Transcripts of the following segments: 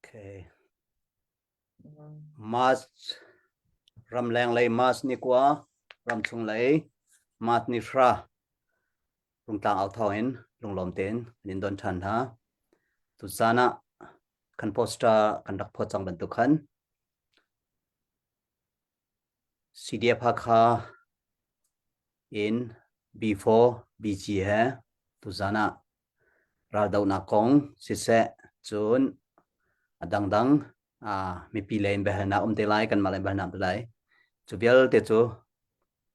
Okay. March ramleng lei March ni kua ramchung lei March ni hra rungtlang au thawng in lunglawm tein kan in don ṭhan hna. Tuzan ah kan poster kan rak phawt cang bantuk khan CDF Hakha in B4 BG he tuzan ah raldohnak kong siseh cun a dangdang mipi lei in biahalnak um te lai kanmah lei in biahalnak um te lai cu vialte cu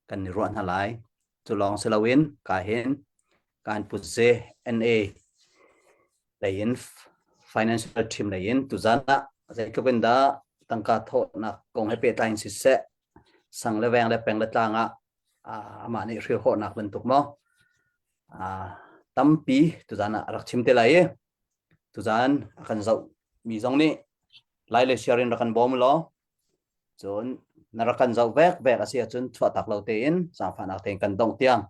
kan i ruah hna lai cu lawng si loin ka hin kan put ze NA lei in financial team lei in tuzan ah zeitluk in dah tangka thawhnak kong he pehtlai in siseh sang le veng le peng le tlang ah amah nih hrilhawhnak bantuk maw tampi tuzan ah a rak chim te lai i tuzan a kan zoh mi zong nih lai le share in rak kan bawm law cun na rak kan zoh vek vek a si ahcun chuahtak lo tein zaangfahnak tein kan dongh tiang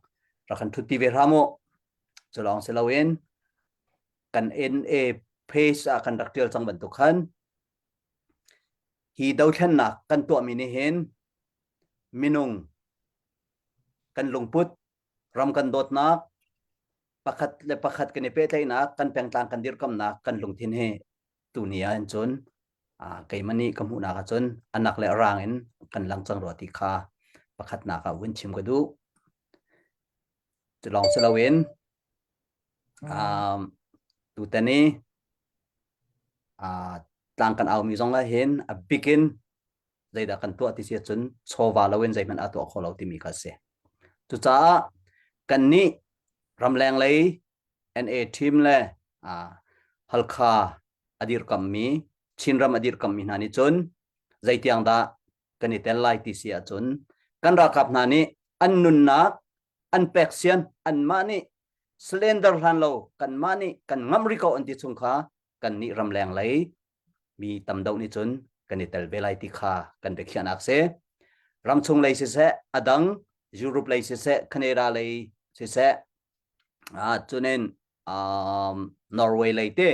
rak kan ṭhutpi ve hram u cu lawng si loin kan NA page ah kan rak ṭial cang bantuk khan hi dothlennak kan tuahmi nih hin minung kan lungput ram kan dawtnak pakhat le pakhat kan i pehtlaihnak kan pengtlang kan dirkamnak kan lungthin hi tuni ah hin cun keimah nih ka hmuhnak ahcun anak le arang in kan lang cang rua ti kha pakhatnak ah vun chim ka duh. Cu lawng si loin um, tutan i tlang kan aumi zong ah hin a bikin zeidah kan tuah ti si ahcun chawva loin zeihmanh a tuah kho lo timi kha a si. Cucaah kannih ramleng lei NA team le Halkha a dirkammi Chinram a dirkammi hna nih cun zeitiang dah kan i tel lai ti si ahcun kan ralkap hna nih an nunnak an pek sian anmah nih slender hlan lo kanmah nih kan ngamh rih ko an ti chung kha kan nih ramleng lei mi tam deuh nih cun kan i tel ve lai ti kha kan biakhiahnak si. Ramchung lei siseh, a dang Europe lei siseh, Canada lei siseh, ah cunin um, Norway lei te,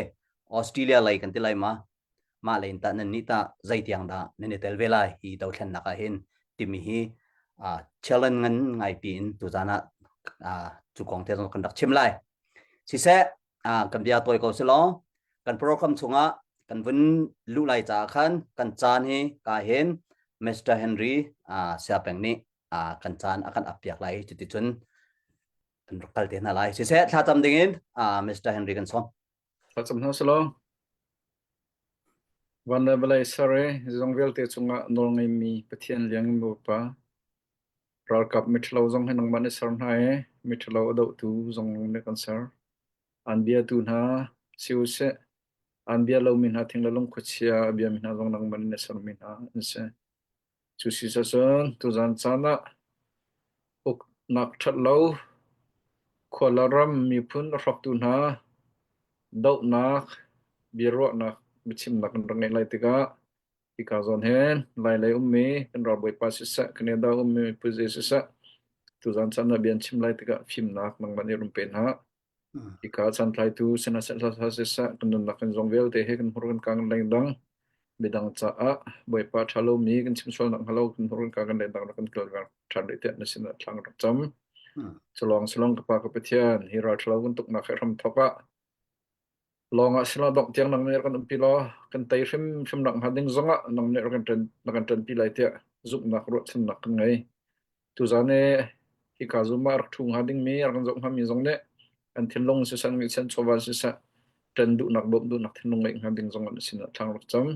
Australia lei kan ti lai ma, mah lei in tah nan nih tah zeitiang dah nan i tel ve lai hi dothlennak ah hin timi hi uh, challenge ngan ngai pi in tuzan ah uh, cu kong te zong kan rak chim lai. Siseh, ah kan bia tawi ko selaw kan program chungah kan vun luh lai caah khan kan caan hi ka hin Mr. Henry ah Siapeng nih ah kan caan a kan ap piak lai cuticun kan rak kal te hna lai siseh thlacam dingin ah Mr. Henry kan sawm Thlacam hna selaw van le vawlei ser i zeizong vialte cungah nawl ngeimi Pathian liang in Bawipa ralkap miṭhalo zong hi nangmah nih ser hna i miṭhalo a dohtu zong nih kan ser. Aan biatu hna si u sih, aan bia lomi hna thing le lung khuachia a biami hna zong nangmah nih na sermi hna an si. Cu si cun tuzan caan ah uknak ṭhat lo, khua le ram miphun a hrawktu hna dohnak, biaruahnak, biachimnak kan rak ngeih lai tikah hika zawn hin Lailei ummi kan ralbawipa siseh, Canada ummi miphun siseh, tuzan caan ah bia an chim lai tikah fimnak nangmah nih run pe hna. Hika santlaitu sinaseh siseh kan nunnak kan zong vialte hi kan hmur kan kaa kan lengdang midang caah Bawipa ṭha lomi kan chim sualnak hnga lo kan hmur kan kaa kan lengdang rak kan kilveng ṭhan rih tiah na sinah thlang rak cam. Culawng silong ka Pa ka Pathian hi ral ṭhalo kan tuknak hi hram thawk ah lawng ah sila dongh tiang nang nih rak kan umpi law kan tei hrimhrim nak hnga ding zongah nang nih rak kan ṭan na kan ṭanpi lai tiah zumhnak ruahchannak kan ngei. Tuzaan i hika zum ah rak ṭhu hnga dingmi rak kan zoh hngami zong nih an thinlung siseh an ngeihchiah an chawva siseh ṭan duhnak bawmh duhnak thinlung ngeih hnga ding zong an sinah thlang rak cam.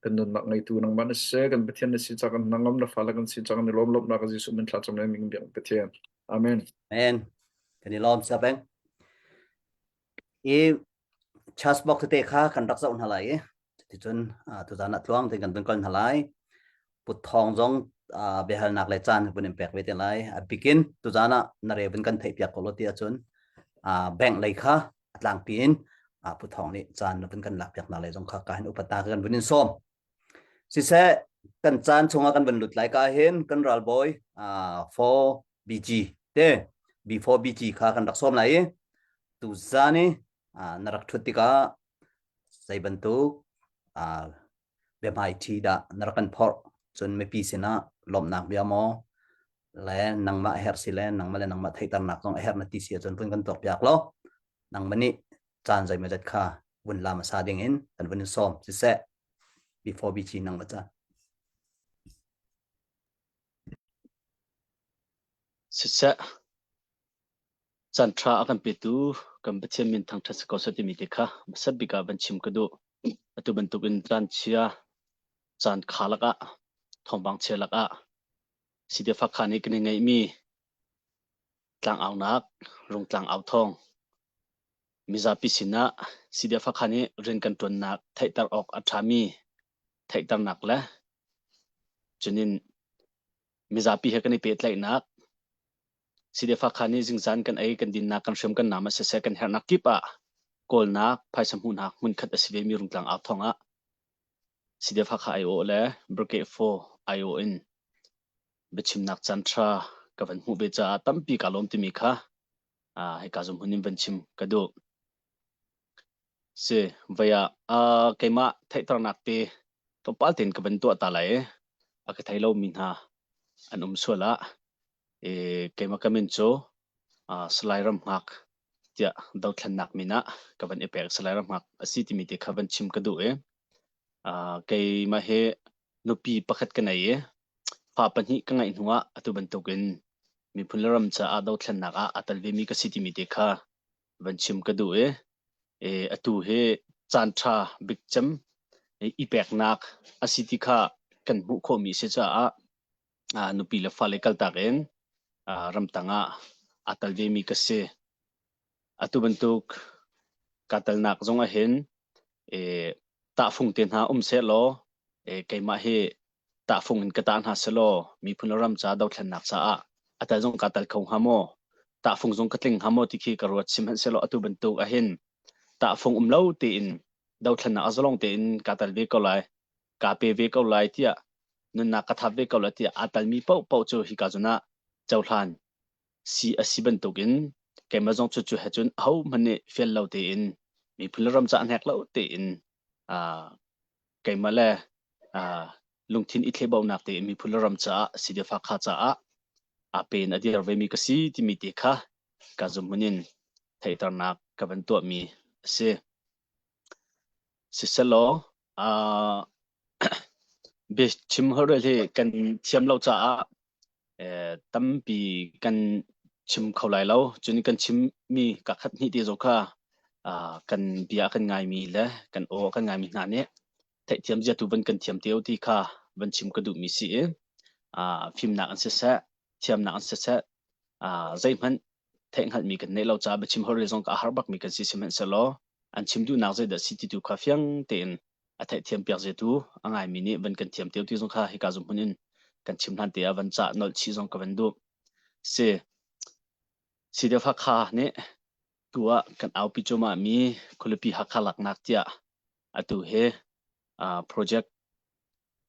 Kan nunnak ngeitu nangmah na si, kan Pathian na si ca kan hnangam na fale kan si ca kan i lawm lawmhnak Jesuh min thla cam le min biak Pathian. Amen. Amen. Kan i lawm siapeng. I chas box tete kha kan rak zoh hna lai i cuticun tuzan ah tluang tein kan vun kal hna lai. Put thawng zong biahalnak le caan vun in pek ve te lai. A bikin tuzan ah na re vun kan theih piak ko lo ti ahcun bank lei kha a tlangpi in Pu Thawng nih caan na vun kan lak piak hna lai zong kha ka hin upata kan vun in sawm. Siseh kan caan chungah kan vun lut lai ka hin kan ralbawi 4BG te B4BG kha kan rak sawm lai i tuzan i na rak ṭhut tikah zei bantuk. Biahmaiṭhi dah na rak kan phorh? Cun mipi sinah lawmhnak bia maw le nangmah herh si le nangmah le nangmah theihternak zong a herh na ti si ahcun vun kan tuakpiak law nangmah nih caan zeimawzat kha vun la hmasa ding in kan vun in sawm. Siseh, before BG nangmah caan. Siseh, Caanṭha a kan petu kan Pathian min thangṭhat si ko seh timi te kha hmasa bik ah van chim ka duh. Atu bantukin caan chia, caan kha lakah, thawngpang chia lakah CDF Hakha nih kan i ngeihmi tlangaunak, rungtlang au thawng, mizapi sinah CDF Hakha nih rian kan ṭuannak theihter awk a ṭhami theihternak le cunin mizapi he kan i pehtlaihnak CDF Hakha nih zingzan kan ei, kan dinnak, kan hriam, kan nam ah siseh kan herhnak kip ah kawlnak, phaisa hmuhnak hmunkhat a si vemi Rungtlang au thawng ah CDF Hakha aiawh le Brigade 4 aiawh in biachimnak caanṭha ka van hmuh ve caah tampi kaa lawm timi kha hika zum hun in van chim ka duh. Si, voi ah keimah theihternak te tlawmpal tein ka van tuah ta lai i a ka thei lomi hna an um sual ah keimah ka min cu Salai Ram Hngak tiah dothlennak min ah ka van i pek. Salai Ram Hngak a si timi te kha van chim ka duh i keimah hi nupi pakhat ka nei i fa pahnih ka ngeih hnuah atu bantukin miphun le ram caah dothlennak ah aa tel vemi ka si timi te kha van chim ka duh i atu hi caanṭha bikcem i peknak a si ti kha kan hmuh khawhmi a si caah nupi le fale kaltak in ramtang ah aa tel vemi ka si. Atu bantuk kaa telnak zong ahhin tahfung te hna um sehlaw keimah hi tahfung in ka tah hna selaw miphun le ram ca dothlennak caah a tel zong kaa tel kho hnga maw? Tahfung zong ka tling hnga maw ti khi ka ruat. Sihmanhsehlaw atu bantuk ahhin tahfung um lo tein dothlennak a zalong tein kaa tel ve ko lai, kaa pe ve ko lai tiah nunnak ka thap ve ko lai tiah aa telmi paohpaoh cu hika zawn ah cohlan si a si bantukin keimah zong cu cu he cun ahohmanh nih fial lo tein miphun le ram ca hnek lo tein keimah le lungthin i thlehbaunak tein miphun le ram caah CDF Hakha caah aa pe in a dir vemi ka si timi te kha ka zumhmun in theihternak ka van tuahmi a si. Siselaw, biachim holhrel hi kan thiam lo caah tampi kan chim kho lai lo. Cun kan chimmi ka khat hnih te zong kha kan bia kan ngaimi le kan aw kan ngaimi hna nih theihthiam zia tu van kan thiam te ti kha van chim ka duhmi si i fimnak an siseh, thiamnak an siseh, zeihmanh theihhngalhmi kan neih lo caah biachim holhrel zong ka har bakmi kan si sihmanhsehlaw an chim duhnak zeidah si ti tu kha fiang tein a theihthiam piak zetu a ngaimi nih van kan thiam teo ti zong kha hika zum hmun in kan chim hlan te ah van cah nolh chih zong ka van duh si CDF Hakha nih tu ah kan aupi cuahmah mi khualipi Hakha laknak tiah atu hi project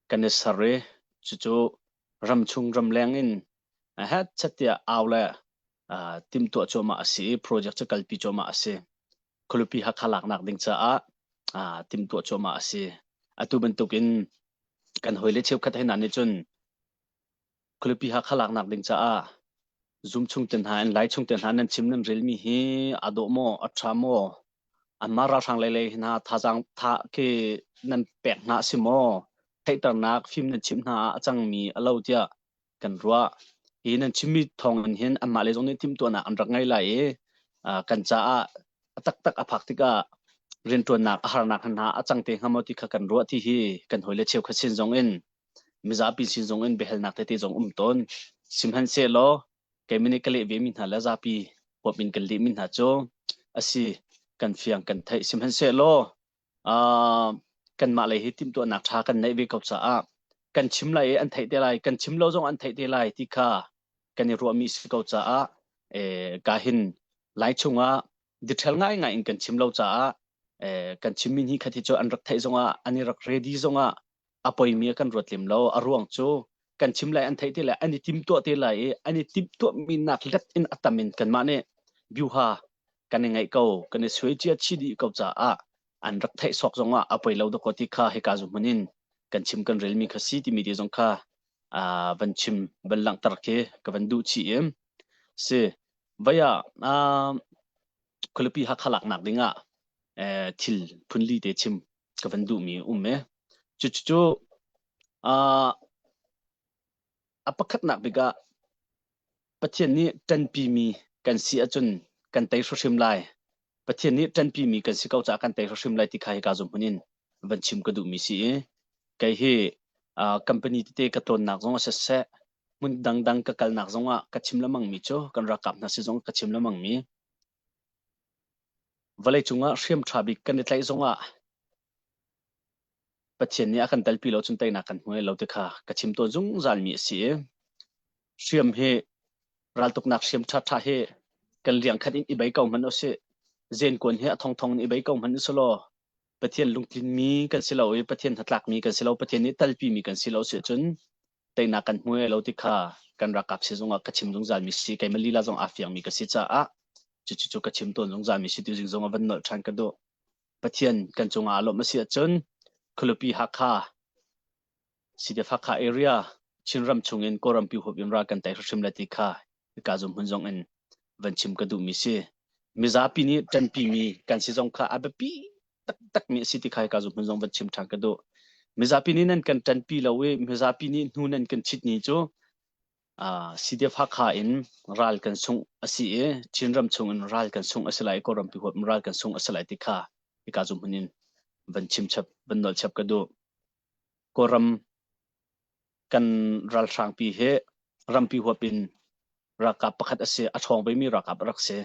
kan i ser i cucu ramchung ramleng in hetchet tiah au le timhtuah cuahmah a si i project cu kalpi cuahmah a si. Khualipi Hakha laknak ding caah timhtuah cuahmah a si. Atu bantukin kan hawile cheukhat he hna nih cun Khualipi Hakha laknak ding caah zum chung te hna in lai chung te hna nan chim nan relmi hi aa dawh maw a ṭha maw anmah ralhrang lei lei hna thazaang tha khi nan pek hna a si maw theihternak fim nan chimh hna ah a cangmi a lo tiah kan ruah hi nan chimmi thawng in hin anmah lei zong nih timhtuahnak an rak ngei lai i kan caah a taktak a phak tikah rianṭuannak a harnak hna a cang te hnga maw ti kha kan ruah ti hi kan hawile cheukhat sin zong in mizapi sin zong in biahalnak tete zong um tawn. Sihmanhsehlaw keimah nih ka leh vemi hna le zapi huap in kan lehmi hna cu a si kan fiang kan theih. Sihmanhsehlaw uh, kanmah lei hi timhtuahnak ṭha kan neih ve ko caah kan chim lai i an theih te lai, kan chim lo zong an theih te lai ti kha kan i ruahmi si ko caah eh, ka hin lai chungah detail ngaingai in kan chim lo caah eh, kan chimmi hi khat hi cu an rak theih zongah an i rak ready zongah a poimi a kan ruat lem lo. A ruang cu kan chim lai an theih te lai an i timtuah te lai i an i timtuahmi nak let in a tam in kanmah nih biuha kan i ngaih ko kan i suai cia chi dih ko caah. An rak theih sawk zongah a poi lo dakaw ti kha hika zu hmun in kan chim kan relmi kha si timi te zong kha uh, van chim van langhter khi ka van duh chih i si vaya uh, khualipi Hakha laknak dingah eh, thil phunli te chim ka van duhmi um e. Cucu uh, a pakhatnak bik ah Pathian nih ṭanpimi kan si ahcun kan tei hrimhrim lai. Pathian nih ṭanpimi kan si ko caah kan tei hrimhrim lai ti kha hika zum hmun in van chim ka duhmi si i kei hi uh, company tete ka tlawnnak zong ah siseh hmun dangdang ka kalnak zong ah ka chim lengmang mi cu kan ralkap hna si zong ka chim lengmang mi vawlei cungah hriam ṭha bik kan i tlaih zongah Pathian nih a kan telpi lo cun teinak kan hmu lo ti kha ka chim tawn zungzal mi a si i hriam hi raltuknak hriam ṭhaṭha hi kan liang khat in i bei ko hmanh usih zenkuan hi a thongthong in i bei ko hmanh usilaw Pathian lungtlinmi kan si lo i Pathian hnatlakmi kan si lo Pathian nih telpimi kan si lo si cun teinak kan hmu lo ti kha kan ralkap sizung ah ka chim zungzal mi si keimah lila zong aa fiang mi ka si caah cucu cu ka chim tawn zungzal mi si tu zing zong a van nolh ṭhan ka duh Pathian kan cungah a lawmh a si ahcun Khualipi Hakha CDF Hakha area Chinram chungin Kawlrampi huap in ral kan tei hrimhrim lai ti kha hika zum hmun zong in van chim ka duhmi si. Mizapi nih ṭanpimi kan si zong kha a biapi taktakmi a si ti kha hika zum hmun zong van chim ṭhan ka duh. Mizapi nih nan kan ṭanpi lo i mizapi nih hnu nan kan chit ni cu uh, CDF Hakha in ral kan sungh a si i Chinram chung in ral kan sungh a si lai i Kawlrampi huap in ral kan sungh a si lai ti kha hika zum hmun in van chim chap van nolh chap ka duh. Kawlram kan ralhrangpi hi rampi huap in ralkap pakhat a si a ṭhawng vemi ralkap a rak si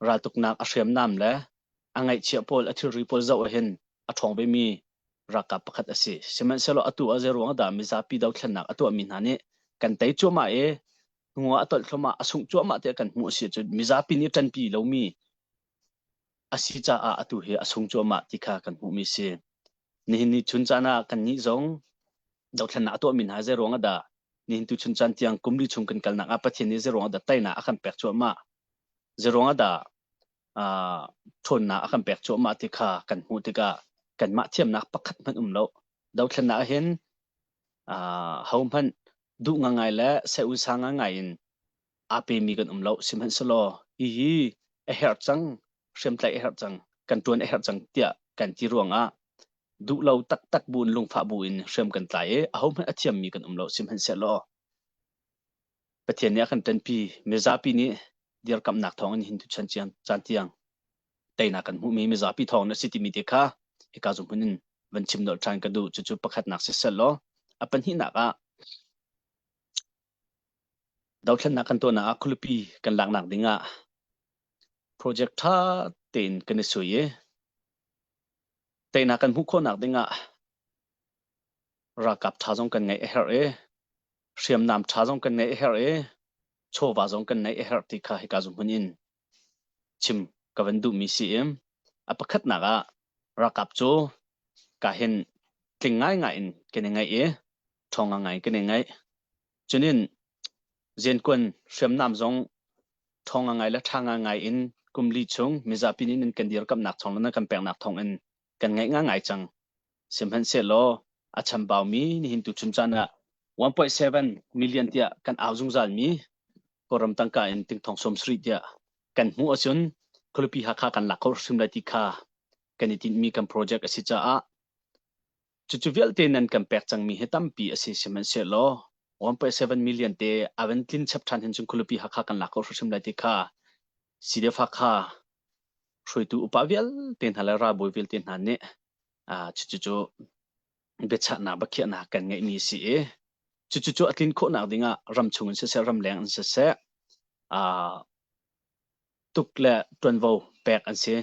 raltuknak a hriamnam le a ngaihchiah pawl a thilri pawl zoh ahhin a ṭhawng vemi ralkap pakhat a si sihmanhsehlaw atu ah zeiruang dah mizapi dothlennak a tuahmi hna nih kan tei cuahmah i hnu ah a tolh thluahmah a sungh cuahmah tiah kan hmuh a si ahcun mizapi nih ṭanpi lomi a si caah atu hi a sung cuahmah ti kha kan hmuhmi si. Nihin ni chun caan ah kannih zong dothlennak a tuahmi hna zeiruang ah dah nihin tu chun caan tiang kum li chung kan kalnak ah Pathian nih zeiruang ah dah teinak a kan pek cuahmah zeiruang ah dah ṭhawnnak a kan pek cuahmah ti kha kan hmuh tikah kanmah thiamnak pakhat hmanh um lo dothlennak ah hin hohmanh duh ngangai le seh-un-sa ngangai in aa pemi kan um lo sihmanhsehlaw hihi a herh cang hriamtlaih a herh cang kan ṭuan a herh cang tiah kan ti ruangah duh lo taktak bu in lungfah bu in hriam kan tlai i ahohmanh a thiammi kan um lo sihmanhsehlaw Pathian nih a kan ṭanpi mizapi nih dirkamhnak thawngin hin tuchan caan tiang teinak kan hmuhmi mizapi thawng na si timi te kha hika zum hmun in van chim nolh ṭhan ka duh cucu pakhatnak siseh law a pahnihnak ah Dothlennak kan tuahnak ah khualipi kan laknak ding ah project ṭha tein kan i sui i teinak kan hmuh khawhnak ding ah ralkap ṭha zong kan ngeih a herh i hriamnam ṭha zong kan ngeih a herh i chawva zong kan ngeih a herh ti kha hika zu hmun in chim ka van duhmi si i a pakhatnak ah ralkap cu ka hin tling ngaingai in kan i ngaih i ṭhawng ngai kan i ngaih. Cunin zenkuan hriamnam zong ṭhawng ngai le ṭha ngai in kum li chung mizapi nih nan kan dirkamhnak thawng le nan kan peknak thawng in kan ngeih ngai cang. Sihmanhsehlaw a chambaumi nihin tu chun caan ah 1.7 million tiah kan au zungzalmi Kawlram tangka in tingthong 70 tiah kan hmuh ahcun khualipi Hakha kan lak kho hrim lai ti kha kan i tinhmi kan project a si caah Cucu vialte nan kan pek cangmi hi tampi a si sihmanhsehlaw 1.7 million te a van tlin chap ṭhan hin cun khualipi Hakha kan lak kho hrimhrim lai ti kha CDF Hakha hruaitu upa vialte hna le ralbawi vialte hna nih cucu cu biachahnak biakhiahnak kan ngeihmi a si i cucu cu a tlin khawhnak dingah ramchung in siseh ramleng in siseh tuk le ṭuanvo pek an si.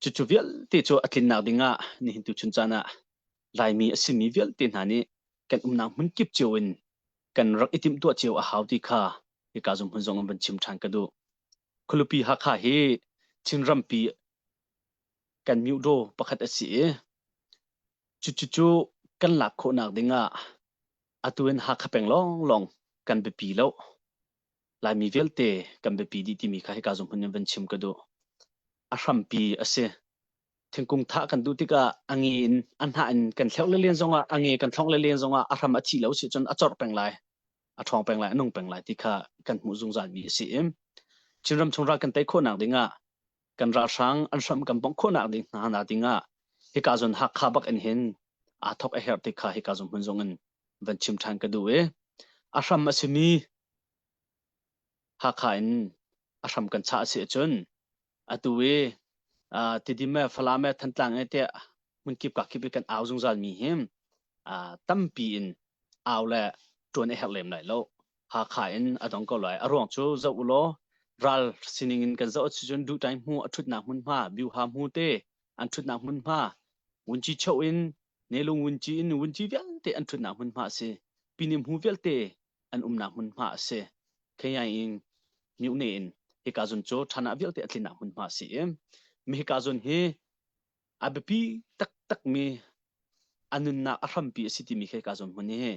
Cucu vialte cu a tlinnak dingah nihin tuchun caan ah Laimi a simi vialte hna nih kan umnak hmun kip cio in kan rak i timhtuah cio a hau ti kha hika zung hmun zong in van chim ṭhan ka duh. Khualipi Hakha hi Chinrampi kan myuhdaw pakhat a si i cucu kan lak khawhnak dingah atu in Hakha peng lawnglawng kan biapi lo. Laimi vialte kan biapi dih timi kha hika zung hmun in van chim ka duh. A hrampi a si. Thingkung thah kan duh tikah a nge in a hnah in kan thleuh le len zongah a nge kan thlongh le len zongah a hram a thi lo si cun a corh peng lai. A ṭhawng peng lai, a nung peng lai ti kha kan hmuh zungzal mi a si i Chinram chung ral kan tei khawhnak dingah kan ralhrang an hram kan bongh khawhnak ding hna na dingah hika zawn Hakha bak in hin aa thok a herh ti kha hika zawn hmun zong in van chim ṭhan ka duh i a hram a simi Hakha in a hram kan chah a si ahcun atu i Tidim e Falam e Thantlang e tiah hmunkip kakip i kan au zungzal mi hi tampi in au le ṭuan a herh lem lai lo. Hakha in a dong ko lai. A ruang cu zoh u law ral sining in kan zoh ahcun duhtai hmu a ṭhutnak hmunhma, Biuha hmu te an ṭhutnak hmunhma, Wunci Cho in Nelung Wunci in Wunci vialte an ṭhutnak hmunhma a si. Pinim hmu vialte an umnak hmunhma a si. Khenyai in Myone in hika zun cu ṭhana vialte a tlinnak hmunhma a si i mi hika zun hi a biapi taktakmi a nunnak a hrampi a si timi khi ka zawn hmun hi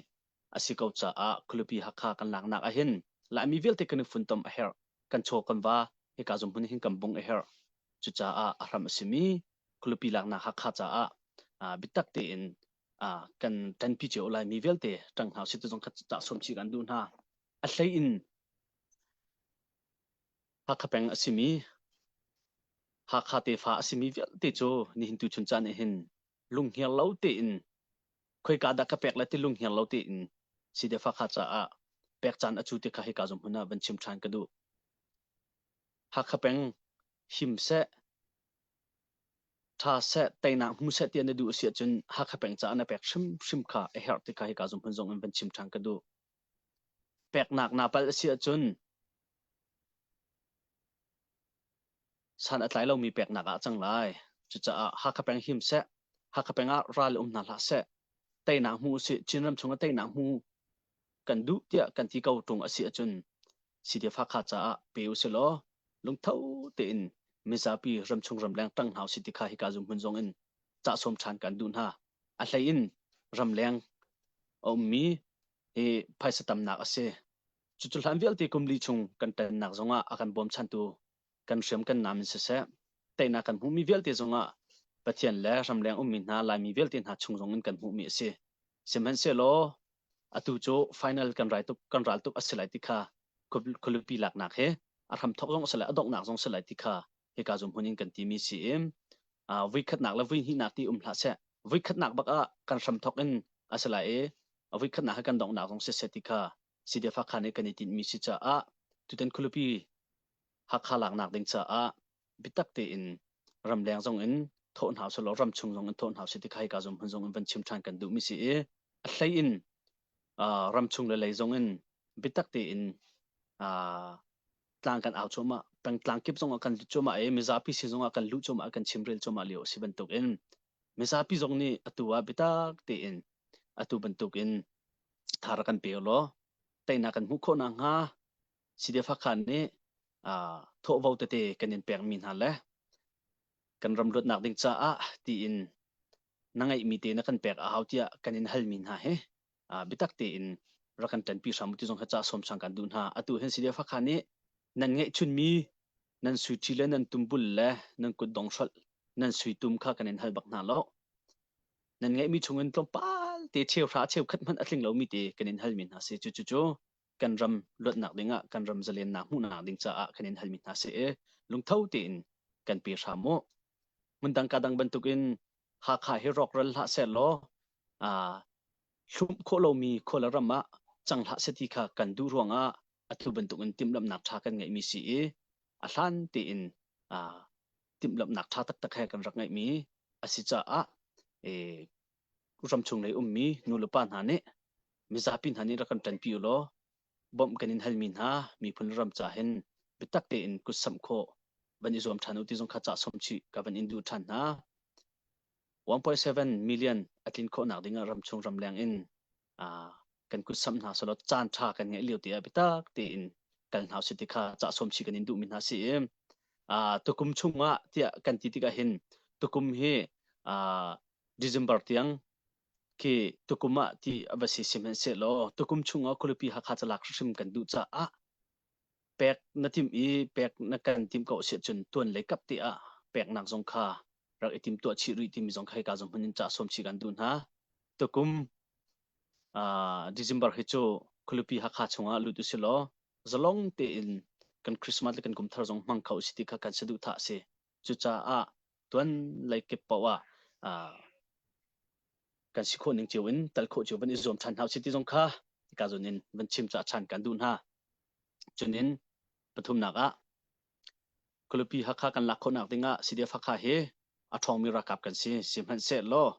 a si ko caah khualipi Hakha kan laknak ahhin Laimi vialte kan i funtom a herh kan chaw kan va hika zawn hmun hin kan bung a herh cucaah a hram a simi khualipi laknak Hakha caah biatak tein kan ṭanpi cio Laimi vialte ṭang hna usih ti zong kha cah sawm chih kan duh hna a hlei in Hakha peng a simi Hakha tefa a simi vialte cu nihin tuchun caan ah hin lunghngiar lo tein khoika dah ka pek lai ti lunghngiar lo tein CDF Hakha caah pek caan a cu ti kha hika zong hmun ah van chim ṭhan ka duh. Hakha peng him seh, ṭha seh, teinak hmu seh ti na duh a si ahcun Hakha peng caah na pek hrimhrim kha a herh ti kha hika zong hmun zong in van chim ṭhan ka duh. Peknak naa palh a si ahcun san a tlai lomi peknak ah a cang lai. Cucaah Hakha peng him seh, Hakha peng ah ral um hna hlah seh, teinak hmu usih, Chinram chungah teinak hmu kan duh tiah kan ti ko ṭung a si ahcun CDF Hakha caah pe usih law lungtho tein mizapi ramchung ramleng ṭang hna usih ti kha hika zum hmun zong in cah sawm ṭhan kan duh hna. A hlei in ramleng a ummi hi phaisa tamnak a si. Cucu hlan vialte kum li chung kan ṭannak zongah a kan bawmchantu kan hriam kan nam in siseh, teinak kan hmuhmi vialte zongah Pathian le ramleng ummi hna Laimi vialte hna chung zongin kan hmuhmi a si. Sihmanhsehlaw atu cu final kan rai tuk kan ral tuk a si lai ti kha khualipi laknak he a hramthok zong a si lai a donghnak zong a si lai ti kha hika zum hmun in kan timi si i vui khatnak le vui hnihnak ti um hlah seh vui khatnak bak ah kan hramthok in a si lai i vui khatnak he kan donghnak zong si seh ti kha CDF Hakha nih kan i tinhmi si caah tutan khualipi Hakha laknak ding caah biatak tein ramleng zong in thawh hna usih ramchung zong in thawh hna usih ti kha hika zum hmun zong in van chim ṭhan kan duhmi si i a hlei in ramchung le lei zong in biatak tein tlang kan au cuahmah pengtlang kip zong ah kan lut cuahmah i mizapi sin zong ah kan luh cuahmah kan chimrel cuahmah lio a si bantuk in mizapi zong nih atu ah biatak tein atu bantuk in thar kan pe law teinak kan hmuh khawh nakhnga CDF Hakha nih thawhvo tete kan in pekmi hna le kan ram luatnak ding caah tiin na ngeihmi te na kan pek a hau tiah kan in halmi hna hi biatak tein rak kan ṭanpi hram ti zong kha ca sawm sang kan duh hna. Atu hin CDF Hakha nih nan ngeihchunmi nan suiṭhi le nan tumbul le nan kutdong hrolh nan suitum kha kan in hal bak hna lo. Nan ngeihmi chungin tlawmpal te cheuhra cheukhat hmanh a tling lomi te kan in halmi hna si. Cucu cu kan ram luatnak dingah kan ram zalennak hmuhnak ding caah kan in halmi hna si i lungtho tein kan pe hram u. Hmundang ka dang bantukin Hakha hi rawkral hlah seh law hlumh khawh lomi khua le ram ah cang hlah seh ti kha kan duh ruangah atu bantukin timhlamhnak ṭha kan ngeihmi si i a hlan tein timhlamhnak ṭha taktak he kan rak ngeihmi a si caah ramchung lei ummi nulepa hna nih mizapi hna nih rak kan ṭanpi u law bawmh kan in halmi hna miphun ram ca hin biatak tein kutsamh khawh van i zuam ṭhan u ti zong kha cah sawm chih ka van in duh ṭhan hna. 1.7 million a tlin khawhnak dingah ramchung ramleng in kan kutsamh hna selaw caan ṭha kan ngeih lio te ah biatak tein kal hna usih ti kha cah sawm chih kan in duhmi hna si i tukum chungah tiah kan ti tikah hin tukum hi December tiang khi tukum ah ti a va si sihmanhsehlaw tukum chungah khualipi Hakha calak hrimhrim kan duh caah pek na timh i pek na kan timh ko si ahcun tuan lei kap te ah peknak zong kha rak i timtuah chih rih timi zong kha hika zong hmun in cah sawm chih kan duh hna. Tukum December hi cu khualipi Hakha chungah lut usih law zalong tein kan Christmas le kan kum thar zong hmang kho usih ti kha kan saduhthah a si. Cucaah tuan lei kip paoh ah kan si khawh ning cio in tal khawh cio van i zuam ṭhan hna usih ti zong kha hika zawn in van chim cah ṭhan kan duh hna. Cunin pathumnak ah Khualipi Hakha kan lak khawhnak dingah CDF Hakha hi a ṭhawngmi ralkap kan si. Sihmanhsehlaw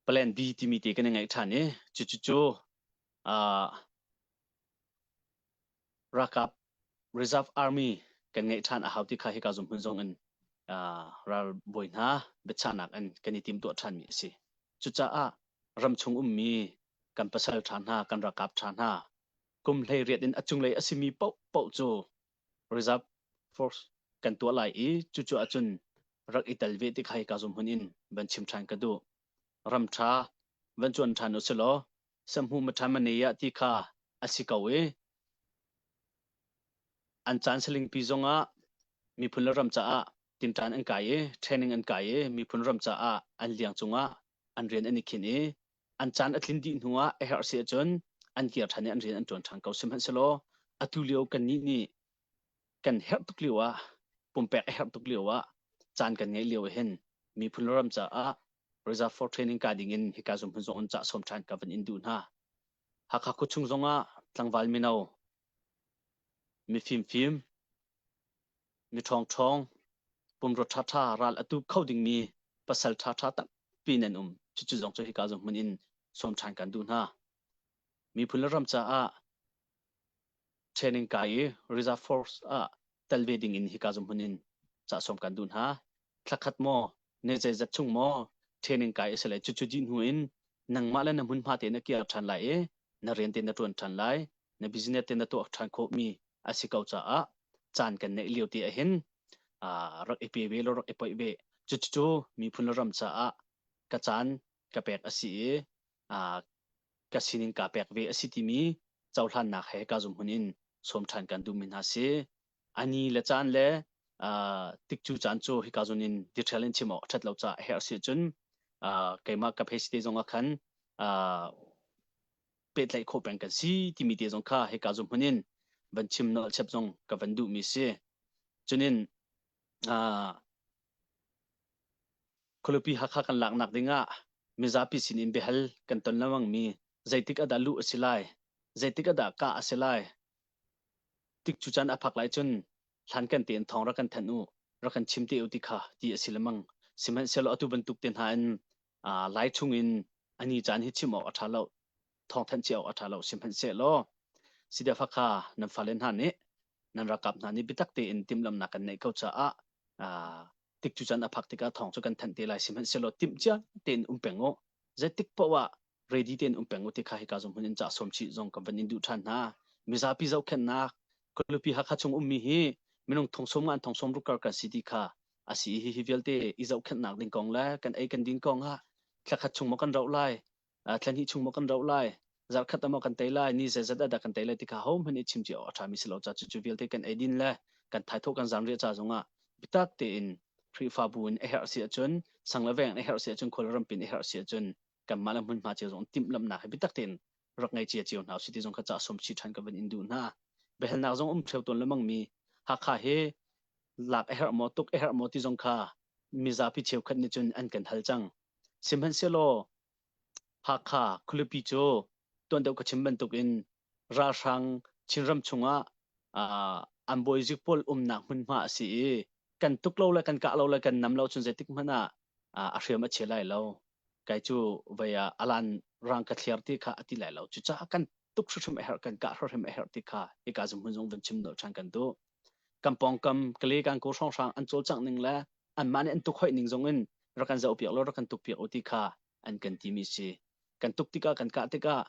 Plan B timi te kan i ngeih ṭhan i cucu ralkap Reserve Army kan ngeih ṭhan a hau ti kha hika zumhmun zong in ralbawi hna biachahnak in kan i timtuah ṭhanmi a si. Cucaah ramchung ummi kan pasal ṭha hna, kan ralkap ṭha hna kum 18 in a cunglei a simi paohpaoh cu reserve force kan tuah lai i cucu ahcun rak i tel ve ti kha hika zumhmun in van chim ṭhan ka duh. Ram ṭha van cuan ṭhan u silaw samhu maṭha mane ah ti kha a si ko i an caan salingpi zongah miphun le ram caah tinṭan an kai i training an kai i miphun ram caah an liang cungah an rian an i khin i an caan a tlin dih hnuah a herh si ahcun an kir ṭhan i an rian an ṭuan ṭhan ko. Sihmanhsehlaw atu lio kannih nih kan herh tuk lio ah pumpek a herh tuk lio ah caan kan ngeih lio hin miphun le ram caah reserve for training ka ding in hika zumhmun zong in cah sawm ṭhan ka van in duh hna. Hakha khuachung zongah tlangval mino mifimfim mi ṭhawngṭhawng pumrua ṭhaṭha ral a tu kho dingmi pasal ṭhaṭha tampi nan um. Cucu zong cu hika zumhmun in sawm ṭhan kan duh hna. Miphun le ram caah training kai i reserve force ah tel ve ding in hika zumhmun in cah sawm kan duh hna. Thlakhat maw, ne zeizat chung maw training kai a si lai. Cucu dih hnu in nangmah le na hmunhma te na kir ṭhan lai i na rian te na ṭuan ṭhan lai, na business te na tuah ṭhan khawhmi a si ko caah caan kan neih lio te ahhin rak i pe ve law rak i poih ve. Cucu miphun le ram caah ka caan ka pek a si i ka sining kaa pek ve a si timi cohlannak he ka zumhmun in sawm ṭhan kan duhmi hna si. A ni le caan le tikcu caan cu hika zun in detail in chim awk a ṭhat lo caah a herh si cun keimah ka phei te zong ah khan pehtlaih khawh peng kan si timi te zong kha hika zumhmun in van chim nolh chep zong ka van duhmi si. Cunin Khualipi Hakha kan laknak dingah mizapi sinin biahal kan ton lengmangmi zeitik ah dah luh a si lai, zeitik ah dah kah a si lai, tik cu caan a phak lai cun hlankan tein thawng rak kan thanh u, rak kan chim te u ti kha ti a si lengmang. Sihmanhsehlaw atu bantuk te hna in lai chungin a ni caan hi chim awk a ṭha lo, thawng thanh cia awk a ṭha lo. Sihmanhsehlaw CDF Hakha nan fale hna nih nan ralkap hna nih biatak tein timhlamhnak kan neih ko caah tik cu caan a phak tikah thawng cu kan thanh te lai sihmanhsehlaw timh cia tein um peng u zeitik paoh ah ready tein um peng u ti kha hika zong hmun in cah sawm chih zong kan van in duh ṭhan hna mizapi zohkhenhnak khualipi Hakha chung ummi hi minung thong sawm nga thong sawm ruk kar kan si ti kha a si hi hi vialte i zohkhenhnak ding kong le kan ei kan din kong ah thlakhat chung maw kan rauh lai thla hnih chung maw kan rauh lai zarkhat ah maw kan tei lai ni zeizat ah dah kan tei lai ti kha hohmanh i chim cio a ṭhami si lo ca cucu vialte kan eidin le kan thaithawh kan zaanriah ca zongah bitak tein Khrihfabu in a herh si ahcun sang le veng in a herh si ahcun khual rampin a herh si ahcun kanmah le hmunhma cio zong timhlamhnak hi bitak tein rak ngei cia cio hna usih ti zong kha cah sawm chih ṭhan ka van in duh hna. Biahalnak zong um ṭheo tawn lengmang mi Hakha hi lak a herh maw tuk a herh maw ti zong kha mizapi cheukhat nih cun an kan hal cang. Sihmanhsehlaw Hakha khualipi cu tuan deuh ka chim bantukin ralhrang Chinram chungah an bawizik pawl umnak hmunhma a si i kan tuk lo le kan kah lo le kan nam lo cun zeitik hmanh ah a hriam a chia lai lo. Kai cu vei ah alan rang ka thliar ti kha a ti lai lo. Cucaah kan tuk hrimhrim a herh, kan kah hrimhrim a herh ti kha hika zumhmun zong van chim nolh ṭhan kan duh. Kan pawngkam Kale kan ko hrawnghrang an cawlcangh ning le anmah nih an tuk hoih ning zong in rak kan zohpiak law rak kan tukpiak u ti kha an kan timi si. Kan tuk tikah kan kah tikah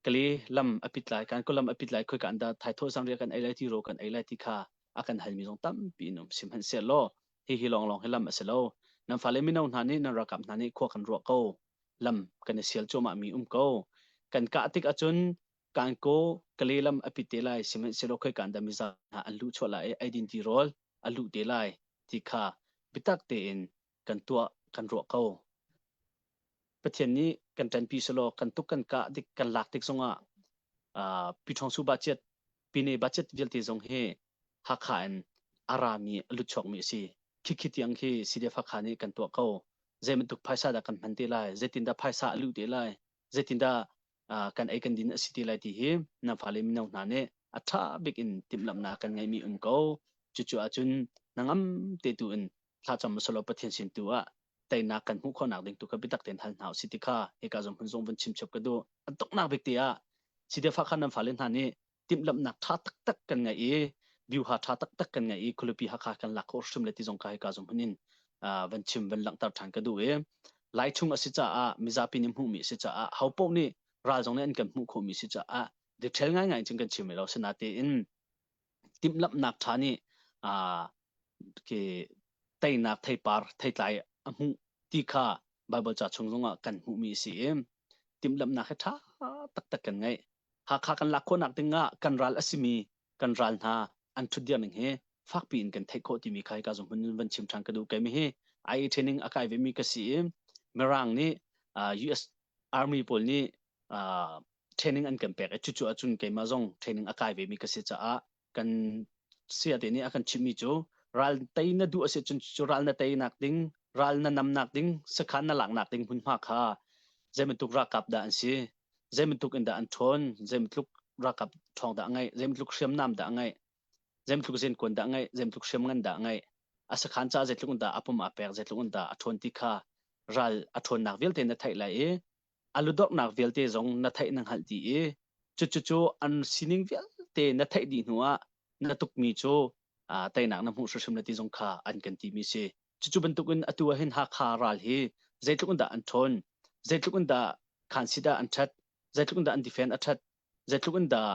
Kale lam a pit lai, kan lam a pit lai, khoi kan dah thaithawh sangria kan ei lai ti ro kan ei lai ti kha a kan halmi zong tampi in um. Sihmanhsehlaw hihi lawnglawng hi lam a si lo. Nan fale mino hna nih nan ralkap hna nih khua kan ruah ko. Lam kan i sial cuahmah mi um ko. Kan kah tik ahcun kankaw Kale lam a pit te lai sihmanhsehlaw khoi kan dah miza hna an luh chuah lai i eidin tirawl a luh te lai ti kha biatak tein. kan tuah kan ruah ko. Pathian nih kan ṭanpi selaw kan tuk kan kah dik kan lak tik zongah uh, Piṭhawngsu budget Pine budget vialte zong hi Hakha in a rami a lut chuakmi a si. Khikhi tiang khi CDF Hakha nih kan tuah ko. Zei bantuk phaisa dah kan hman te lai? Zeitindah phaisa a luh te lai? Zeitindah uh, kan ei kan din a si te lai ti hi nan fale mino hna nih a ṭha bik in timhlamhnak kan ngeihmi um ko. Cucu ahcun nangam te tu in thlacam selaw Pathian sin tu ah teinak kan hmuh khawhnak ding tu kha biatak tein hal hna usih ti kha hika zong hmun zong vun chim chap ka duh. A donghnak bik te ah CDF Hakha nan fale hna nih timhlamhnak ṭha taktak kan ngeih i view-ha ṭha taktak kan ngeih i khualipi Hakha kan lak khawh hrim le ti zong ka hika zong hmun in van chim van langhter ṭhan ka duh i Lai chung a si caah mizapi nih hmuhmi a si caah ho paoh nih ral zong nih an kan hmuh khawhmi a si caah detail ngaingai cun kan chim lo sinatein timhlamhnak ṭha nih ke teinak theipar theitlai a hmuh ti kha Bible ca chung zongah kan hmuhmi a si i timhlamhnak hi ṭha taktak kan ngeih. Hakha kan lak khawhnak dingah kan ral a simi kan ral hna an ṭhutdir ning hi fakpi in kan theih khawh timi kha hika zong hun van chim ṭhan ka duh. Keimi hi IA training a kai vemi ka si i Mirang nih US Army pawl nih training an kan pek i cucu ahcun keimah zong training a kai vemi ka si caah kan sayate nih a kan chimhmi cu ral tei na duh a si cun cu ral na teinak ding ral na namnak ding sakhan na laknak ding hmunhma kha zei bantuk ralkap dah an si zei bantuk in dah an ṭhawn zei bantuk ralkap ṭhawng dah a ngeih zei bantuk hriamnam dah a ngeih zei bantuk zenkuan dah a ngeih zei bantuk hriamngan dah a ngeih a sakhan caah zeitluk in dah a pum aa pek zeitluk in dah a ṭhawn ti kha ral a ṭhawnnak vialte na theih lai i a ludorhnak vialte zong na theih na hngalh dih i cucu an sining vialte na theih dih hnu ah na tukmi cu teinak na hmuh hrimhrim la ti zong kha an kan timi si. Cucu bantukin atu ah hin Hakha ral hi zeitluk in dah an ṭhawn, zeitluk in dah khansit ah an ṭhat, zeitluk in dah an defend a ṭhat, zeitluk in dah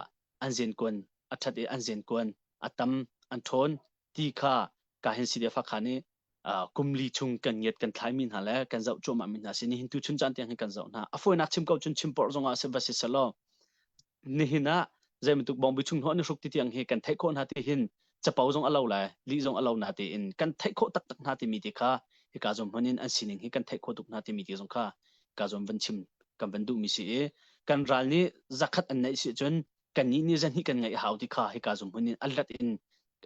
an zenkuan a ṭhat i an zenkuan a tam an ṭhawn ti kha ka hin CDF Hakha nih kum li chung kan ngiat kan thlaimi hna le kan zoh cuahmah mi hna si nihin tu chun caan tiang hin kan zoh hna a fawinak chim ko cun chim porh zongah si va si selaw nihin ah zei bantuk bawngbi chung hnawh an hruk ti tiang hi kan theih khawh hna ti hin capo zong a lo lai lih zong a lo na tiin kan theih khawh taktak hna timi ti kha hika zong hmun in an sining hi kan theih khawh tuk hna timi ti zong kha ka zong van chim kan van duhmi si i kan ral nih zakhat an neih si cun kannih nih zahnih kan ngeih a hau ti kha hika zong hmun in a let in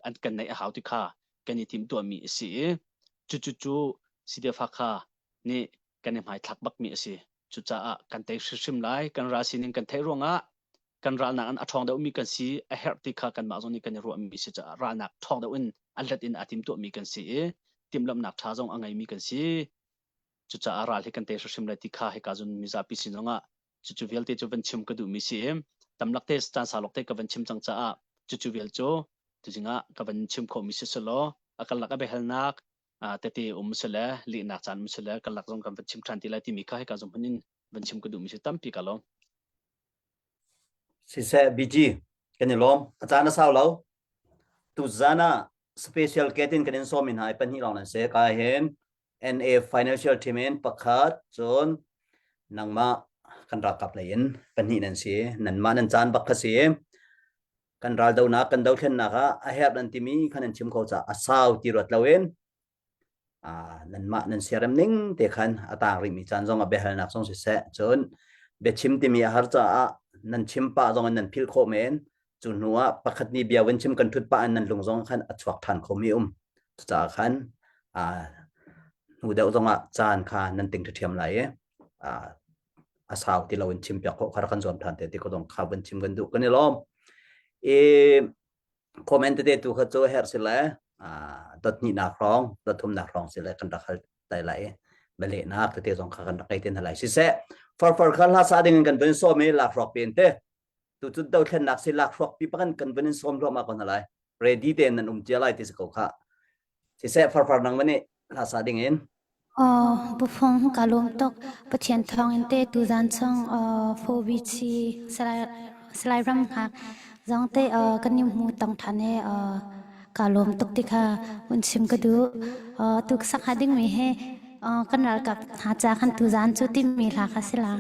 an kan neih a hau ti kha kan i timhtuahmi a si i cucu cu CDF Hakha nih kan i hmaithlak bakmi a si. Cucaah kan tei hrimhrim lai. Kan ral sining kan theih ruangah kan ralnak in a ṭhawng deuhmi kan si a herh ti kha kanmah zong nih kan i ruahmi si caah ralnak ṭhawng deuh in a let in aa timtuahmi kan si i timhlamhnak ṭha zong a ngeimi kan si. Cucaah ral hi kan tei hrimhrim lai ti kha hika zun mizapi sin zongah cucu vialte cu van chim ka duhmi si i tamlak te caan sau te ka van chim cang caah cucu vial cu tuzing ah ka van chim khawhmi si selaw a karlak a biahalnak tete um sile lehnak caan um sile karlak zong kan van chim ṭhan ti lai timi kha hika zong hmun in van chim ka duhmi si tampi ka lawm. Siseh BG kan i lawm a caan a sau lo tu zan ah special ketin kan in sawm in hai pahnih lawng nan se ka hin NA financial team in pakhat cun nangmah kan ralkap lei in pahnih nan si nanmah nan caan bak kha si kan raldonak kan dothlennak ah a herh nan timi khan nan chim ko ca a sau ti ruat loin nanmah nan siarem ning te khan a tang rihmi caan zong a biahalnak zong siseh cun biachim timi a har caah nan chim pah zong in nan philh khawh men cu hnu ah pakhat nih bia vun chim kan thut pah in nan lung zong khan a chuak than khomi um cucaah khan hnu deuh zong ah caan kha nan ting ṭhiam lai i a sau ti lo in chim piak khawh kha kan zuam than te ti ko dong kha vun chim kan duh kan i lawm i comment tete tu kha cu herh si le dot hnih nak hrawng dot thum nak hrawng si le kan rak hal tai lai balehnak tete zong kha kan rak ei ten halai siseh farfar kha hla sa ding in kan vun sawm i lakhruak pen te tu cu dothlennak si lakhruak pi pakan kan vun in sawm hluahmah ko hna lai ready te nan um cia lai ti si ko kha siseh farfar nang mani hla sa ding in Bufong ka lawm tuk. Pathian thawngin te tuzan chung Fobichi Salai Ram hngak zong te kan i hmu tong ṭhan i ka lawm tuk ti kha hun chim ka duh. Tu sak hnga dingmi hi kan ralkap hna ca khan tuzan cu timi hla kha si la.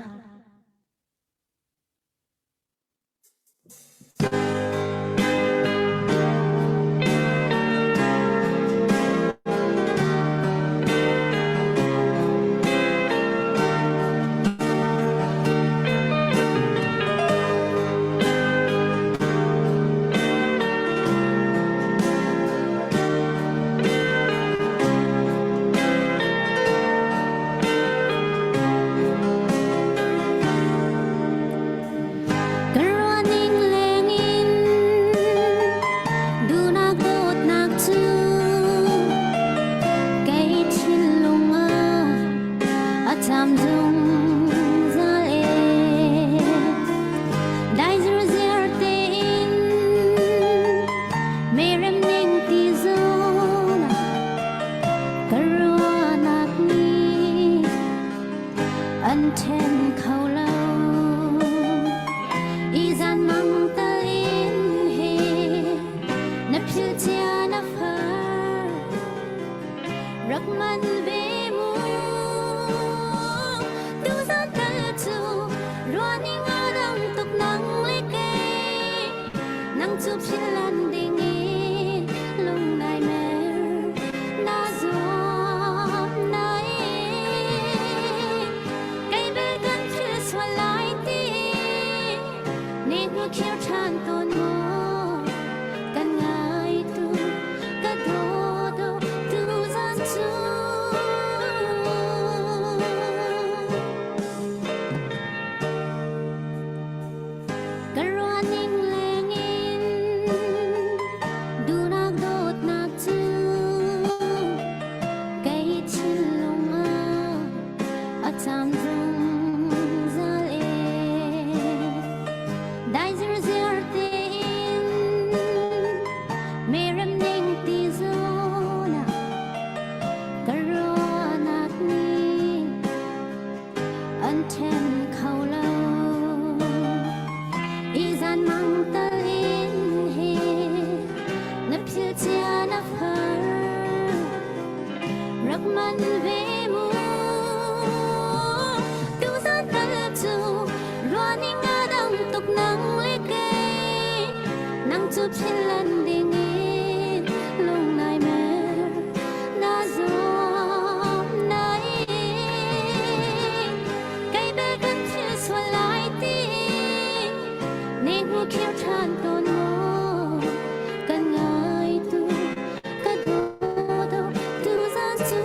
Izan mang talin he na phil cia na far rak man ve mu tu zan tal cu ruaning a dang tuk nang le kei nang cu philan ding in lung nai mer na zuam nai kei bel kan thil sual lai ti ne hnu khir ṭhan tawn mu kan ngai tu ka daw do tu zan cu Ka ruahning lengin duhnak dawtnak cu kei thinlung ah a cam zungzal e. Dai zirziar tein merem ning ti zawn ah ka ruahnak nih an ṭhen kho lo. Izan mang tal in he na phil cia na far rak man ve mu tu zan tal cu ruaning a dang tuk nang le kei nang cu philan ding in lung nai mer na zuam nai Kei bel kan thil sual lai ti ne hnu khir ṭhan tawn maw kan ngai tu ka daw tu zan cu.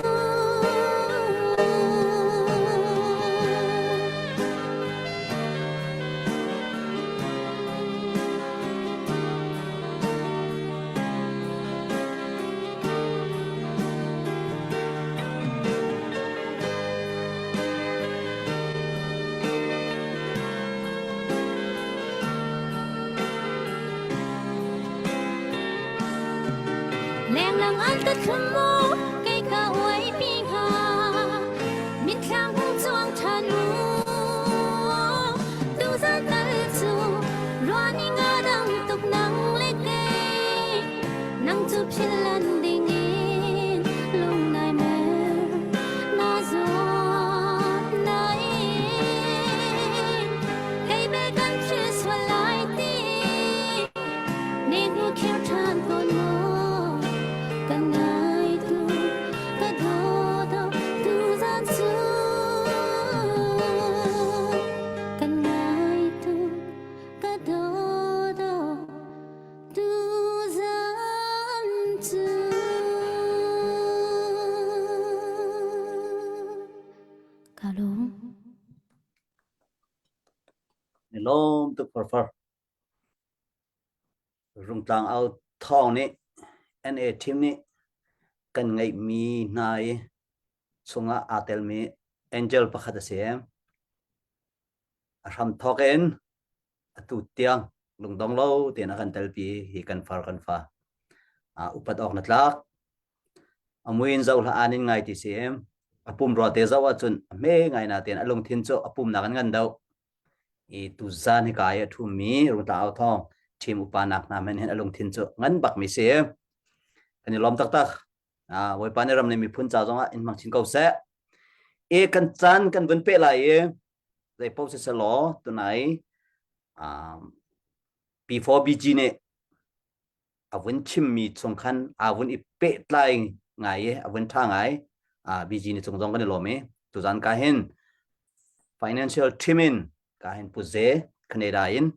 Lenglang an ka thlum mu kei ka uai pi hnga mitthlam hung cuang ṭhan mu tuzan tal cu ruahning a dang tuk nang le kei nang cu philh ding in lung nai mer na zuam nai kei be kan thil sual lai ti ne hnu khir ṭhan tawn mu kan ngai tu ka daw do tu zan cu kan ngai tu ka daw do Tuzan cu ka lung. Ni lawm tuk farfar. Rungtlang au thawng nih NA team nih kan ngeihmi hna i chungah aa telmi angel pakhat a si. A hram thawk in atu tiang lungdong lo tein a kan telpi hi kan far kan fa upat awk na tlak a mui in zoh hlah an in ngai ti si a pum rua te zoh ahcun a hme ngai na tein a lungthin cu a pumnak an ngan deuh i tu zan hi kai a thumi rungtla au thong team upa nak hna men hin a lungthin cu ngan bak mi si kan i lawm taktak Bawipa nih ram le miphun ca zongah in hmang chin ko seh e kan caan kan vun pe lai i zeipaoh siselaw tunai um, P4BG nih a vun chimmi chung khan aa vun i pehtlai ngai i a vun ṭha ngai uh, BG ni cung zong kan i lawm i tuzan ka hin financial team in ka hin Pu Ze Canada in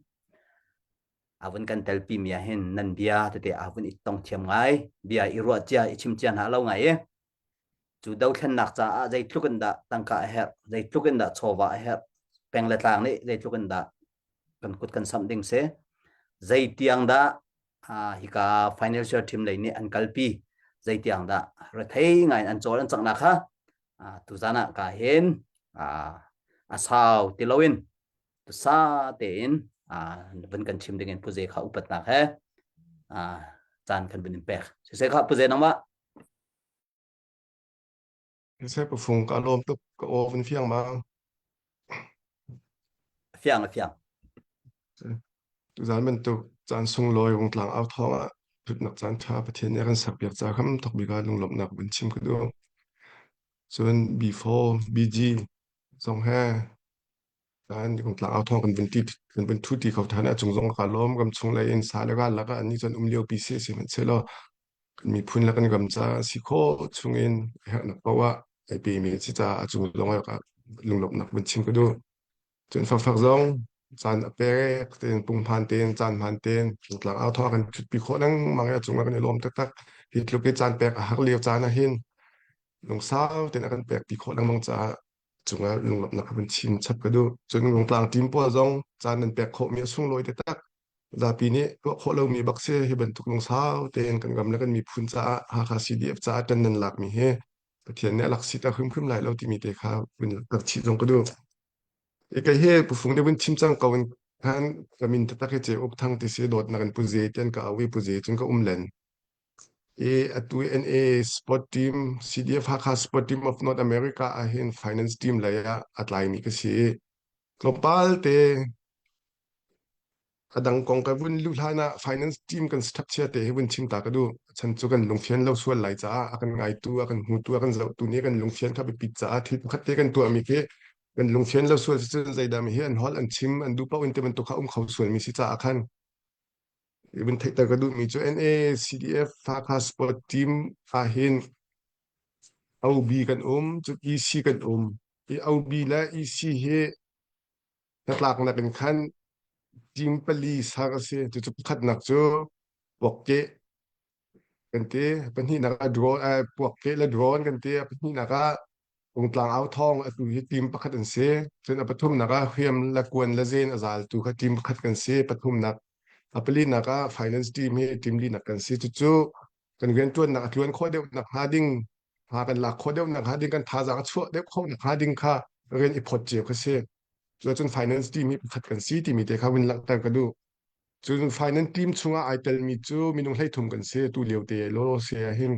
a vun kan telpi mi ah hin nan bia tete a vun i tong thiam ngai bia i ruah cia i chim cia hna lo ngai i Cu dothlennak caah zeitluk in dah tangka a herh, zeitluk in dah chawva a herh, peng le tlang nih zeitluk in dah kan kut kan samh ding si, zeitiang dah uh, hika financial team lei nih an kalpi, zeitiang dah rethei ngai in an cawl an cangnak kha uh, tuzan ah ka hin uh, a sau ti loin tusa tein uh, vun kan chim ding in puze kha upatnak he uh, caan kan vun in pek. Siseh kha puze nangmah Siseh pafung ka lawm tuk ka aw vun fiang ma. Fiang a fiang. Tuzaan bantuk caan sunglawi Rungtlang au thawng ah thutnak caan ṭha Pathian nih a kan serpiak caah khan thawk bik ah lunglawmhnak vun chim ka duh. Cun B4, BG zong he caan Rungtlang au thawng kan vun ti kan vun thu ti kho ṭhan a cung zong ka lawm ram chung lei in sa le ral lakah an nih cun um lio pi si sihmanhsehlaw kan miphun le kan ram caah si khawh chungin a herhnak paoh ah ai pemi a si caah a cung zong ah lunglawmhnak vun chim ka duh. Cun fakfak zong caan a pek tein punghman tein caan hmaan tein tlang au thawng kan ṭhutpi khawh lengmang i a cungah kan i lawm taktak. Hi tluk i caan pek a har lio caan ah hin lungsau tein a kan pek pi khawh lengmang caah cungah lunglawmhnak ka van chim chap ka duh. Cun Rungtlang team pawl zong caan nan pek khawhmi a sunglawi taktak. Zapi nih tuah khawh lomi bak si hi bantuk lungsau tein kan ram le kan miphun caah Hakha CDF caah ṭan nan lakmi hi Pathian nih a lak siter hrimhrim lai lo timi te kha vun rak chih zong ka duh. Kei hi pufung deuh in chim cang ko in khan ka min taktak hi Ce Uk Thang ti si dawtnak in Pu Ze tian ka au i Pu Ze cun ka um len. I atu NA Sport Team CDF Hakha Sport Team of North America ah hin finance team lei ah a tlaimi ka si i tlawmpal te A dang kong ka vun luh hlan ah finance team kan staff chia te hi vun chim ta ka duh. A chan cu kan lungfian lo sual lai caah a kan ngaitu, a kan hmutu, a kan zohtu nih kan lungfian kha biapit caah thil pakhat te kan tuahmi khi kan lungfian lo sual si cun zeidah mi hi an holh an chim an duh paoh in ti bantuk kha um kho sualmi si caah khan vun theihter ka duhmi cu NA CDF Hakha Sport Team ah hin OB kan um, cun EC kan um. I OB le EC hi hnatlaknak in khan team pali sak a si. Cucu pakhatnak cu puakkeh kan ti. Pahnihnak ah drone, eh, puakkeh le drone kan ti. A pahnihnak ah Rungtlang au thawng atu hi team pakhat an si. Cun a pathumnak ah hriam le kuan le zen a zaltu kha team pakhat kan si. Pathumnak a palinak ah finance team hi team linak kan si. Cucu kan rianṭuannak a tluan khawh deuh nak hnga ding hma kan lak khawh deuh nak hnga ding kan thazaang a chuah deuh khawh nak hnga ding kha rian i phawt cio kha si. Cuacun finance team hi pakhat kan si timi te kha vun langhter ka duh. Cun finance team chungah ai telmi cu minung 13 kan si tu lio te lawlaw se ah hin.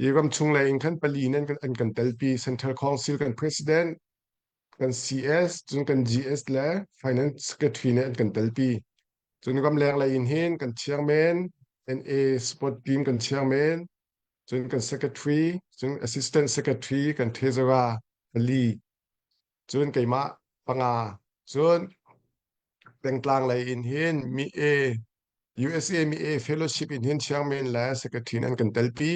I ram chung lei in khan pali in an kan, an kan telpi Central Council kan president kan CS cun kan GS le finance secretary nih an kan telpi. Cun ramleng lei in hin kan chairman NA sport team kan chairman cun kan secretary cun assistant secretary kan treasurer pali cun keimah panga cun pengtlang lei in hin mi A USA mi A fellowship in hin chairman le secretary an kan telpi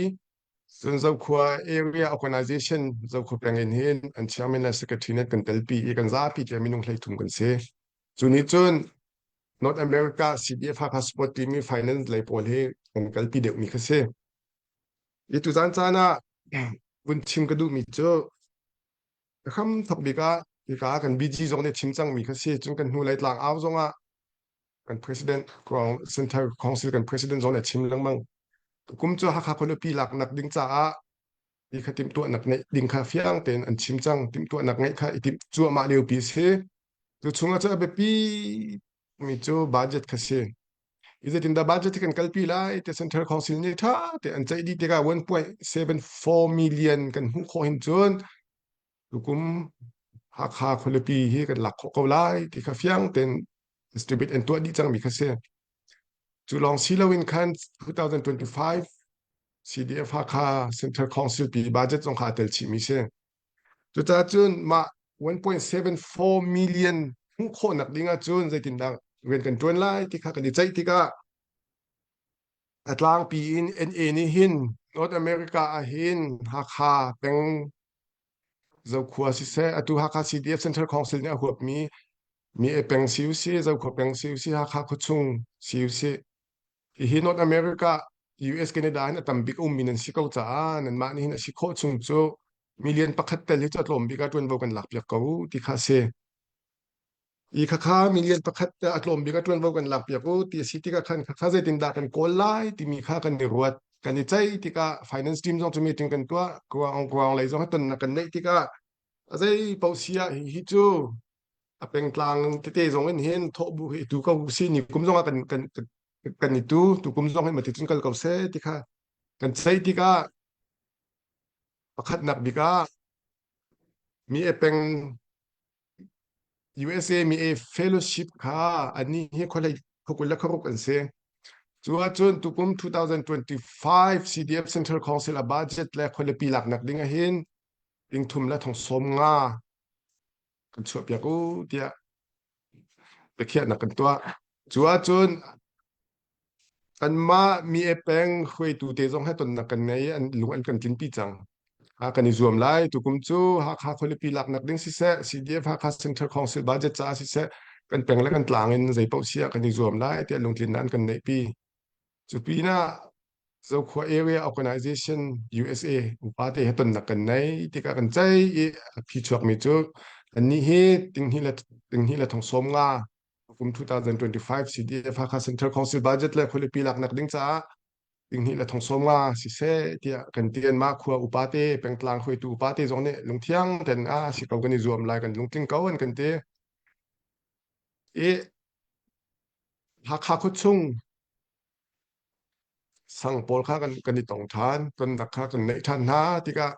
cun Zokhua area organization Zokhua peng in hin an chairman le secretary an kan telpi i kan zapi te minung 13 kan si cu nih cun North America CDF Hakha Sport team i finance lei pawl hi kan kalpi deuhmi kha si. I tuzan caan ah vun chim ka duhmi cu hram thok bik ah hika kan BG zong nih chim cangmi kha si. Cun kan hnulei tlang au zong ah kan president Center Council kan president zong nih a chim lengmang. Kum cu Hakha khualipi laknak ding caah hi kha timhtuahnak ngeih ding kha fiang tein an chim cang. Timhtuahnak ngeih kha i timh cuahmah liopi a si. Cu chungah cu a biapi mi cu budget kha si. I zeitindah budget hi kan kalpi lai ti Central Council nih ṭha te an ceih dih tikah 1.74 million kan hmuh khawh hin cun tukum Hakha khualipi hi kan lak khawh ko lai ti kha fiang tein estimate an tuah dih cangmi kha si. Cu lawng si loin khan 2025 CDF Hakha Central Council pi budget zong kha a tel chihmi si. Cucaah cun mah 1.74 million hmuh khawhnak ding ahcun zeitindah rian kan ṭuan lai ti kha kan i ceih tikah a tlangpi in NA nih hin North America ah hin Hakha peng Zokhua siseh atu Hakha CDF Central Council nih a huapmi mi e peng si usih Zokhua peng si usih Hakha khuachung si usih Hihi North America, US, Canada in a tam bik ummi nan si ko caah nanmah nih hin a si khawh chung cu million pakhat tel hi cu a tlawm bik ah ṭuanvo kan lakpiak ko ti kha a si. I khakha million pakhat a tlawm bik ah ṭuanvo kan lakpiak u ti a si tikah khan khakha zeitindah kan kawl lai timi kha kan i ruat. Kan i ceih tikah finance team zong cu meeting kan tuah, kuang kuang lei zong tonnak kan neih tikah a zei paoh si ah hihi cu a pengtlang tete zong in hin thawh bu hi tu ko si ni kum zong ah kan kan kan i tu tu kum zong hin mati cun kal ko seh ti kha kan ceih tikah pakhatnak bik ah mi e peng. USA mi e fellowship kha annih hi khualei khukul le khuaruk an si. Cu ahcun tukum 2025 CDF Central Council a budget le khualipi laknak ding ahhin ting thum le thong sawm nga kan chuahpiak u tiah biakhiahnak kan tuah. Cu ahcun Kanmah mi e peng hruaitu te zong he tonnak kan ngei i an lung an kan tlinpi cang. Ha kan i zuam lai. Tukum cu Hakha khualipi laknak ding siseh, CDF Hakha Central Council budget caah siseh, kan peng le kan tlang in zei paoh si ah kan i zuam lai tiah lungtlinnak an kan neihpi. Cu pinah Zokhua Area Organization USA upa te he tonnak kan nei tikah kan ceih i a phi chuakmi cu annih hi tinghnih le tinghnih le thong sawm nga kum 2025 CDF Hakha Central Council budget le khualipi laknak ding caah tinghnih le thong sawm nga siseh tiah kan ti mah khua upa te pengtlang hruaitu upa te zong nih lungthiang ten a si ko kan i zuam lai kan lungtling ko an kan ti i Hakha khuachung sang pawl kha kan kan i tong ṭhan tonnak kha kan neih ṭhan hna tikah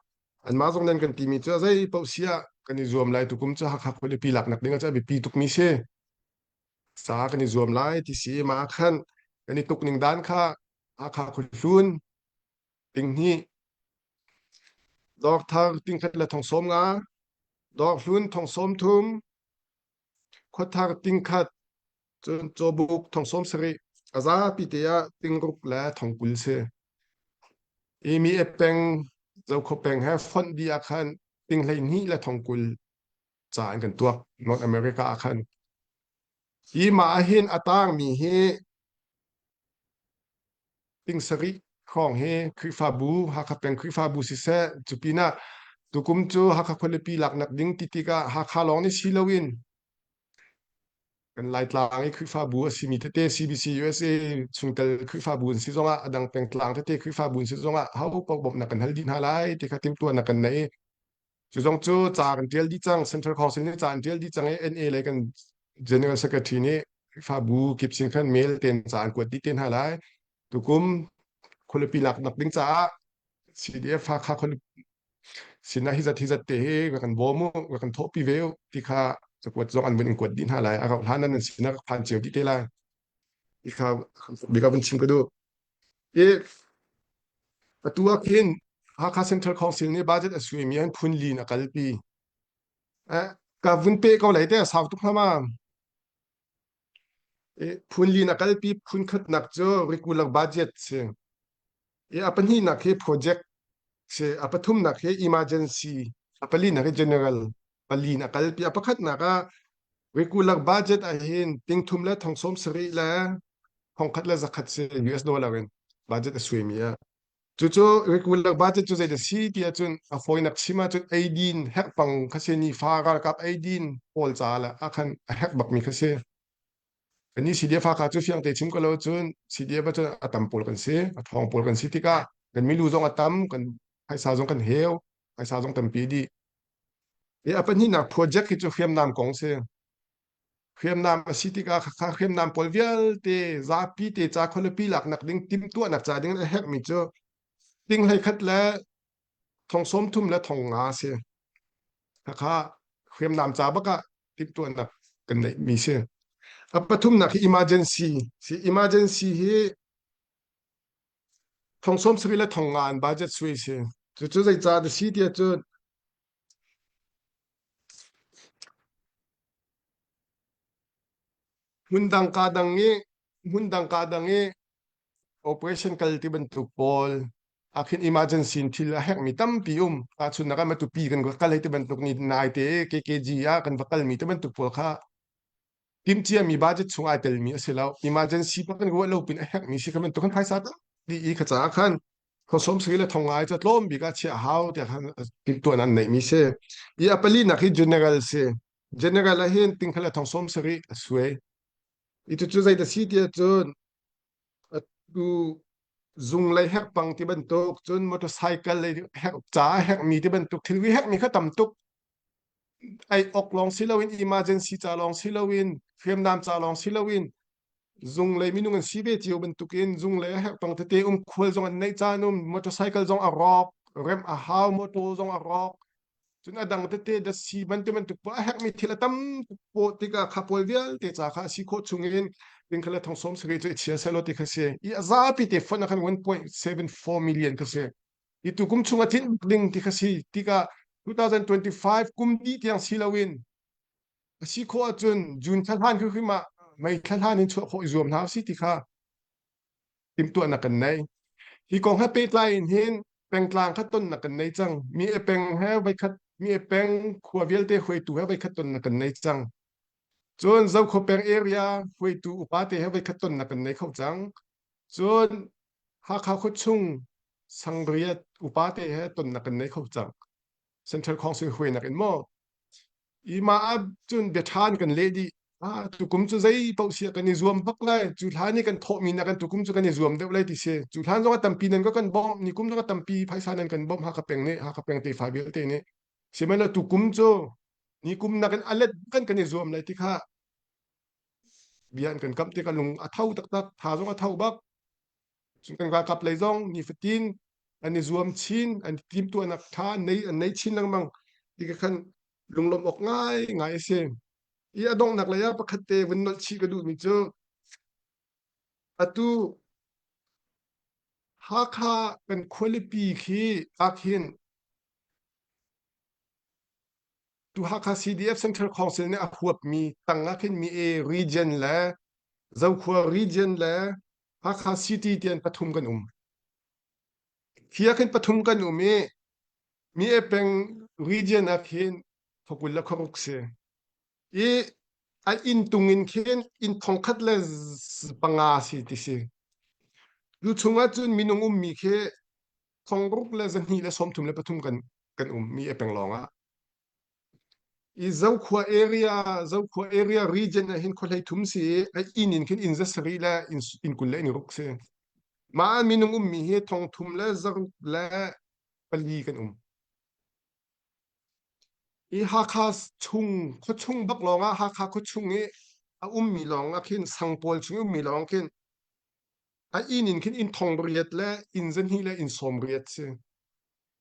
anmah zong nan kan timi cu a zei paoh si ah kan i zuam lai tukum cu Hakha khualipi laknak ding ah cun a biapi tukmi si sa kan i zuam lai ti si mah ah khan kan i tuk ning dan kha Hakha khuahlun tinghnih Dawrthar tingkhat le thong sawm nga Dawrhlun thong sawm thum Khuathar tingkhat Cun cawbuk thong sawm sarih a zapi te ah tingruk le thongkul si. I mi e peng Zokhua peng he fonh dih ah khan ting 12 le thongkul ca an kan tuak North America ah khan. Hi mah ahhin a tangmi hi ting sarih hrawng hi Khrihfabu Hakha peng Khrihfabu siseh cu pinah tukum cu Hakha khualipi laknak ding ti tikah Hakha lawng nih si loin Kan Laitlang i Khrihfabu a simi tete CBC USA chungtel Khrihfabu an si zongah a dang pengtlang tete Khrihfabu an si zongah ho paoh bawmhnak kan hal dih hna lai ti kha timhtuahnak kan nei. Cu zong cu ca kan ṭial dih cang. Central Council nih ca an ṭial dih cang i NA lei kan General Secretary nih Khrihfabu kip sin khan mail tein ca an kuat dih te hna lai. Tukum khualipi laknak ding caah CDF Hakha khualipi sinah hi zat hi zat te hi va kan bawm u va kan thawhpi ve u ti kha cakuat zong an vun in kuat dih hna lai a rauh hlan nan sinah ka phan cio dih te lai ti kha bika vun chim ka duh i atu ah khin Hakha Central Council nih budget a suimi an phun lin a kalpi eh ka vun pe ko lai te sau tuk hna ma Phun li in a kalpi. Phun khatnak cu regular budget si. I a pahnihnak hi project si. A pathumnak hi emergency. A palinak hi general. Pali in a kalpi. A pakhatnak ah regular budget ahhin tingthum le thong sawm sarih le thongkhat le zakhat si US dollar in budget a suaimi ah. Cucu regular budget cu zeidah si ti ahcun a fawinak chim ahcun eidin herhpang kha si nifa ralkap eidin pawl ca le ah khan a herh bakmi kha si. Kannih CDF Hakha cu fiang te chim ko lo cun CDF ahcun a tam pawl kan si, a thawng pawl kan si tikah kan milu zong a tam, kan phaisa zong kan heu, phaisa zong tampi dih. I a pahnihnak project hi cu hriamnam kong si. Hriamnam a si tikah khakha hriamnam pawl vialte zapi te ca khualipi laknak ding timhtuahnak ca ding a herhmi cu ting hlei khat le thong sawm thum le thong nga a si. Khakha hriamnam ca bak ah timhtuahnak kan neihmi si. A pathumnak hi emergency si. Emergency hi thong sawm sarih le thong nga an budget sui si. Cucu zeicah a si tiah cun Hmundang kaa dang i hmundang kaa dang i operation kal ti bantuk pawl ah khin emergency in thil a herhmi tampi um. Tahchunhnak ah Matupi kan va kal hei ti bantuk ni naite KKG ah kan va kalmi ti bantuk pawl kha timhciami budget chung ai telmi a si lo. Emergency pa kan ruah lo pin a herhmi si kha bantuk kan phaisa tampi i kha caah khan Thawsawm sui le thong ngai cu tlawm bik ah chiah hau tiah khan timhtuah an neihmi si. Hi a palinak hi general si. General ah hin tingkhal le thong sawm sarih a suai. I cucu zei dah si tiah cun atu zung lei herhpang ti bantuk cun motorcycle lei herh ca herhmi ti bantuk thilri herhmi kha tam tuk ei ok lawng si loin emergency ca lawng si loin hriamnam ca lawng si loin zung lei minung an si ve cio bantukin zung lei a herhpang tete um khual zong an neih caan um motorcycle zong a rawk remh a hau motor zong a rawk. Cun a dang tete datsi bantuk bantuk poah a herhmi thil a tam tuk poh tikah kha pawl vialte ca kha a si khawh chung in ting kha le thong sawm sarih cu i chia sehlaw ti kha si. I a zapi te fonh ah khan 1.74 million kha si. I tu kum chung a tlinh ding ti kha si tikah 2025 kum dih tiang si loin a si khawh ahcun June thla hlan hrimhrim ah May thla hlan in chuah khawh i zuam hna usih ti kha timhtuahnak kan nei. Hi kong he pehtlai in hin pengtlang kha tonnak kan nei cang. Mi e peng he voikhat mi e peng khua vialte hruaitu he voikhat tonnak kan nei cang. Cun Zokhua peng area hruaitu upa te he voikhat tonnak kan nei kho cang. Cun Hakha khuachung sangriat upa te he tonnak kan nei kho cang. Central Council hruainak in maw i mah ah cun bia ṭha an kan leh dih. Ah tukum cu zei paoh sia kan i zuam bak lai. Cu hlan i kan thawhmi na kan tukum cu kan i zuam deuh lai ti si. Cu hlan zong a tampi nan ka kan bawmh, ni kum zong a tampi phaisa nan kan bawmh Hakha peng nih, Hakha peng tefa vialte nih. Sihmanhsehlaw tukum cu ni kum nakin a let kan kan i zuam lai ti kha bia an kan kamh tikah lung a tho taktak, tha zong a tho bak. Cun kan ralkap lei zong nifatin an i zuam chin, an i timtuahnak ṭha an nei, an nei chin lengmang. Ti ka khan lunglawmh awk ngai ngai a si. I a donghnak lei ah pakhat te vun nolh chih ka duhmi cu atu Hakha kan khualipi khi ahkhin tu Hakha CDF Central Council nih a huapmi tang ah khin mi e region le Zokhua region le Hakha City tian pathum kan um. Hi ah khin pathum kan um i mi e peng region ah khin khawkul le khuaruk si. I a inn tung in khin inn thongkhat le panga si ti si. Cu chung ah cun minung ummi khi thongruk le zahnih le 33 kan kan um mi e peng lawng ah. I Zokhua area Zokhua area region ah hin khuahlei thum si i a inn in khin inn za sarih le inn inn 20 le inn ruk si. Mah ah minung ummi hi thong thum le zaruk le pali kan um. I Hakha chung khuachung bak lawng ah Hakha khuachung i a ummi lawng ah khin sang pawl chung i ummi lawng khin a inn in khin inn thong riat le inn zahnih le inn sawm riat si.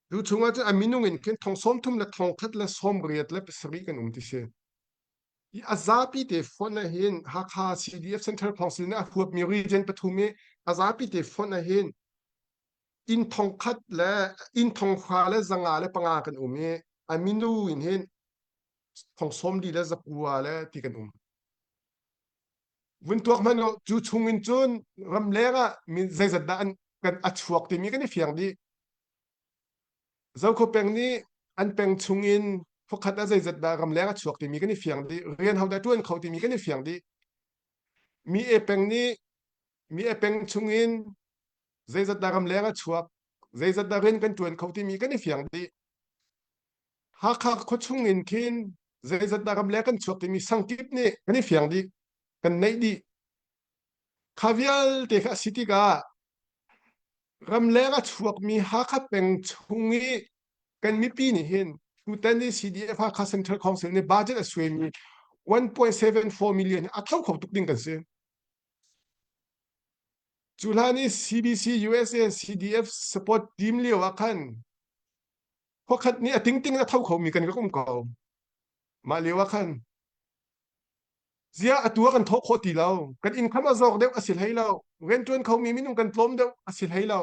Cu chungah cun a minung in khin thong 30 le thong khat le sawm riat le pasarih kan um ti si. I a zapi te fonh ah hin Hakha CDF Central Council nih a huapmi region pathum i a zapi te fonh ah hin inn thong khat le inn thong hra le zanga le panga kan um i a minu in hin thong sawm li le zakua le ti kan um. Vun tuak hmanh u, cu chung in cun ramleng ah min zeizat dah an kan a chuak timi kan i fiang dih. Zokhua peng nih an peng chung in khuakhat ah zeizat dah ramleng a chuak timi kan i fiang dih. Rian ho dah ṭuan kho timi kan i fiang dih. Mi e peng nih mi e peng chung in zeizat dah ramleng a chuak, zeizat dah rian kan ṭuan kho timi kan i fiang dih. Hakha khuachung in khin zeizat dah ramleng kan chuak timi sangkip nih kan i fiang dih, kan neih dih. Kha vialte kha a si tikah ramleng a chuakmi Hakha peng chung i kan mipi nih hin tutan i CDF Hakha Central Council nih budget a suaimi 1.74 million hi a tho kho tuk ding kan si. Cu hlan i CBC USA CDF support team lio ah khan khuakhat nih a tingting in a tho khomi kan rak um ko. Mah lio ah khan ziah atu ah kan thawh khawh ti lo. Kan income a zawk deuh a si hlei lo. Rianṭuan khomi minung kan tlawm deuh a si hlei lo.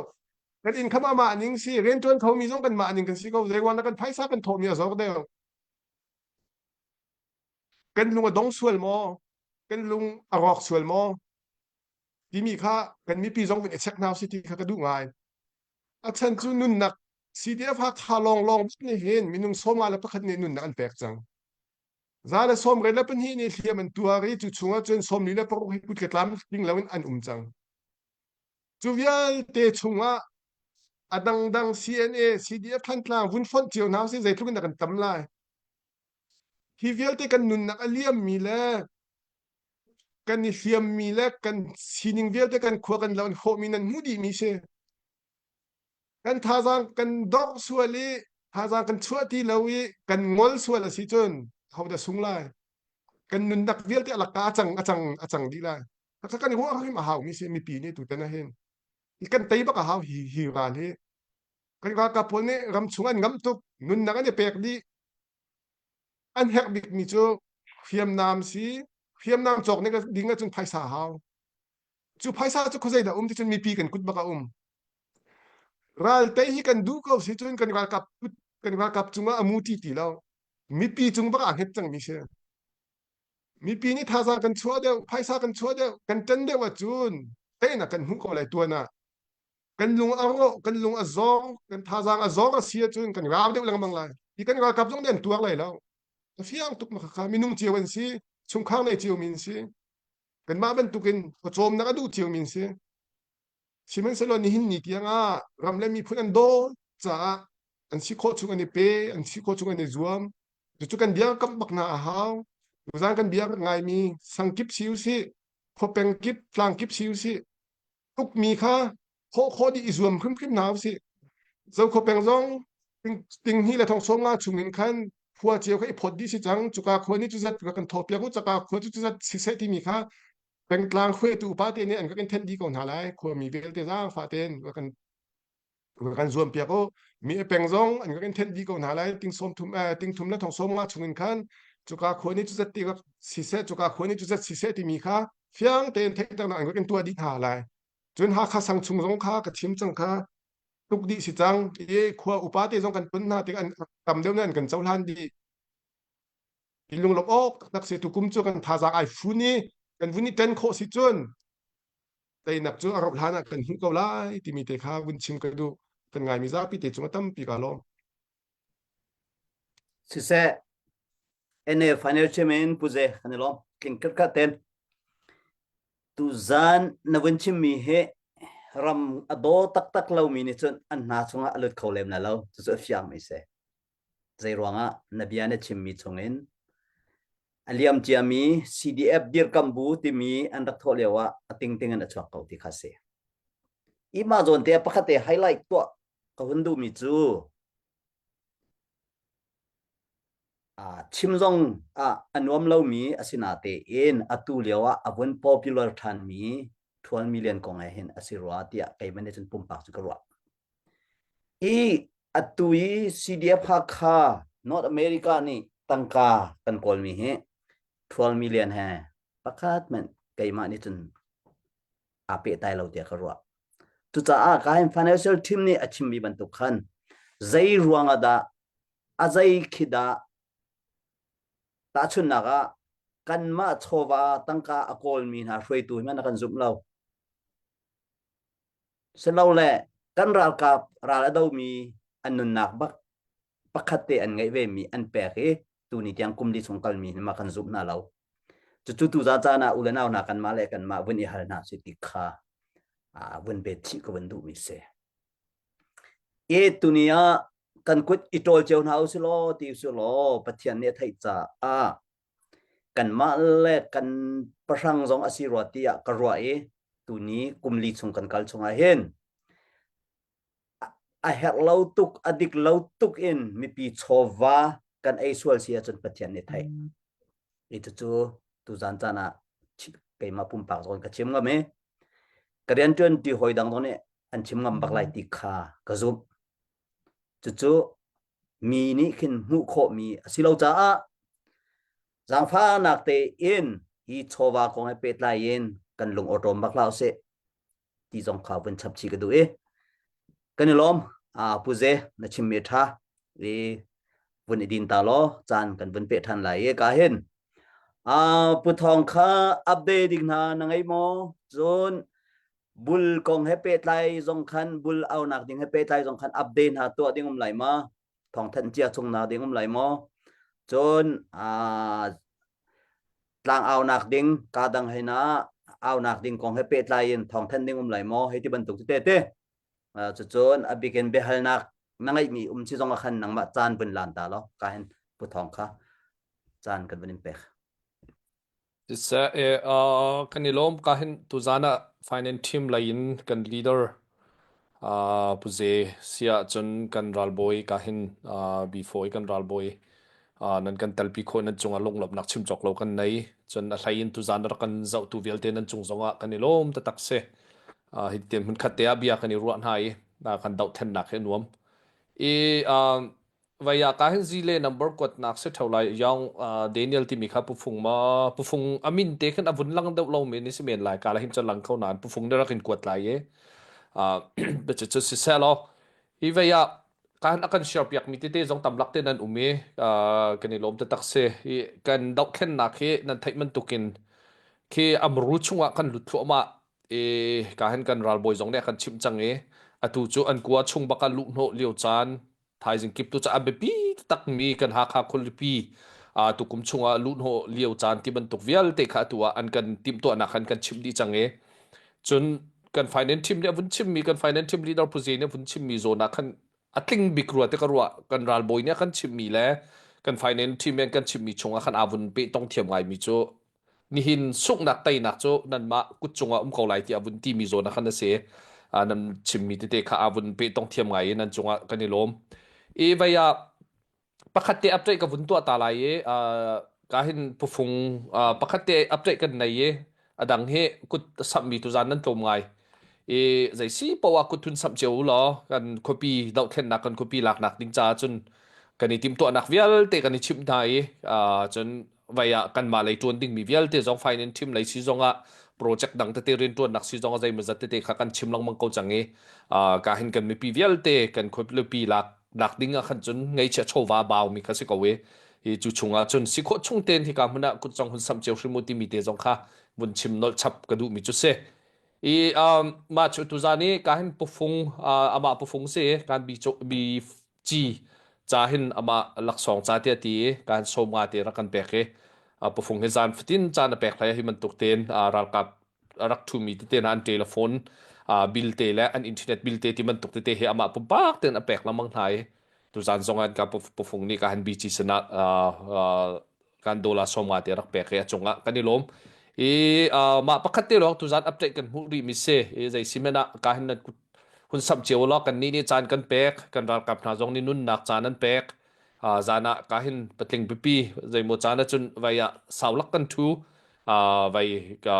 Kan income amah ning si, rianṭuan khomi zong kanmah ning kan si ko. Zeiruang dah kan phaisa kan thawhmi a zawk deuh. Kan lung a dong sual maw? Kan lung a rawk sual maw? Timi kha kan mipi zong vun i check hna usih ti kha ka duh ngai. A chan cu nunnak CDF Hakha lawnglawng nih hin minung 51 nih nunnak an pek cang. Za le sawm le pahnih nih hliam an tuar i cu chungah cun 46 hi kut le tlam tling loin an um cang. Cu vialte chungah a dangdang CNA, CDF Thantlang vun fonh cio hna usih zeitluk in dah kan tam lai. Hi vialte kan nunnak a liammi le kan i hliammi le kan sining vialte kan khua kan lo an hrawhmi nan hmuh dihmi si. Kan thazaang kan dorh sual i thazaang kan chuah ti lo i kan ngol sual a si cun hodah sung lai? Kan nunnak vialte a laka a cang a cang a cang dih lai. Khakha kan ruah hrim a haumi si mipi nih tutan ah hin. Kan tei bak a hau hi hi ral hi. Kan ralkap pawl nih ram chung an ngamh tuk, nunnak an i pek dih. An herh bikmi cu hriamnam si, hriamnam cawk ding ahcun phaisa hau. Cu phaisa cu khuazei dah um ti cun mipi kan kut bak a um. Ral tei hi kan duh ko si cun kan ralkap kut kan ralkap cungah a muti ti lo. Mipi cung bak aa hnget cangmi si. Mipi nih thazaang kan chuah deuh, phaisa kan chuah deuh, kan ṭan deuh ahcun teinak kan hmuh ko lai tuan ah. Kan lung a rawh, kan lung a zawng, kan thazaang a zawng a si ahcun kan rau deuh lengmang lai. Hi kan ralkap zong nih an tuar lai lo. A fiang tuk ma kha minung cio an si, chungkhar nei cio mi an si. Kanmah bantukin pawcawmnak a duh cio mi an si. Sihmanhsehlaw nihin ni tiang ah ram le miphun an daw caah an si khawh chung an i pe, an si khawh chung an i zuam. Cucu kan bia kamh bak hna a hau. Tuzaan kan bia rak ngaimi sangkip si usih, khuapeng kip, tlang kip si usih, tukmi kha khawh khawh dih i zuam hrimhrim hna usih. Zokhua peng zong ting hnih le thong sawm nga chung in khan khua cio kha i phawt dih si cang. Cuka khua nih cuzat kan thawhpiak u, caka khua cu cuzat siseh timi kha pengtlang hruaitu upa te nih an kan thenh dih ko hna lai. Khuami vialte zaangfah tein kan kan zuam piak u. Mi peng zong an kan thenh dih ko hna lai. Ting sawm thum ting thum le thong sawm nga chung in khan cuka khua nih cuzat ti siseh, cuka khua nih cuzat siseh timi kha fiang tein theihternak an kan tuah dih hna lai. Cun Hakha sang chung zong kha ka chim cang kha tuk dih si cang. I khua upa te zong kan pun hna tik an tam deuh nih an kan cohlan dih. I lunglawmh awk taktak si tukum cu kan thazaang ai fun i kan vun i ṭen khawh si cun teinak cu a rauh hlan ah kan hmuh ko lai timi te kha vun chim ka duh. Kan ngaimi zapi te cung a tampi ka lawm. Siseh, NA final chairman Pu Ze kan i lawm. Tling khat ten. Tuzan na vun chimmi hi ram a daw taktak lomi nih cun an hna chungah a lut kho lem la lo. Cucu a fiangmi si. Zei ruangah na bia na chimmi chungin a liam ciami CDF dirkamh bu timi an rak thawh lio ah a tingting in a chuak ko ti kha si. I mah zawn te pakhat te highlight tuah ka hun duhmi cu chim zong ah a nuam lomi a si natein atu lio ah a vun popular ṭhanmi 12 million kong he hin a si rua tiah keimah nih cun pumpak cu ka ruah. I atu i CDF Hakha North America nih tangka kan kawlmi hi 12 million he pakhat hmanh keimah nih cun aa pehtlai lo tiah ka ruah. Cucaah kahin financial team nih a chimmi bantuk khan zei ruang ah dah a zei khi dah tahchunhnak ah kanmah chawva tangka a kawlmi hna hruaitu hi hmanh kan zumh lo. Silole kan ralkap ral a domi an nunnak bak pakhat te an ngeih vemi an pek i tuni tiang kum li chung kalmi hi ma kan zumh hna lo. Cucu tu za caan ah u le nau hna kanmah le kanmah vun i hal hna si ti kha vun bet chih ka vun duhmi si. I tuni ah kan kut i ṭawl cio hna u si law ti u si law Pathian nih a theih caah kanmah le kan pahrang zong a si rua tiah ka ruah i tuni kum li chung kan kal chungah hin a herh lo tuk a dik lo tuk in mipi chawva kan ei sual si ahcun Pathian nih theih. I cucu tuzan caan ah keimah pumpak zong ka chim ngam i ka rianṭuan ti hawi dang zong nih an chim ngam bak lai ti kha ka zumh. Cucu mi nih khin hmuh khawhmi a si lo caah zaangfahnak tein hi chawva kong he pehtlai in kan lung awṭawm bak hlah usih ti zong kha vun chap chih ka duh i kan i lawm pu Ze na chimmi ṭha i vun i din ta law caan kan vun peh ṭhan lai i ka hin pu Thawng kha update ding hna na ngei maw cun bul kong he pehtlai zong khan bul aunak ding he pehtlai zong khan update hna tuah ding um lai ma thawngthanh cia chung na ding um lai maw cun tlang aunak ding ka dang he na aunak ding kong he pehtlai in thawngthanh ding um lai maw hei ti bantuk te te cucun a bikin biahalnak na ngeihmi um si zong ah khan nangmah caan vun lan ta lo ka hin pu thawng kha caan kan vun in pek Siseh, eh, kan i lawm ka hin tuzan ah finance team lei in kan leader uh, Pu Ze sia cun kan ralbawi ka hin uh, B4 kan ralbawi uh, nan kan telpi khawh nan cungah lunglawmhnak chim cawk lo kan nei cun a hlei in tuzan rak kan zohtu vialte nan cung zongah kan i lawm taktak si uh, hi tian hmun khat te ah bia kan i ruah hna i uh, kan dohthennak hi a nuam i uh, Vai ah ka hin zile number kuatnak si theo lai yong Daniel timi kha pufung ma pufung amin te khan avun lang deuh lo men si men lai ka la hin chan lang kho nan pufung ne rak in kuat lai e uh cu si se lo hi vai ah kan akan share piak mi tete zong tam lak te nan um i kan i lawm taktak si hi kan dohthlennak hi nan theih bantukin khi amru chungah kan lut thluahmah i ka hin kan ralbawi zong nih a kan chimh cang i atu cu an kua chung bak ah luhhnawh lio caan thaizing kip tu cu a biapi takmi kan Hakha khualipi uh, tukum chungah luhhnawh lio caan ti bantuk vialte kha atu ah an kan timhtuahnak an kan chimh dih cang i cun kan finance team nih a vun chimmi kan finance team leader Pu Zee nih a vun chimmi zawn ah khan a tling bik rua te ka ruah kan ralbawi nih a kan chimhmi le kan finance team nih an kan chimhmi chungah khan aa vun pehtong thiam ngaimi cu nihin sunghnak teinak cu nanmah kut cungah um ko lai tiah vun timi zawn ah khan a si. Nan chimmi tete kha aa vun pehtong thiam ngai i nan cungah kan i lawm. I vei ah pakhat te update ka vun tuah ta lai i ka hin pufung pakhat te update kan nei i a dang hi kut samhmi tuzan nan tlawm ngai. I zei si poah kut thun samh cio u law kan khuapi dohthlennak kan khuapi laknak ding caah cun kan i timhtuahnak vialte kan i chimh hna i cun vai ah kanmah lei ṭuan dingmi vialte zong finance team lei si zongah project dang tete rianṭuannak si zongah zeimawzat tete kha kan chim lengmang ko cang i ka hin kan mipi vialte kan khuapi lak lak ding ah khan cun ngeihchiah chawva baumi kha si ko i hi cu chungah cun si khawh chung tein hika hmun ah kutzong hun samh cio hrim u timi te zong kha vun chim nolh chap ka duhmi cu si i um, mah cu tuzan i ka hin pufung uh, amah pufung si kan bi bi ci ca hin amah laksawng ca tiah ti i kan sawm nga te rak kan pek i pufung hi zan fatin caan a pek hlei hi bantuk tein ralkap rak ṭhumi tete hna an telephone bill te le an internet bill te ti bantuk tete hi amah pumpak tein a pek lengmang hna i tuzan zong ah ka pufung nih ka han BG sinah kan dollar 50 te rak pek i a cungah kan i lawm i mah pakhat te lawng tuzan update kan hmuh rih mi si i zei si men ah ka hin nan hun samh cio law kan nih nih caan kan pek kan ralkap hna zong nih nunnak caan an pek zan ah ka hin patling pipi zeimaw caan ahcun vai ah saulak kan thu vai ka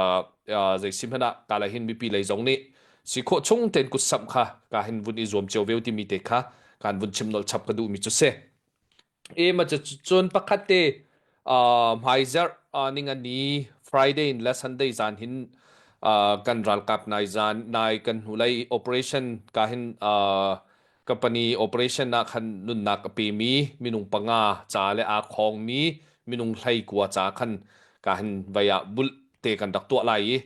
zei si hmanh ah ka la hin mipi lei zong nih si khawh chung ten kut samh kha ka hin vun i zuam cio veu timi te kha kan vun chim nolh chap ka duh mi cu si E ma cun pakhat te uh, hmaizarh uh, ningani Friday in le Sunday zan hin uh, kan ralkap nai zan nai kan hnulei operation ka hin uh, company operation ah khan nunnak a pemi minung panga ca le aa khawngmi minung hlei kua ca khan ka hin vai ah bulh te kan rak tuah lai i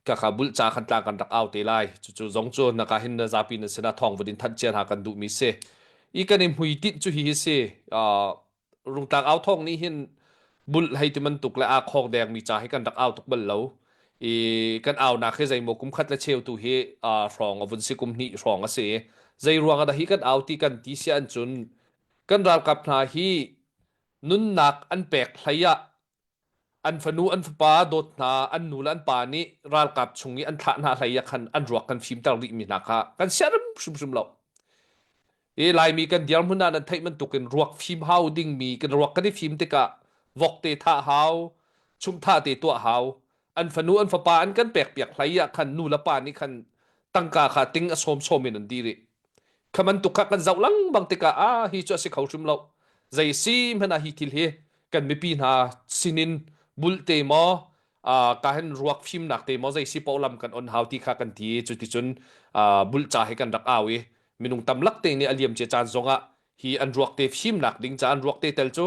ka kha bulh ca khan tlang kan rak au te lai cucu zong cu na ka hin na zapi na sinah thawng vun in thanh cia hna kan duhmi si I kan i hmuitinh cu hihi si. Uh, rungtlang au thawng nih hin bulh hei ti bantuk le aa khawk dengmi ca hi kan rak au tuk bal lo. I kan aunak hi zeimaw kum khat le cheu tu hi uh, hrawng a vun si kum hnih hrawng a si. Zei ruang ah dah hi kan au ti kan ti si ahcun kan ralkap hna hi nunnak an pek hlei ah an fanu an fapa dawt hna an nu le an pa nih ralkap chung i an thlah hna hlei ah khan an ruak kan fimter rihmi hna kha kan siarem hrimhrim lo. I Laimi kan dirhmun ah nan theih bantukin ruak fim hau dingmi kan ruak kan i fim tikah vok te thah hau, chumthah te tuah hau. An fanu an fapa an kan pek piak hlei ah khan nu le pa nih khan tangka kha ting a sawm sawm in an di rih. Kha bantuk kha kan zoh lengmang tikah ah hi cu a si kho hrim lo. Zei si hmanh ah hi thil hi kan mipi hna sinin bulte maw uh, ka hin ruak fimnak te maw zei si paoh lam kan on hau ti kha kan ti cu ti cun uh, bulca he kan rak au i minung tam lak te nih a liam cia caan zongah hi an ruak te fimnak ding ca an ruak te tel cu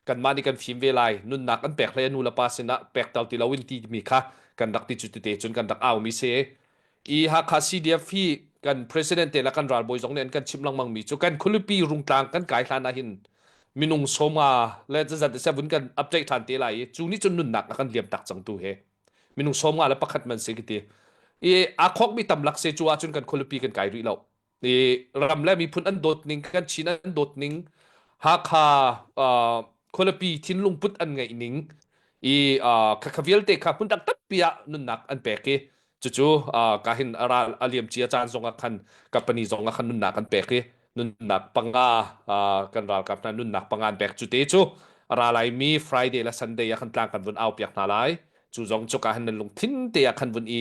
kanmah nih kan fim ve lai nunnak an pek hlei nu le pa sinah pek tel ti loin ti mi kha kan rak ti cu tete cun kan rak au mi si i Hakha CDF hi kan president te le kan ralbawi zong nih an kan chimh lengmang mi cu kan khualipi rungtlang kan kai hlan ah hin minung sawma le zazat se vun kan update than te lai i cu nih cun nunnak a kan liam tak cang tu he minung 50 le pakhat man si kiti i aa khok mi tam lak se cu ahcun kan khualipi kan kai rih lo i ram le miphun an dawt ning kan Chin an dawt ning Hakha uh, khualipi thinlung put an ngeih ning i uh, khakha vialte kha hmun dang tampi ah nunnak an pek i cucu uh, ka hin a ral a liam cia caan zong ah khan company zong ah khan nunnak an pek i nunnak panga uh, kan ralkap hna nunnak panga an pek cu te cu a ra lai mi Friday le Sunday ah khan tlang kan vun au piak hna lai cu zong cu ka han nan lungthin te ah khan vun i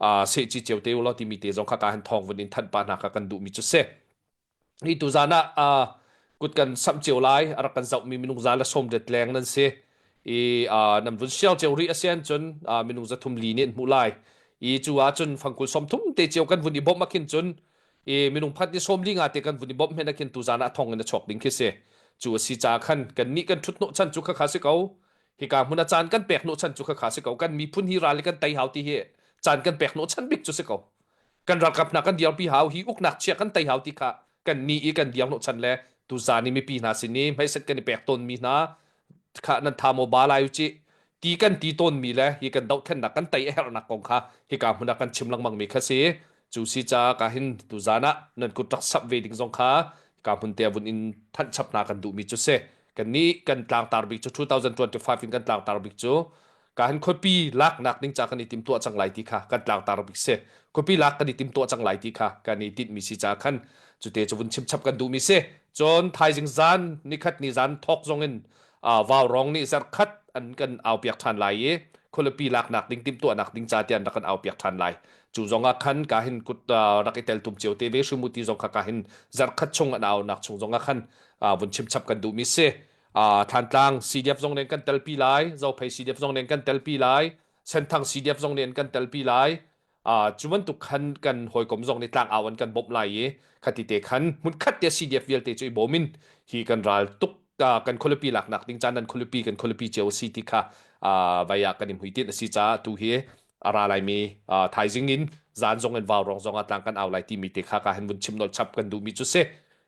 uh, seh ci cio te ulaw timi te zong kha ka han thawng vun in thanh pa hna kha kan duh mi cu si hi tu zan ah uh, Kut kan samh cio lai. A rak kan zohmi minung za le sawm riat leng nan si. I uh, nan vun share cio rih a si ahcun uh, minung 300 li nih an hmuh lai. I cu ahcun fangkul 30 te cio kan vun i bawmh ah khin cun i minung phat ni sawm li nga te kan vun i bawmh hen ah khin tuzan ah thong in a chuak ding khi si. Cu a si ca khan kan nih kan ṭhut hnawh chan cu khakha si ko. Hika hmun a caan kan pek hnawh chan cu khakha si ko. Kan miphun hi ral i kan tei hau ti hi caan kan pek hnawh chan bik cu si ko. Kan ralkap hna kan dirpi hau hi uknak chia kan tei hau ti kha kan ni i kan dir hnawh chan le tuzan i mipi hna sin i hmeiset kan i pek tawnmi hna kha nan tha maw ba lai u cih ti kan ti tawnmi le hi kan dohthlennak kan tei a herhnak kong kha hika hmun ah kan chim lengmang mi kha si cu si ca ka hin tuzan ah nan kut rak sap ve ding zong kha ka hmun te vun in thanh chap hna kan duhmi cu si kan nih kan tlangtar bik cu 2025 in kan tlangtar bik cu ka hin khuapi laknak ding ca kan i timtuah cang lai ti kha kan tlangtar bik si khuapi lak kan i timtuah cang lai ti kha kan i tinhmi si ca khan cute cu vun chimchap kan duhmi si cun thaizing zan nikhat ni zan thawk zong in vau rong nih zarkhat an kan aupiak ṭhan lai i khualipi laknak ding timhtuahnak ding ca tian rak kan aupiak ṭhan lai cu zong ah khan ka hin kut rak i tel tum cio te ve hrimu ti zong kha ka hin zarkhat chung an aunak chung zong ah khan vun chimchap kan duhmi si Thantlang CDF zong nen kan telpi lai Zophei CDF zong nen kan telpi lai Senthang CDF zong nen kan telpi lai cu bantuk khan kan hawikom zong nih tlangau an kan bawmh lai i khati te khan hmunkhat te CDF vialte cu i bawm in hi kan ral tuk kan khualipi laknak ding caan nan khualipi kan khualipi cio si ti kha vai ah kan i hmuitinh a si caah tu hi a ra laimi thaizing in zan zong in vau rong zong ah tlang kan au lai timi te kha ka hin vun chim nolh chap kan duhmi cu si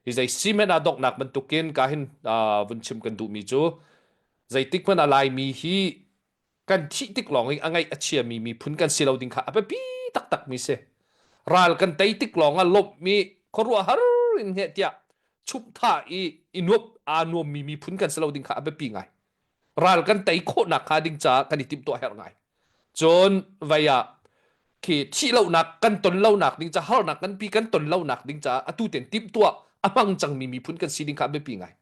hi zei si men ah donghnak bantukin ka hin vun chim kan duhmi cu zeitik hmanh ah laimi hi kan thih tik lawng i a ngaih a chiami miphun kan si lo ding kha a biapi taktak mi si. Ral kan tei tik lawng ah lawmhmi khuaruahhar in heh tiah chumhtha i i nuam aa nuammi miphun kan si lo ding kha a biapi ngai. Ral kan tei khawhnak hnga ding caah kan i timhtuah herh ngai. Cun vei ah khi thih lonak kan ton lonak ding ca harnak nganpi kan ton lonak ding caah atu ten timhtuah a hmang cangmi miphun kan si ding kha a biapi ngai.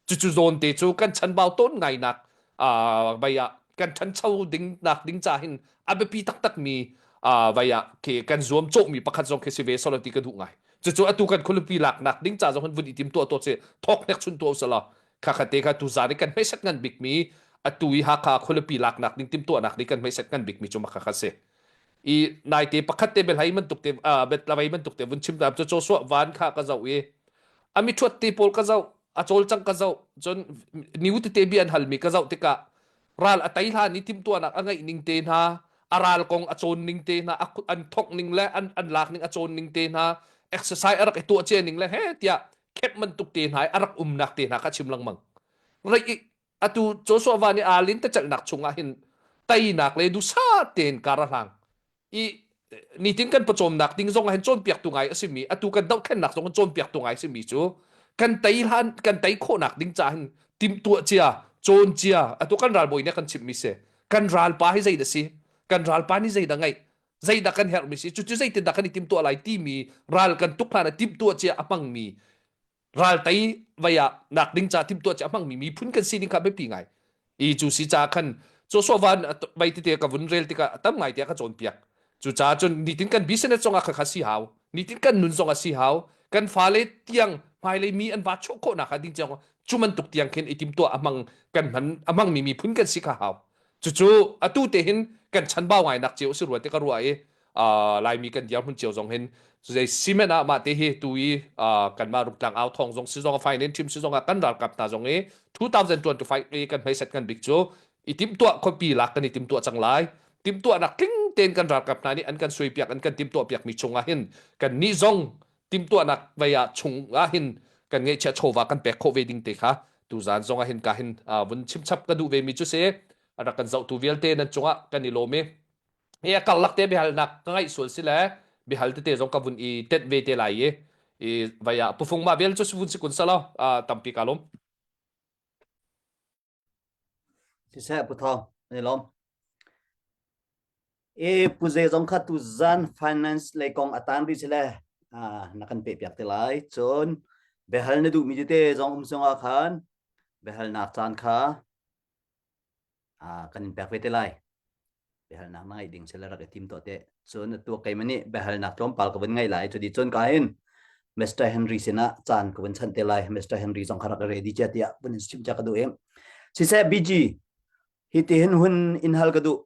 Cucu zawn te cu kan chanbau tawn ngainak vai ah kan ṭhancho ding nak ding ca hin a biapi taktak mi vai ah khi kan zuam cawhmi pakhat zong khi si ve solo ti ka duh ngai. Cucu atu kan khualipi laknak ding ca zong hin vun i tim tuah tuah si thawk hnek chun tuah usalaw kha kha te kha tu zan i kan hmeiset ngan bik mi atu i Hakha khualipi laknak ding timtuahnak ding kan hmeiset ngan bik mi cu makha kha si. I naite pakhat te belhai bantuk te betlavei bantuk te vun chim ta cu Joshua van kha ka zoh i a mi ṭhuat te pawl ka zoh a cawlcang ka zoh cun new tete bia an halmi ka zoh tikah ral a tei hlan i timhtuahnak a ngeih ning te hna a ral kong a cawn ning te hna an thok ning le an an lak ning a cawn ning te hna exercise a rak i tuah cia ning le he tiah khep bantuk te hna i a rak umnak te hna kha chim lengmang rei atu Joshua van i aa lin te celhnak chungah hin teinak le duhsah tein kar a hlang i nitin kan pawcawmnak ding zong ah hin cawnpiaktu ngai a simi atu kan dohthlennak zong in cawnpiaktu ngai a simi cu kan tei hlan kan tei khawhnak ding ca hin timhtuah cia cawn cia atu kan ralbawi nih kan chimhmi si kan ralpa hi zeidah si kan ralpa nih zeidah ngeih zeidah kan herhmi si cucu zeitindah kan i timhtuah lai timi ral kan tuk hlan ah timhtuah cia a hmangmi raltei vei ah nak ding ca timhtuah ci a hmangmi miphun kan si ding kha biapi ngai i cu si ca khan Joshua van vei tete ka vun rel tikah tam ngai tiah ka cawnpiak cu ca cun nitin kan business zong ah kha kha si hau nitin kan nun zong ah si hau kan fale tiang hmailei mi an va chuah khawhnak kha ding tiang cu bantuk tiang khin i timtuah a hmang kan hman a hmangmi miphun kan si kha hau cucu atu te hin kan chanbau ngai nak cio si rua te ka ruah i Laimi kan dirhmun cio zong hin zei cement ah mah te hi tu i kanmah Rungtlang au thong zong si zong a finance team si zong ah kan ralkap hna zong i 2025 i kan hmeiset kan bik cu i timhtuah khuapi lak kan i timhtuah cang lai timhtuahnak tling tein kan ralkap hna nih an kan suaipiak an kan timhtuah piak mi chung ah hin kan nih zong timhtuahnak vei ah chung ah hin kan ngeihchiah chawva kan pek khawh ve ding te kha tuzan zong ah hin ka hin vun chimchap ka duh ve mi cu si a rak kan zohtu vialte nan cungah kan i lawm i hi a karlak te biahalnak ka ngaih sual si le biahal tete zong ka vun i tenh ve te lai i i vai ah pufung ma vial cu vun si kun salo tampi ka lawm Siseh Pu Thawng, an i lawm. E Pu Ze zong kha tu zan finance lei kong a tan rih si le na kan pe piak te lai. Cun biahal na duhmi tete zong um zong ah khan biahalnak caan kha kan in pek ve te lai. Biahalnak na ngeih ding sila rak i tim tuah te. Cun atu keimah nih biahalnak tlawmpal ka vun ngei lai. Cuti cun ka hin. Mr. Henry sinah caan ka vun chanh te lai. Mr. Henry zong kha rak ready cia tiah vun in chim cia ka duh i. Siseh BG hi ti hin hun in hal ka duh.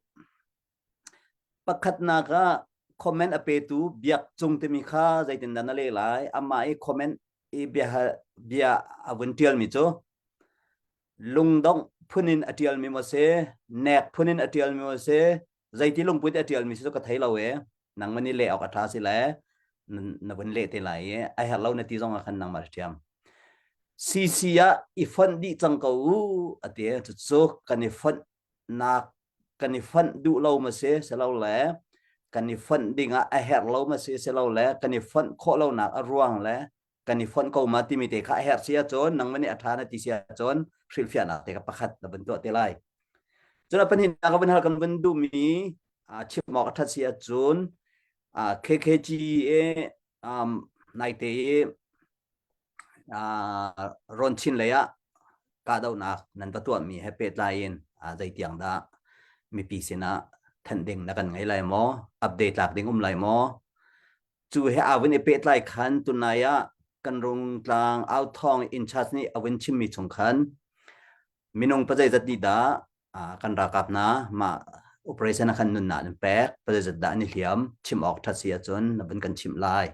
Pakhatnak ah comment a petu Biak Cung timi kha zeitindah na leh lai? Amah i comment i bia bia a vun ṭialmi cu lungdongh phun in a ṭialmi maw si, nek phun in a ṭialmi maw si, zeiti lungput a ṭialmi si cu ka thei lo e. Nangmah nih leh awk a ṭha si le na vun leh te lai i a herh lo na ti zong ah khan nangmah ṭhiam. CC ah i fonh dih cang ko u a ti. Cucu kan i fonh nak kan i fonh duh lo ma si silo le kan i fonh ding ah a herh lo ma si silo le kan i fonh khawh lonak a ruang le kan i fonh ko ma timi te kha a herh si ahcun nangmah nih a ṭha na ti si ahcun hrilhfiahnak te kha pakhat na vun tuah te lai. Cun a pahnihnak ka vun hal kan vun duhmi chim awk a ṭhat si ahcun KKG i naite i Rawn Chin lei ah kahdohnak nan va tuahmi he pehtlai in zeitiang dah mipi sinah thanh ding na kan ngei lai maw? Update lak ding um lai maw? Cu he aa vun i pehtlai khan tunai ah kan rungtlang authawng in charge nih a vun chimmi chung khan minung pazeizat nih dah kan ralkap hna mah operation ah khan nunnak an pek pazeizat dah an i hliam chim awk ṭhat si ahcun na vun kan chimh lai.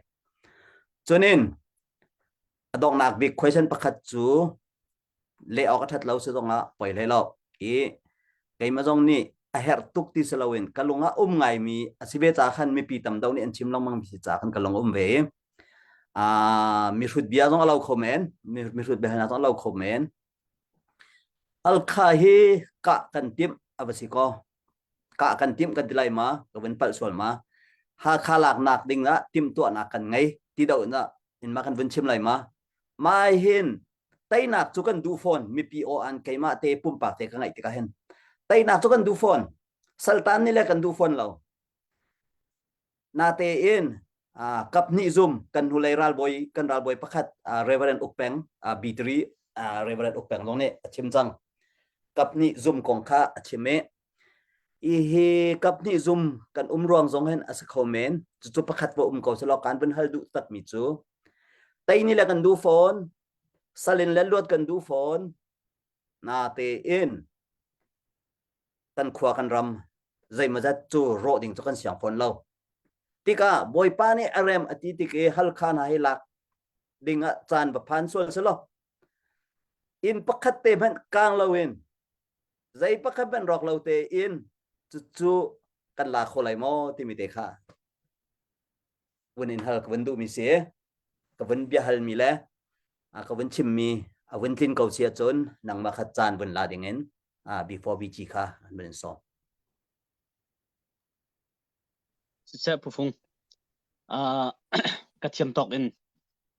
Cunin a donghnak bik question pakhat cu leh awk a ṭhat lo si zongah poi hlei lo i keimah zong nih a herh tuk ti si loin ka lung ah um ngaimi a si ve ca khan mipi tam deuh nih an chim lengmang mi si ca khan ka lung um ve i mihrut bia zong a lo kho men mihrut bia hna zong a lo kho men Alkha hi kah kan timh a va si kaw kah kan timh kan ti lai ma ka vun palh sual ma Hakha laknak ding ah timhtuahnak kan ngei ti do na in ma kan vun chim lai ma mai hin teinak cu kan duh fawn mipi aw an keimah te pumpak te ka ngaih tikah hin teinak cu kan duh fawn saltan nih le kan duh fawn lo Natein kaphnih zum kan hnulei ralbawi kan ralbawi pakhat Reverend Uk Peng B3 Reverend Uk Peng zong nih a chim cang. Kaphnih zum kong kha a chim i hi kaphnih zum kan um ruang zong hin a si kho men. Cucu pakhat va um ko selaw kan vun hal duh takmi cu tei ni le kan duh fawn salin le luat kan duh fawn natein kan khua kan ram zeimawzat cu rawh ding cu kan siang fawn lo. Tikah Bawipa nih a rem a ti tik i Halkha hna hi lak ding ah caan va phan sual selaw inn pakhat te hmanh kang loin zei pakhat hmanh rawk lo tein cucu kan la kho lai maw timi te kha vun in hal ka vun duhmi si ka vun bia halmi le ka vun chimmi a vun tlin ko si ahcun nangmah kha caan vun la ding in before VG kha an vun in sawm. Siseh Phufung, uh, ka thiam tawk in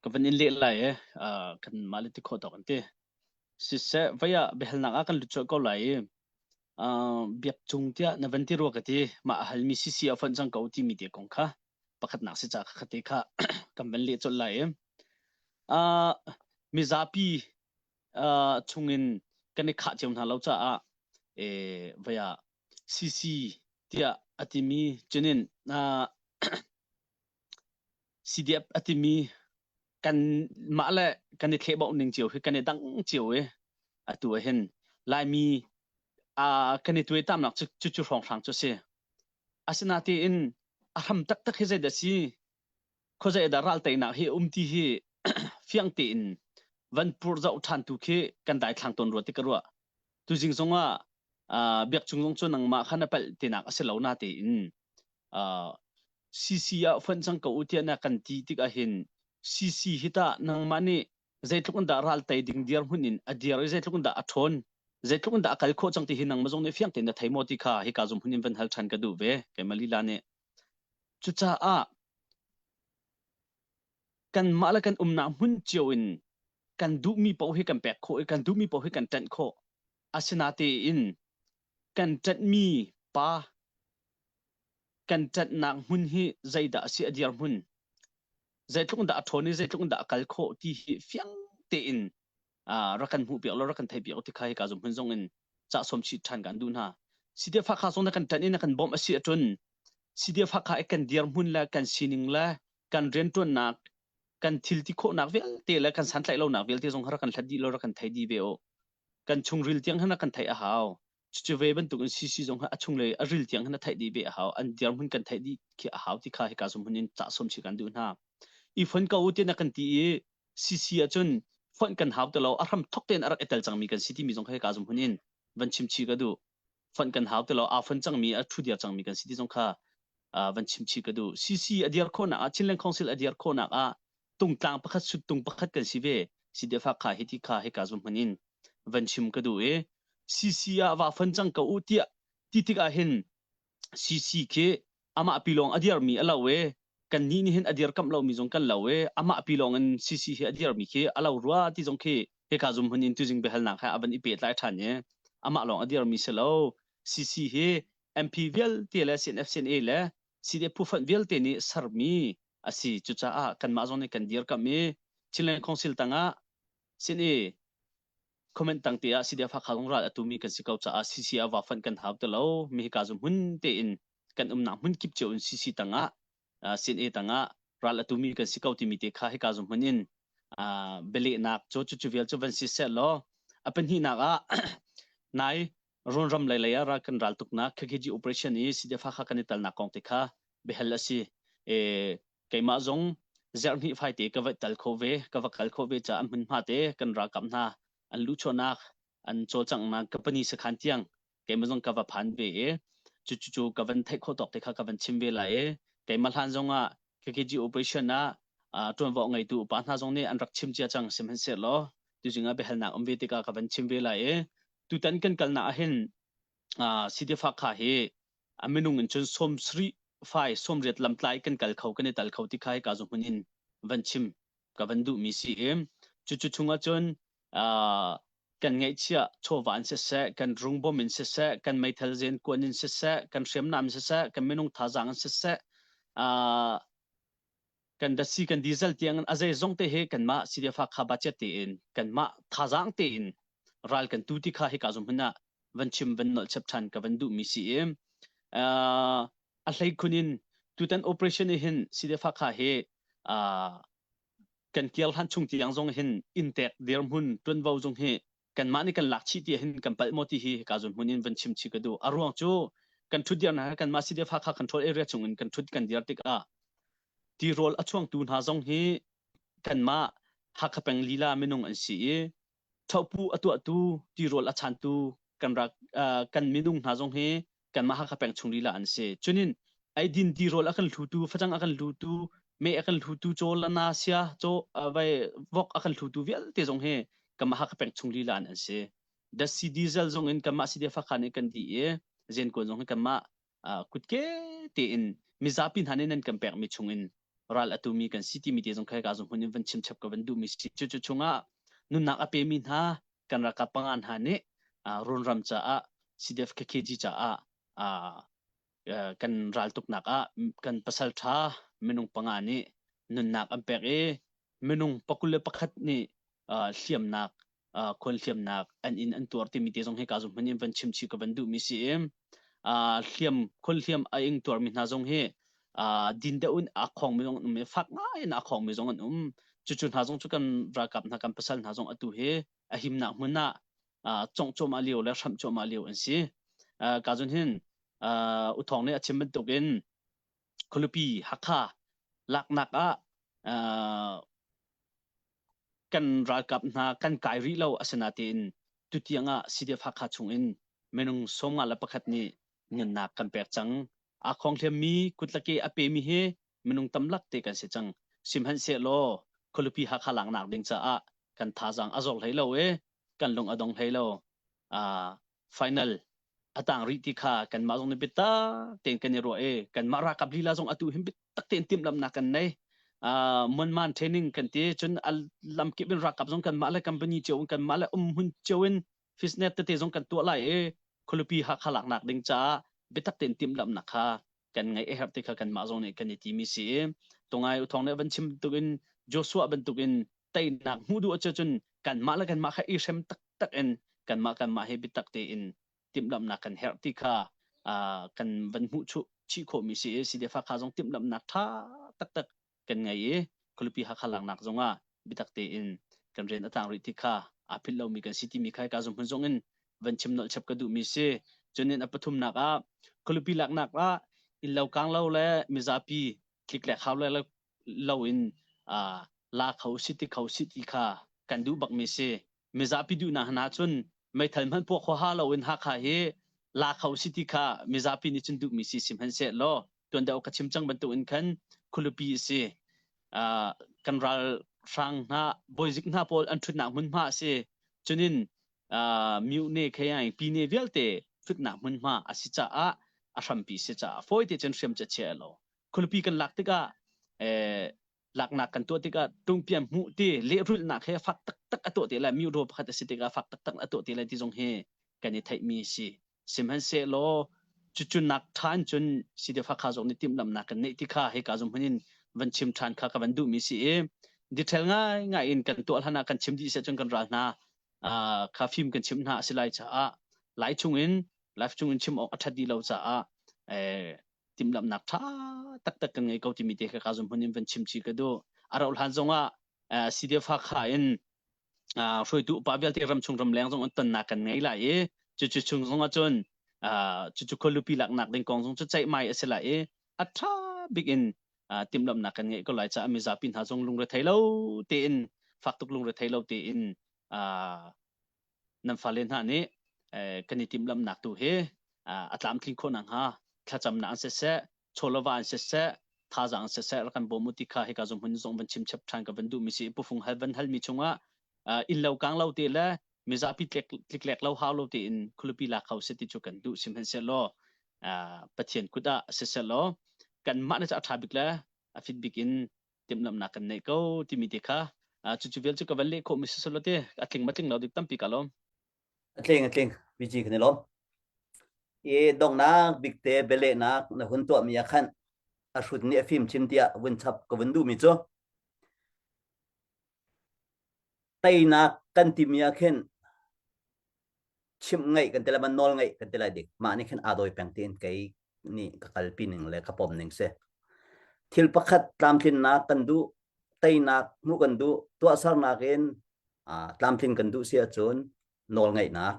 ka van in leh lai e uh, kan mah le ti khawh tawk an ti. Siseh vai ah biahalnak ah kan lut colh ko lai i uh, biak cung tiah na van ti rua ka ti mah a halmi sisi a fonh cang ko timi te kong kha pakhatnak si ca kha te kha kan van leh colh lai i uh, mizapi uh, chungin kan i khah cio hna lo caah eh vai ah CC tiah a timi cunin uh, CDF a timi kan mah le kan i thlehbauh ning cio hi kan i dang cio i atu ah hin Laimi uh, kan i tuaitamnak cu cu cu hrawnghrang cu a si. Asinain a hram taktak hi zeidah si? Khuazei dah ral teinak hi um ti hi fiang tein van pur zoh ṭhan tu khi kan daithlang tawn rua ti ka ruah. Tuzing zongah uh, biak cung zong cu nangmah kha na palh tinak a si lo na tein uh, CC ah fonh cang ko u tiah na kan ti tik ahhin CC hi tah nangmah nih zeitluk in dah ral tei ding dirhmun in a dir i zeitluk in dah a ṭhawn zeitluk in dah a kal khawh cang ti hi nangmah zong nih fiang tein na thei maw ti kha hika zum hun in van hal ṭhan ka duh ve keimah lila nih cucaah kanmah le kan umnak hmun cio in kan duhmi paoh hi kan pek khawh i kan duhmi paoh hi kan ṭanh khawh asinatein kan ṭanhmi pa kan ṭanhnak hmun hi zeidah a si a dirhmun zeitluk in dah a ṭhawn i zeitluk in dah a kal khawh ti hi fiang tein rak kan hmuhpiak law rak kan theihpiak ti kha hika zum hmun zong in cah sawm chih ṭhan kan duh hna. CDF Hakha zong na kan ṭanh i na kan bawmh a si ahcun CDF Hakha i kan dirhmun le kan sining le kan rianṭuannak. Kan thil ti khawhnak vialte le kan santlaih lonak vialte zong kha rak kan hlat dih law rak kan thei dih ve u. Kan chungril tiang khan rak kan theih a hau. Cucu ve bantukin CC zong kha a chunglei a ril tiang khan a theih dih ve a hau. An dirhmun kan theih dih khi a hau ti kha hika hmun in cah sawm chih kan duh hna. I fon ko u ti na kan ti i CC ahcun fonh kan hau ti lo a hram thok tein a rak i tel cangmi kan si timi zong kha hika hmun in van chim chih ka duh. Fonh kan hau ti lo aa fon cangmi a thu diar cangmi kan si ti zong kha van chim chih ka duh. CC a dir khawhnak ah Chinland Council a dir khawhnak ah tungtlang pakhat suttung pakhat kan si ve. CDF kha hiti kha hika zum hman in van chim ka duh i CC ah va fon cang ko u tiah ti tikah hin CC khi amah pi lawng a dirmi a lo i kan nih nih hin a dirkamh lomi zong kan lo i amah pi lawng in CC hi a dirmi khi a lo rua ti zong khi hika zum hun in tuzing biahalnak he a van i pehtlai ṭhan i amah lawng a dirmi si lo CC hi MP vialte le CNF CNA le CDF phufonh vialte nih sermi a si cucaah kanmah zong nih kan dirkamh i Chinland Council tangah CNA comment tang te ah CDF Hakha zong ral a tumi kan si ko caah CC ah va fanh kan hau ti lo mi hika zu hmun tein kan umnak hmun kip cio in CC tangah CNA tangah ral a tumi kan si ko timi te kha hika zu hmun in bialehnak cu cu vial cu van si seh law a pahnihnak ah nai rawnram lei lei ah ral kan ral tuknak KKG operation i CDF Hakha kan i talnak kong te kha biahal a si e keimah zong zerhnih faite ka va tal kho ve ka va kal kho ve ca an hmunhma te kan ralkap hna an luhchuahnak an cawlcanghnak company sakhan tiang keimah zong ka va phan ve i cu cu cu ka van theih khawh tawk te kha ka van chim ve lai i keimah hlan zong ah KKG operation ah ṭuanvo ngeitu upa hna zong nih an rak chim cia cang sihmanhsehlaw tuzing ah biahalnak um ve tikah ka van chim ve lai i tutan kan kalnak ah hin CDF Hakha hi a minung in cun 70 fai 80 lamtlai kan kal kho kan i tal kho ti kha ka zu hmun in van chim ka van duh mi si i cu cu chungah cun kan ngeihchiah chawva in siseh kan rungbom in siseh kan meithal zen kuan in siseh kan hriamnam in siseh kan minung thazaang in siseh kan datsi kan diesel tiang in a zeizong te hi kanmah CDF Hakha budget tein kanmah thazaang tein ral kan tu ti kha hika zum hmun ah van chim van nolh chap than ka van duh mi si i a hlei khun in tutan operation ni hin CDF Hakha hi kan kial hlan chung tiang zong hin intek dirhmun tuanvo zong hi kanmah nih kan lak chih ti hin kan palh maw ti hi ka zun hmun in van chim chih ka duh a ruang cu kan thut dir na kanmah CDF Hakha control area chung in kan thut kan dir tikah tirawl a chuangtu hna zong hi kanmah Hakha peng lila minung an si i thopu a tuahtu tirawl a chantu kan rak kan minung hna zong hi kanmah Hakha peng chung lila an si cunin eidin tirawl a kan hlutu facang a kan hlutu me a kan hlutu chaw lana sia chaw vai vok a kan hlutu vialte zong hi kanmah Hakha peng chung lila an si dasi diesel zong in kanmah CDF Hakha nih kan di i zenkuan zong hi kanmah kutke tein mizapi hna nih nan kan pekmi chungin ral a tumi kan si timi te zong kha ka zong hmun in van chim chap ka van duhmi si cu cu chungah nunnak a pemi hna kan ralkap panga hna nih runram caah CDF KKG caah kan raltuknak ah kan pasal ṭha minung panga nih nunnak an pek i minung 21 nih hliamnak khual hliamnak an in an tuar timi te zong hi ka zum hman in van chim chih ka van duhmi si i hliam khual hliam a ing tuarmi hna zong hi din deuh in a khongmi zong an um i fak ngai in a khongmi zong an um cucu hna zong cu kan ralkap hna kan pasal hna zong atu hi a himnak hmun ah congh cuahmah lio le hramh cuahmah lio an si ka zun hin uthong nih a chim bantukin khualipi Hakha laknak ah kan ralkap hna kan kai rih lo asinatein tutiang ah CDF Hakha chungin minung 51 nih nunnak kan pek cang. Aa khong hliammi kutlake a pemi hi minung tamlak te kan si cang. Sihmanhsehlaw khualipi Hakha laknak ding caah kan thazaang a zor hlei lo i kan lung a dong hlei lo. Uh, final a tang rih ti kha kanmah zong nih biatak tein kan i ruah i kanmah ralkap lila zong atu hin biatak tein timhlamhnak kan nei uh, monman training kan ti cun lamkip in ralkap zong kanmah le company cio in kanmah le umhmun cio in fisnet tete zong kan tuah lai i khualipi Hakha laknak ding caah biatak tein timhlamhnak kha kan ngaih a herh ti kha kanmah zong nih kan i timi si i tungai uthong nih van chim bantukin Joshua bantukin teinak hmuh duh ahcun kanmah le kanmah kha i hrem taktak in kanmah kanmah he biatak tein timhlamhnak kan herh ti kha kan van hmuh chih khawhmi si i CDF Hakha zong timhlamhnak ṭha taktak kan ngei i. Khualipi Hakha laknak zongah biatak tein kan rian a tang rih ti kha aa philh lomi kan si timi kha ka zum hmun zong in van chim nolh chap ka duhmi si. Cunin a pathumnak ah khualipi laknak ah innlo kang lo le mizapi tliklek hau le lo in la kho si ti kho si ti kha kan duh bakmi si. Mizapi duhnak hna cun meithal hmanh puak huaha lo in Hakha hi la kho si ti kha mizapi nih cun duhmi si sihmanhsehlaw tuan deuh ka chim cang bantuk in khan khualipi a si. Uh, kan ralhrang hna bawizik hna pawl an ṭhutnak hmunhma a si. Cunin uh, myu ne khayai pi ne vialte ṭhutnak hmunhma a si caah a hrampi si caah fawi te cun hriam cu a chia lo. Khualipi kan lak tikah eh, laknak kan tuah tikah tungpian hmuh ti lehrulhnak he fak taktak a tuah ti lai myu pakhat a si tikah fak taktak a tuah ti lai ti zong hi kan i theihmi a si. Sihmanhsehlaw cucu nak ṭhan cun Sidefa kha zong nih timhlamhnak kan neih ti kha hika zong hmun in van chim ṭhan kha ka van duhmi si i detail ngaingai in kan tuah hlan ah kan chim dih seh cun kan ral hna kha fim kan chimh hna a si lai caah lai chung in life chung in chim awk a ṭhat dih lo caah timhlamhnak ṭha taktak kan ngei ko timi te kha ka zum hmun in van chim chih ka duh. A rauh hlan zongah CDF Hakha in hruaitu upa vialte ramchung ramleng zong an tonnak kan ngei lai i cucu chung zong ahcun cucu khualupi laknak ding kong zong cu ceihmai a si lai i a ṭha bik in timhlamhnak kan ngeih ko lai caah mizapi hna zong lungrethei lo tein fak tuk lungrethei lo tein nan fale hna nih kan i timhlamhnak tu hi a tlamtling khawh nakhnga thlacamnak an siseh chawlava an siseh thazaang siseh rak kan bawm u ti kha hika zong hmun zong van chim chap ṭhan ka van duhmi si pufung hal van halmi chungah inn lo kang lo te le mizapi tliklek lo hau lo tein khualipi lak kho se ti cu kan duh sihmanhsehlaw Pathian kut ah siseh law kanmah na cu a ṭha bik le a fit bik in timhlamhnak kan neih ko timi te kha cucu vial cu ka van leh khawh mi siseh law te a tling ma tling lo dik tampi ka lawm. A tling a tling VG kan i lawm. I donghnak bikte bialehnak na hun tuahmi ah khan a hrut nih a fim chin tiah vun chap ka vun duhmi cu teinak kan timi ah khin chimh ngaih kan ti lai nawl ngaih kan ti lai dik mah nih khin aa dawi peng tiin kei nih ka kalpi ning le ka pom ning si thil pakhat tlamtlinnak kan duh teinak hmuh kan duh tuahsernak in tlamtlin kan duh si ahcun nawlngaihnak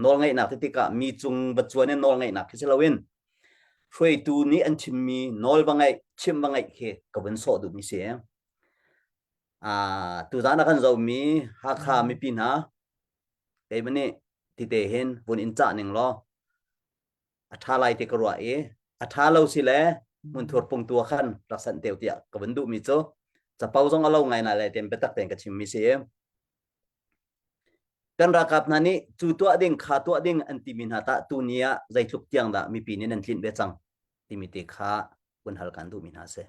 nawlngaihnak ti tikah mi cung va cuan in nawlngaihnak khi si loin hruaitu nih an chimmi nawl va ngaih chim va ngaih khi ka vun sawh duhmi si. Tuzaan a kan zohmi Hakha mipi hna keimah nih tite hin vun in cah ning law a ṭha lai ti ka ruah i a ṭha lo si le hmunthur pungtu ah khan rak sanh teu tiah ka vun duhmi cu capo zong a lo ngai na le tein biatak tein ka chimmi si. Kan ralkap hna nih cu tuah ding kha tuah ding an timi hna tah tuni ah zeitluk tiang dah mipi nih nan tlinh ve cang timi te kha vun hal kan duhmi hna si.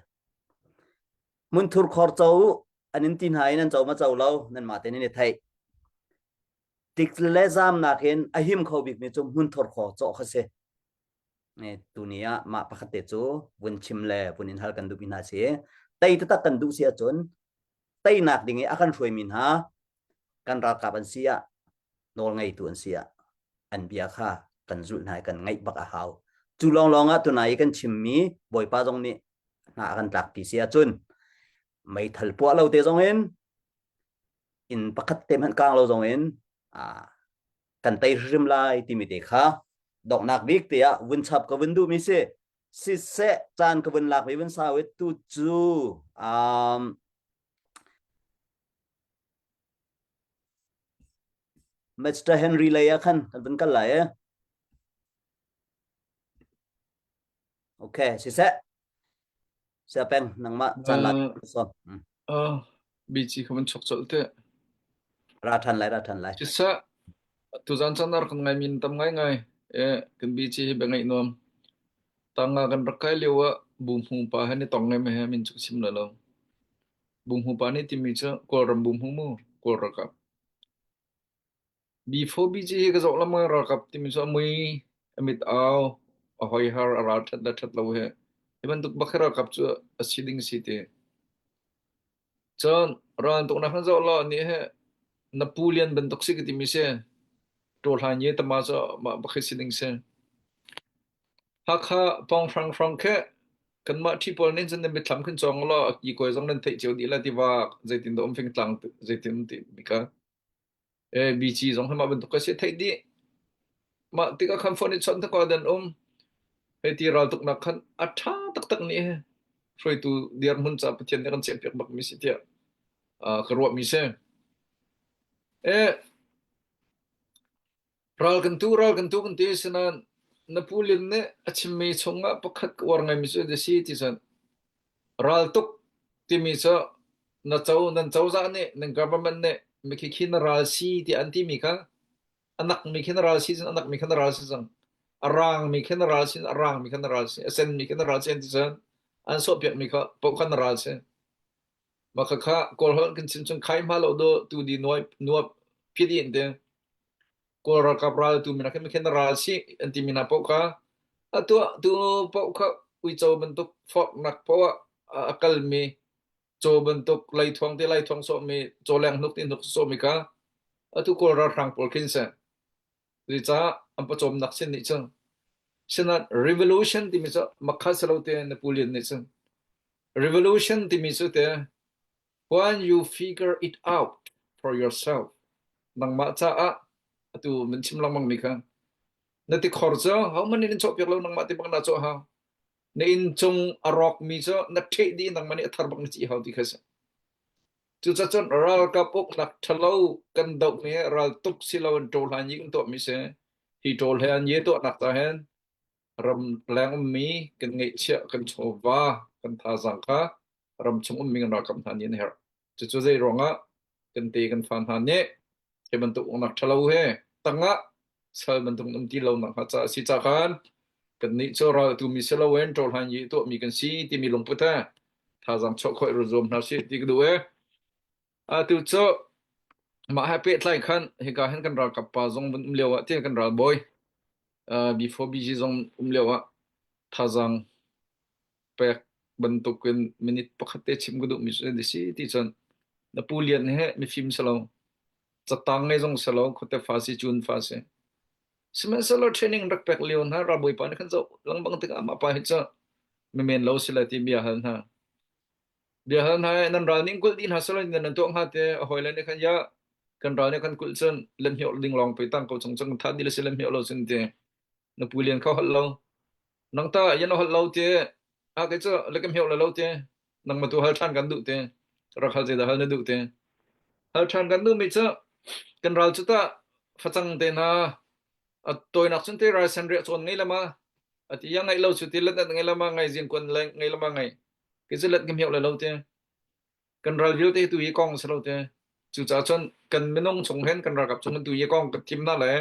Hmunthur khor co u an in ti hna i nan co ma co lo nanmah tein nan i theih. Tik le zamnak in a him kho bikmi cu hmunthur khor cawh kha si. Tuni ah mah pakhat te cu vun chim le vun in hal kan duhmi hna si. Tei taktak kan duh si ahcun teinak ding i a kan hruaimi hna kan ralkap an si ah nawlngeitu an si ah an bia kha kan zulh hna i kan ngaih bak a hau. Cu lawnglawng ah tunai i kan chimmi Bawipa zong nih hna a kan tlakpi si ahcun meithal puah lo te zong in inn pakhat te hmanh kang lo zong in kan tei hrim lai timi te kha donghnak bik te ah vun chap ka vun duhmi si siseh caan ka vun lak mi vun sau i tu cu um, Mr. Henry lei ah khan kan vun kal lai e. Okay, siseh. Sia peng nangmah caan la so. Uh, bici ka van chok colh te. Ra than lai, ra than lai. Siseh, tuzan caan ar kan ngai min tam ngai ngai. E, kan bici hi bia ngaih nuam. Tanga kan rak kai lio ah bumhu pa he ni tong ngai me he min chu sim la lo. Bumhu pa nih timi cu Kawlram bumhu mu, Kawl ralkap. B4BG hi ka zoh lengmang ralkap timi cu a mui, a mit au, a hoihar, a ral ṭhat le ṭhat lo hi. Hi bantuk bak hi ralkap cu a si ding si ti. Cun raltuknak kan zoh law nih hi na pu lian bantuk si ka timi si. Ṭawhlan ye tama cu mah bak hi si ding si. Hakha pawng hrang hrang khi. Kanmah ṭhi pawl nih cun nan mitthlam khin cawng law a kikawi zong nan theih cio dih la tiva zeitin dah um fingtlang zeitin um ti mi kha. E BC zong hi mah bantuk ka si theih dih. Mah tikah khan phone i chawnh takwa dan um. Hei ti ral tuknak khan a ṭha taktak nih he hruaitu dirhmun ca Pathian nih kan chiahpiak bak mi si tiah ka ruah mi si. E Ral kan tu, ral kan tu kan ti asinain na pu Lin nih a chimmi chungah pakhat ka uar ngaimi cu a si ti cun raltuk timi cu na co nan cozah nih nan government nih mikhi khi na ral si tiah an timi kha a nakmi khi na ral si cun a nakmi kha na ral si cang a rangmi khi na ral si a rangmi kha na ral si a senmi khi na ral si an ti cun an sawhpiakmi kha paoh kha na ral si mah kha kha Kawl holh kan chim cun khai hma lo do tu di nuai nuap phit in te Kawl ralkap ral tu mina khin khin ral si an ti mina paoh kha a tuah tu paoh kha uico bantuk forhnak paoh ah a kalmi caw bantuk leithuang te leithuang sawhmi cawleng hnuk ti hnuk sawhmi kha atu Kawl ralhrang pawl khin si. Zeicah an pawcawmnak sin nih cun sinain revolution timi cu makha si lo te Napoleon nih cun revolution timi cu te When you figure it out for yourself, nangmah caah atu min chim lengmang mi kha na tikhor cu hohmanh nih nan cawhpiak lo nangmah ti bak na cawh hau. Na inn cung a rawk mi cu na ṭheh dih nangmah nih a thar bak na cih hau ti kha si. Cucaah cun ralkap uknak ṭhalo kan doh mi ral tuk si lo in ṭawhlan yi kan tuah mi si. Hi ṭawl he an ye tuahnak ta hin ramleng ummi kan ngeihchiah kan chawva kan thazaang kha ramchung ummi kan ralkap hna nih an herh. Cucu zei ruangah kan te kan fa hna nih hi bantuk uknak ṭhalo he tangah sal bantuk um ti lo nak hnga caah si ca khan kannih cu ral tu mi si loin ṭawlhlan yi tuahmi kan si timi lungput he thazaang chuah khawh i zuam hna sih ti ka duh e. Atu cu mah he pehtlai khan hika hin kan ralkap pa zong vun um lio ah tian kan ralbawi before BG zong um lio ah thazaang pek bantukin minute pakhat te chim ka duhmi cu si ti cun na pu Lian he mifim si lo catang ngei zong si lo khuate fa si cun fa si sihmanhsehlaw training rak pek lio hna ralbawi pa nih khan zoh lengmang tikah amah pa hi cu mimen lo si lai ti bia hal hna bia hal hna nan ral ning kulh dih hna selaw nan tuah hnga te a hawile nih khan ya kan ral nih kan kulh cun lem hioh ding lawng pe tang ko chung chung tha dil si lem hioh lo cun ti na pu Lian kho hal lo Nang ta yan hol lo te a ke cu le kam hiau lo te nang ma tu hal than kan duh te rak hal zeidah hal na duh te hal than kan duh mi cu kan ral cu ta facang te na a toinak cun te rai san ria chawn ngei lama ati ya ngai lo chu ti let ngai lama ngai zin kon le ngai lama ngai ke cu let kam hiau lo te kan ral vialte tu hi kong se lo te cu ca cun kan minung chung hen kan ralkap chung tu hi kong kan thim na le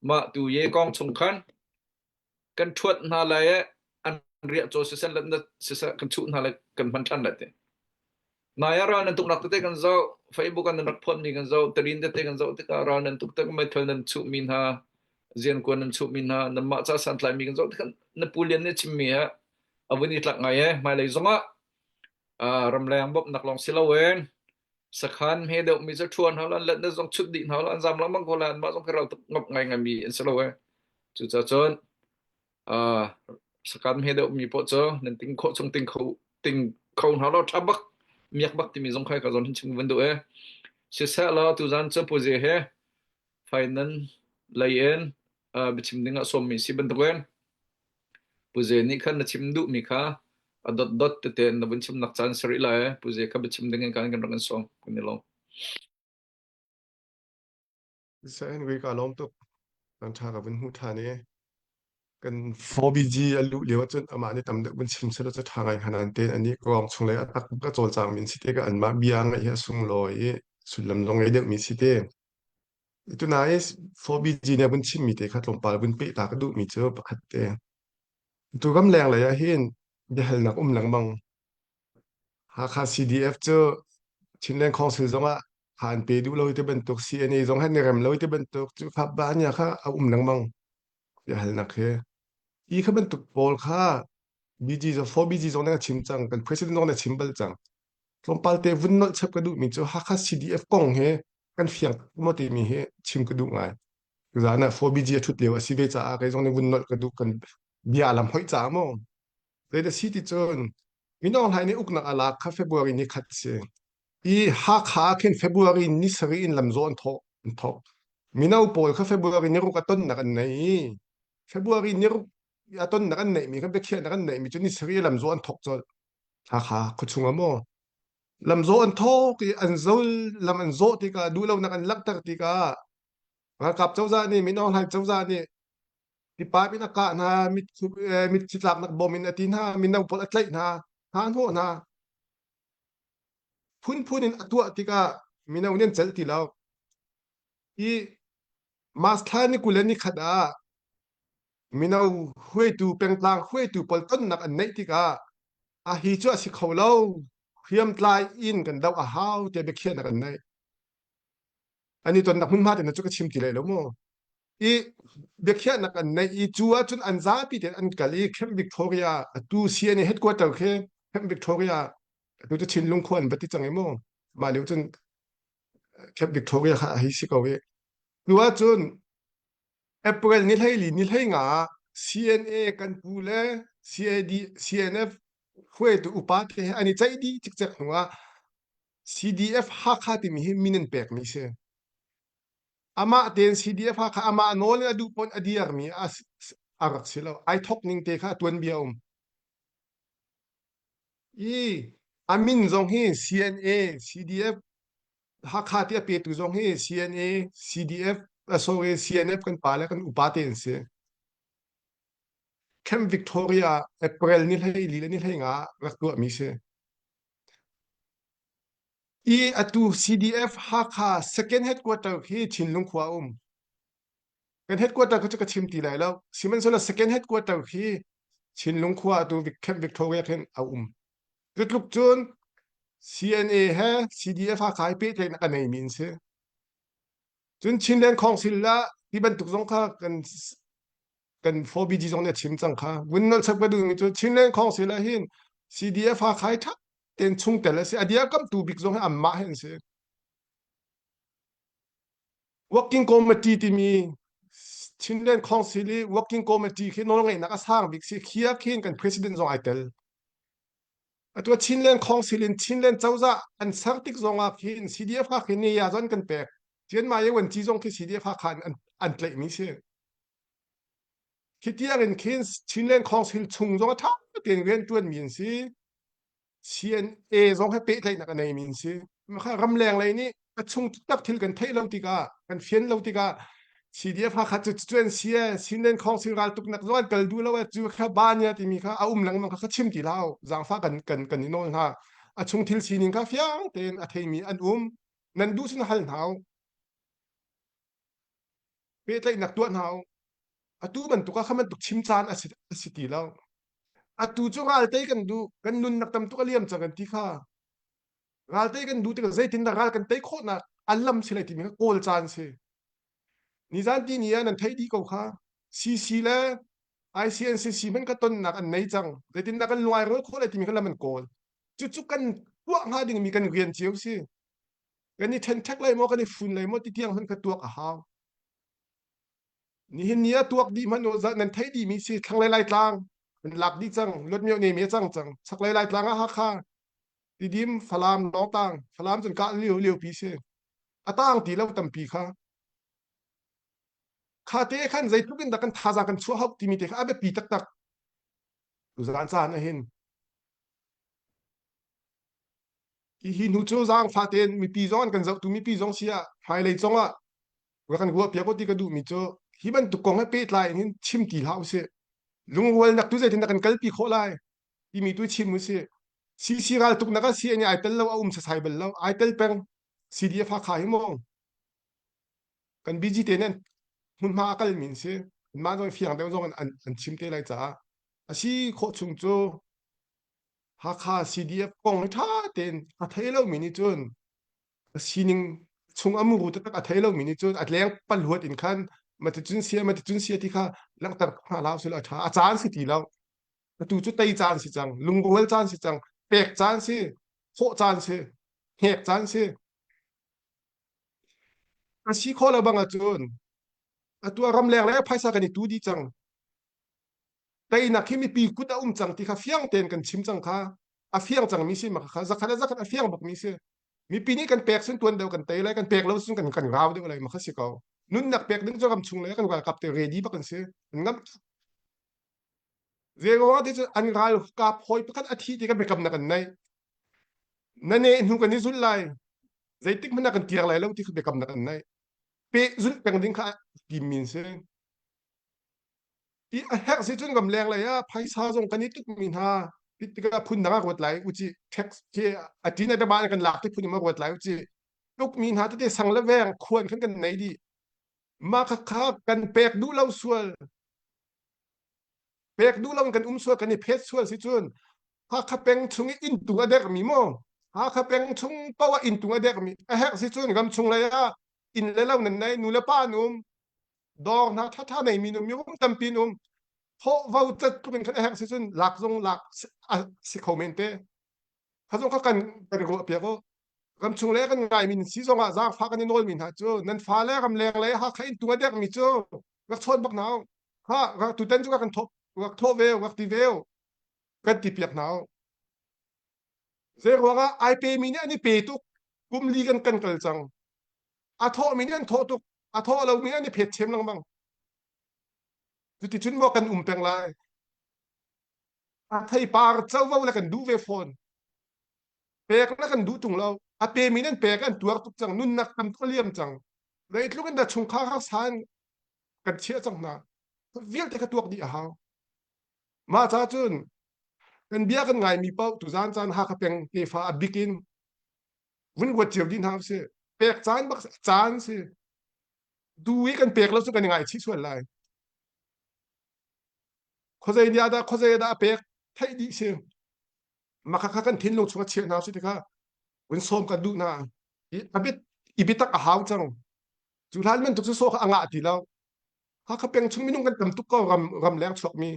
ma tu ye kong chung khan kan ṭhuat hna lai i an riahcaw siseh letnak siseh kan chuh hna lai kan hman ṭhan lai ti. Nai ah ral nan tuknak tete kan zoh, Facebook ah nan rak phonmi kan zoh, tarin tete kan zoh tikah ral nan tuk tik meithal nan chuhmi hna, ziankuan nan chuhmi hna, nanmah ca santlaimi kan zoh tikah na pu Lian nih chimmi he a vun i tlak ngai e hmailei zongah ramleng bawmhnak lawng si loin sakhan hme deuhmi cu ṭhuan hna lo an let na zong chut dih hna lo an zam lengmang ko lai anmah zong khi ral tuk ngop ngai ngaimi an si lo e cucaah cun sakhan hme deuhmi poh cu nan ting khawh chung ting kho ting kho hna lo ṭha bak miak bak timi zong khai ka zawn hin chim van duh e siseh law tuzan cu puze he fainan lei in biachim ding ah sawmmi si bantukin Puze nih khan na chim duhmi kha a dotdot tete na vun chimnak caan si rih lai. Puze kha biachim ding in kan kan rak in sawm. Kan i lawm. Sa'in we ka lawm tuk. Kan ṭha ka vun hmuh ṭhan i kan 4BG a luh lio ahcun amah nih tam deuh vun chim selaw cu ṭha ngai hnga nain tein anih kawng chung lei a tak ka cawlcang mi an si te ka anmah bia ngaih hi a sunglawi i sullam zong ngei deuhmi si te. Tunai 4BG nih a vun chimmi te kha tlawmpal vun peh ta ka duhmi cu pakhat te. Tu ramleng lei ah hin biahalnak um lengmang. Hakha CDF cu Chinland Council zongah kha an pe duh lo ti bantuk CNA zong han i rem lo ti bantuk cu kha ba nia kha a um lengmang biahalnak hi. Hi kha bantuk pawl kha BG zong 4BG zong nih a chim cang kan president zong nih a chim bal cang. Tlawmpal te vun nolh chap ka duhmi cu Hakha CDF kong hi kan fiang maw timi hi chim ka duh ngai. Zan ah 4BG a ṭhut lio a si ve caah kei zong nih vun nolh ka duh kan bia lam hoih caah maw. Zei si ti cun Min Aung Hlaing nih uknak a lak kha February ni khat si. I Hakha ah khin February ni sarih in lamzawh an thawk an thawk. Mino pawl kha February ni ruk a tonnak an nei i February ni ruk a tonnak an neihmi kha biakhiahnak an neihmi cu ni sarih lamzawh an thawk colh. Hakha khuachung ah maw lamzawh an thawk i an zol lam an zawh tikah duhlonak an langhter tikah ralkap cozah nih Min Aung Hlaing cozah nih tipa in a kah hna mit mitthli tlaknak bom in a ti hna mino pawl a tlaih hna hna hnawh hna phunphun in a tuah tikah mino nih an celh ti lo i mas thla ni 20 le ni khat ah mino hruaitu pengtlang hruaitu pawl tonnak an neih tikah a hi cu a si kho lo hriamtlai in kan doh a hau tiah biakhiahnak an neih an i tonnak hmunhma te cu ka chim ti lai lo mu i biakhiahnak an neih i cu ahcun an zapi tein an kal i Camp Victoria atu CNA headquarter khi Camp Victoria atu cu Chinlung khua an va ti cang i mu mah lio cun Camp Victoria kha a hei si ko i cu ahcun April ni 14 ni 15 ah CNA kan pu le CAD CNF hruaitu upa te he an i ceih dih cikcek hnu ah CDF Hakha timi hi min an pekmi si. Amah tein CDF Hakha amah nawl in a duh pawn a diarmi a rak si lo. Ai thok ning te kha a tuanbia um. I a min zong hi CNA, CDF Hakha ti a petu zong hi CNA, CDF, uh, sorry, CNF kan pa le kan upa te an si. Camp Victoria April ni hlei li le ni hlei nga rak tuahmi si. I atu CDF Hakha second headquarter khi Chinlung khua um. Kan headquarter khi cu ka chim ti lai lo. Sihmanhsehlaw second headquarter khi Chinlung khua atu Camp Victoria khin a um. Cu tluk cun CNA he CDF Hakha hi pehtlaihnak a neimi an si. Cun Chinland Council ah ti bantuk zong kha kan kan 4BG zong nih a chim cang kha. Vun nolh chap ka duhmi cu Chinland Council ah hin CDF Hakha hi ṭha tein chungtel a si. A dirkamtu bik zong hi anmah hi an si. Working Committee timi Chinland Council i Working Committee khi nawlngeihnak a sang bik si. Khi ah khin kan president zong ai tel. Atu Chinland Council in Chinland cozah an ser tik zong ah khin CDF Hakha ni ya zon kan pek. Cian ma ye wan ci zong khi CDF Hakha an an tlaihmi si. Khi tiang in khin Chinland Council chung zong a ṭha tein rian ṭuanmi an si. CNA zong he pehtlaihnak a neimi an si. Kha ramleng lei nih a chung taktak thil kan theih lo tikah, kan fian lo tikah CDF Hakha cu cu an si e, Chinland Council raltuknak zong an kal duh lo e, cu kha ba nia timi kha a um lengmang kha kha chim ti hlah u. Zaangfah kan kan kan i nawl hna. A chung thil sining kha fiang tein a theimi an um. Nan duh sin hal hna u. Pehtlaihnak tuah hna u. Atu bantuk ah kha bantuk chim caan a si, a si ti lo. Atu cu ral tei kan duh, kan nunnak tam tuk a liam cang kan ti kha. Ral tei kan duh tikah zeitindah ral kan tei khawhnak a lam si lai timi kha kawl caan si. Nizan ti ni ah nan theih dih ko kha. CC le ICNCC hmanh kha tonnak an nei cang. Zeitindah kan lung ai rual khawh lai timi kha lam an kawl. Cucu kan tuah hnga dingmi kan rian cio si. Kan i ṭhenṭhek lai maw, kan i fun lai maw ti tiang hmanh kha tuak a hau. Nihin ni ah tuak dih hmanh u nan theih dihmi si thlanglei Laitlang an lak dih cang luatmioh ne mi a cang cang chaklei Laitlang ah Hakha Tidim Falam Lawngtang Falam cun kah lio liopi si a tang ti lo tampi kha kha te khan zeitluk in dah kan thazaang kan chuah hauh timi te kha a biapi taktak tuzaan caan ah hin hi hnu cu zaangfa tein mipi zong an kan zohtu mipi zong si ah hmailei zong ah rak kan ruah piak u ti ka duhmi cu hi bantuk kong he pehtlai in hin chim ti hlah usih. Lungrualnak tu zeitindah kan kalpi khawh lai timi tu chim usih. CC raltuknak ah CNA ai tel lo a um sasai bal lo ai tel peng CDF Hakha hi maw kan BG te nih hmunhma a kalmi an si anmah zong fiang deuh zong an, an chim te lai caah a si khawh chung cu Hakha CDF kong hi ṭha tein a thei lomi nih cun a sining chung a muru taktak a thei lomi nih cun a leng palhuat in khan maticun sia maticun sia ti kha langhter hna hlah usih a ṭha a caan si ti lo atu cu tei caan si cang lungrual caan si cang pek caan si thawh caan si hnek caan si a si khawh lo bang ahcun atu ah ramleng le phaisa kan i tu dih cang. Teinak hi mipi kut a um cang ti kha fiang tein kan chim cang kha. A fiang cangmi si ma kha zakhat le zakhat a fiang bakmi si. Mipi nih kan pek sun tuan deuh kan tei lai, kan pek lo sun kan kan rau deuh lai ma kha si ko. Nunnak pek ding cu ram chung le kan ralkap te ready bak an si. An ngam Zeiruangah ti cu an ralkap hawi pakhat a thi ti kan biakamnak an nei. Na ne hnu kan i zulh lai. Zeitik hmanh ah kan kir lai lo ti kha biakamnak an nei. Pe zulh peng ding kha timmi an si. I a herh si cun ramleng lei ah phaisa zong kan i tukmi hna tikah phun dang ah ruat lai uci tax khi a tin a dama kan lak ti phun in ruat lai uci tukmi hna tete sang le veng khuan khan kan nei dih mah kha kha kan pek duh lo sual pek duh lo kan um sual kan i phet sual si cun Hakha peng chung i inntung a dermi maw Hakha peng chung paoh ah inntung a dermi a herh si cun ram chung lei ah inn le lo nan nei nu le pa an um dawr hna ṭhaṭha neimi um mirum tampi an um thawh vo cat tluk in khan a herh si cun lak zong lak a si kho men te kha zong kha kan kan ruah piak u ram chung le kan ngaimi si zong ah zaangfah kan i nawlmi hna cu nan fale ramleng le Hakha inn tung a dekmi cu rak chawn bak hna u ha rak tutan cu kan thawh rak thawh ve rak ti ve kan ti piak hna u zei ruangah ai pemi nih an i pe tuk kum li kan kan kal cang a thawhmi nih an thawh tuk a thawh lomi an i phet chem lengmang cuticun maw kan um peng lai a theipar covo le kan duh ve fawn pek le kan duh tung lo a pemi nan pek an tuar tuk cang nunnak tam tuk a liam cang zeitluk in dah chungkhar harsa in kan chiah cang hna vialte kha tuak dih a hau mah ca cun kan bia kan ngaimi paoh tuzan caan Hakha peng tefa a bik in vun ruat cio dih hna usih pek caan bak caan si du i kan pek lo cu kan i ngaichih sual lai khuazei nih dah khuazei dah a pek theih dih si mah kha kan thinlung chung a chiah hna si tikha vun sawm kan duh hna i bit i biatak a hau cang cu hlan bantuk cu sawh kha a ngah ti lo Hakha peng chung minung kan tam tuk ko ram ram leng chuakmi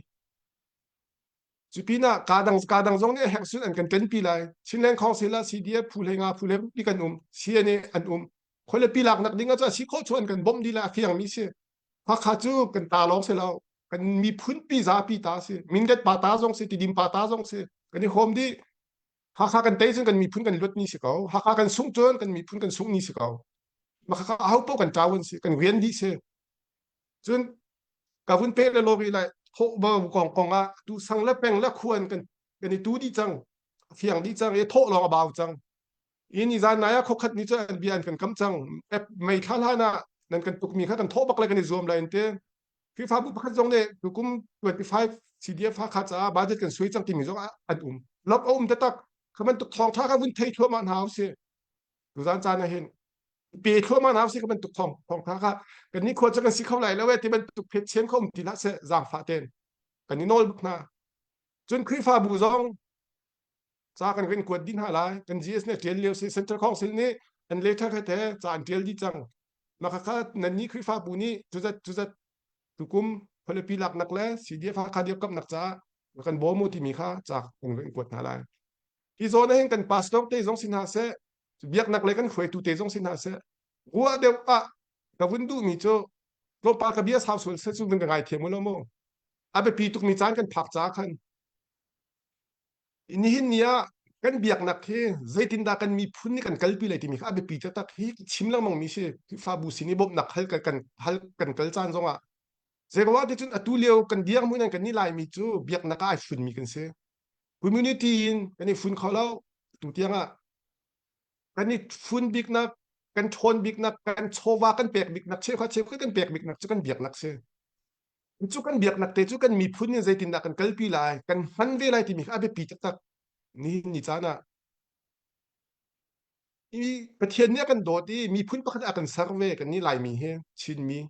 cu pinah ka dang ka dang zong nih a herh sun an kan ṭenpi lai Chinland Council ah CDF phu hlei nga phu hlei pi kan um CNA an um khualipi laknak ding ah cu a si khawh chu an kan bawmh dih lai a fiang mi si Hakha cu kan ta lawng si lo kan miphun pi zapi ta si Mindat pa ta zong si Tidim pa ta zong si kan i hrawm dih Hakha kan tei cun kan miphun kan luat ni si ko Hakha kan sungh cun kan miphun kan sungh ni si ko Hakha aho paoh kan ṭau an si kan rian dih si cun ka vun pe le lori lai thawh ba kong kong ah tu sang le peng le khuan kan kan i tu dih cang fiang dih cang i thawh lawng a bau cang i ni zan nai ah khokhat ni cu an bia an kan kam cang mei thla hlan ah nan kan tuk mi kha kan thawh bak lai kan i zuam lai an ti Khrihfabu pakhat zong nih tukum 25 CDF Hakha caah budget kan suai cang timi zong an um lop a um taktak kha bantuk thawngtha kha vun thei thluahmah hna usih tuzan caan ah hin pe thluahmah hna usih kha bantuk thawng thawngtha kha kan ni khua cu kan si kho lai lo e ti bantuk phet chem kho um ti hlah seh zaangfah ten kan i nawl bak hna cun Khrihfabu zong ca kan rin kuat dih hna lai kan GS nih ṭial lio si Central Council nih an letter he te ca an ṭial dih cang mah kha nan nih Khrihfabu nih cuzat cuzat tukum khualipi laknak le CDF Hakha dirkamhnak caah kan bawm u timi kha ca kan rin kuat hna lai hi zawn ah hin kan pastor te zong si hna seh biaknak le kan hruaitu te zong si hna seh ruah deuh ah ka vun duhmi cu tlawmpal ka bia sau sual seh cu vun ka ngaithiam u lo mu a biapi tukmi caan kan phak caah khan Nihin ni ah kan biaknak hi zeitindah kan miphun nih kan kalpi lai timi kha a biapi taktak hi chim lengmang mi si Khrihfabu sin i bawmhnak hal kan kan hal kan kal caan zongah zeiruangah ti cun atu lio kan dirhmun in kan nih Laimi cu biaknak ah ai funmi kan si community in kan i fun kho lo tu tiangah kan i fun biknak kan ṭhawn biknak kan chawva kan pek biknak cheukhat cheukhat kan pek biknak cu kan biaknak si Cu kan biaknak te cu kan miphun in zeitindah kan kalpi lai, kan hman ve lai timi kha a biapi taktak. Nihin ni caan ah i Pathian nih a kan dawt i miphun pakhat a kan ser ve kan nih Laimi hi Chinmi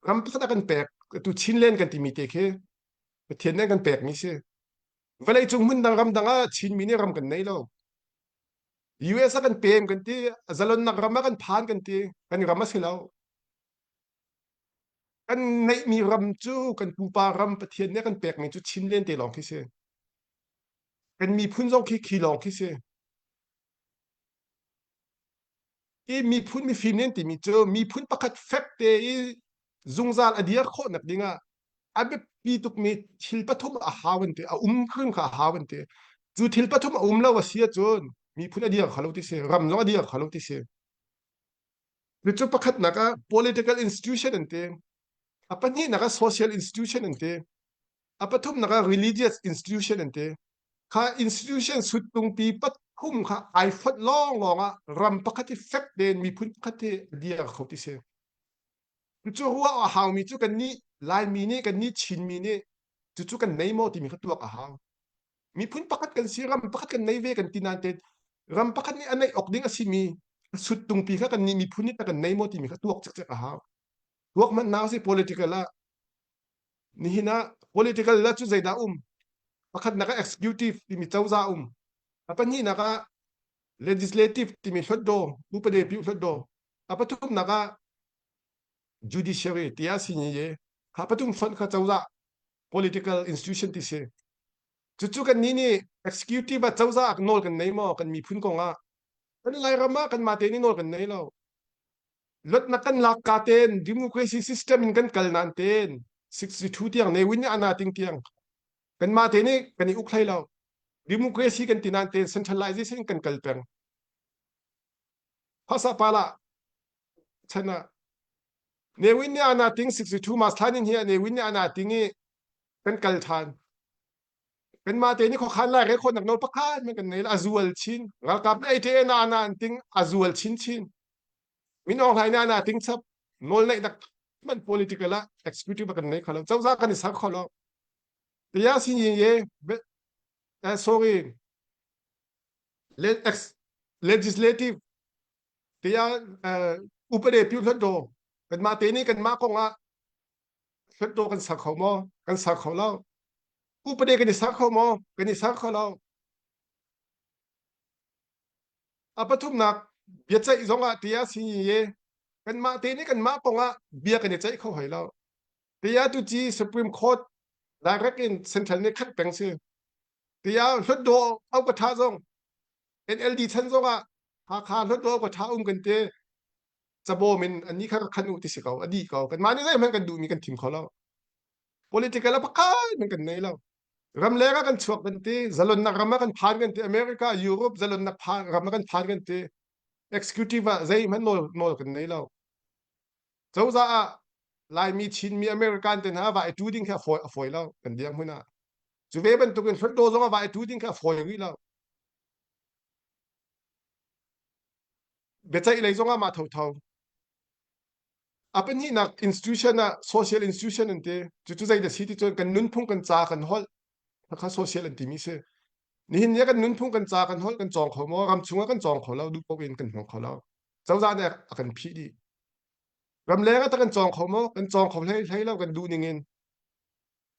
ram pakhat a kan pek tu Chinland kan timi te khi Pathian nih a kan pekmi si. Vawlei cung hmun dang ram dang ah Chinmi nih ram kan nei lo. US a kan pem kan ti, zalonnak ram ah kan phan kan ti, kan ram a si lo. Kan neihmi ram cu kan pupa ram Pathian nih a kan pekmi cu Chinland te lawng khi si. Kan miphun zong khi khi lawng khi si. I miphun mifim nih an timi cu miphun pakhat fek te i zungzal a dir khawhnak dingah. A biapi tukmi thil pathum a hau an ti. A um hrim kha a hau an ti. Cu thil pathum a um lo a si ahcun miphun a dir kho lo ti si. Ram zong a dir kho lo ti si. Cucu pakhatnak ah political institution an ti. A pahnihnak ah social institution an ti. A pathumnak ah religious institution an ti. Kha institution suttungpi pathum kha ai fonh lawnglawng ah ram pakhat hi fek tein miphun pakhat hi a dir kho ti si. Cucu ruah a haumi cu kannih Laimi nih kannih Chinmi nih cucu kan nei maw timi kha tuak a hau. Miphun pakhat kan si ram pakhat kan nei ve kan ti nain te ram pakhat nih a neih awk ding a simi a suttungpi kha kannih miphun nih kan nei maw timi kha tuak cikcek a hau. Tuak hmanh na si political ah nihin ah political la cu zeidah um pakhatnak ah executive timi cozah um a pahnihnak ah legislative timi hlutdaw upade piu hlutdaw a pathumnak ah judiciary tiah sini ye kha pathum fonh kha cozah political institution ti si cucu kan nih nih executive ah cozah ah nawl kan nei maw kan miphun kong ah kan lairam ah kan mah te nih nawl kan nei lo lotnak kan lak ka ten democracy system in kan kal nan ten 62 tiang ne win ana ting tiang kan mah te nih kan i uk hlei lo democracy kan ti nan ten centralization kan kal peng phasa pala chan ah Ne Win nih ana ting 62 mas thlan in hi Ne Win nih ana ting i kan kal than kan mah te nih khuakhan lai re khawnak nawl pakhat man kan nei a zual chin ralkap nih ate na ana an ting a zual chin chin min Aung Hlaing na ana ting chap nawl neih dak man political ah executive kan nei kholo cozah kan i ser kholo tiya sin yin ye sorry legislative tiya upade piu hlat do kan mah te nih kan mah kong ah hlat kan ser kho maw kan ser kho lo upade kan i ser kho maw kan i ser kho lo a pathumnak biaceih zong ah tiah si ye kanmah te nih kanmah kong ah bia kan i ceih kho hoi lo tiah tu ci supreme court direct in central nih khat peng si tiah hlutdaw au ka tha zong NLD chan zong ah Hakha hlutdaw ka tha um kan te cabawm in an ni kha khan u ti si ko a dih ko kanmah nih zeihmanh kan duhmi kan thim kho lo political a pakhat man kan nei lo ramleng ah kan chuak kan ti zalonnak ram ah kan phan kan ti America Europe zalonnak phan ram ah kan phan kan ti executive ah zeihmanh nawl nawl kan nei lo cozah ah Laimi Chinmi American te hna va i tu ding kha a fawi a fawi lo kan diang hmun ah cu ve bantukin Hluttaw zong ah va i tu ding kha a fawi rih lo biaceih lei zong ah mah thotho a pahnihnak institution ah social institution an ti cucu zei da si ti cun kan nunphung kan ca kan holh kha social an timi si nihin ni kan nunphung kan ca kan holh kan cawng kho maw ram chungah kan cawng kho lo duh paoh in kan hmang kho lo cozah nih a kan phih dih ramleng ah ta kan cawng kho maw kan cawng kho hlei hlei lo kan duh ning in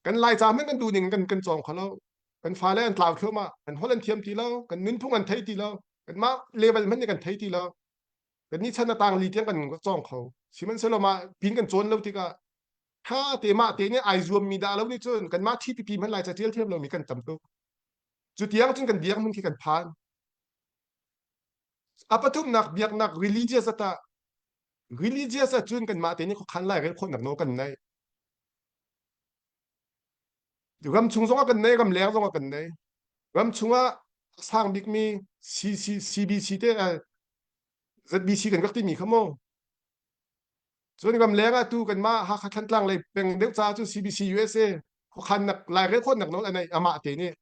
kan laica hmanh kan duh ning kan kan cawng kho lo kan fale an tlau thluahmah kan holh an thiam ti lo kan nunphung an thei ti lo kanmah level hmanh nih kan thei ti lo kan nih chan a tang li tiang kan cawng kho sihmanhsehlaw mah pin kan cawn lo tikah tha te mah te nih ai zuam mi dah lo nih cun kanmah TPP hmanh lai ca tial thiam lo mi kan tam tuk cu tiang cun kan biak mun khi kan phan a pathumnak biaknak religious ata religious ahcun kanmah te nih khuakhan lai rel khawhnak nawl kan nei Ram chung zongah kan nei, ram leng zongah kan nei. Ram chungah a sang bikmi CC, CBC te ZBC kan rak timi kha mu. Cun ram leng ah tu kanmah Hakha Thantlang lei peng deuh caah cun CBC USA khuakhannak lairel khawhnak nawl a nei amah te nih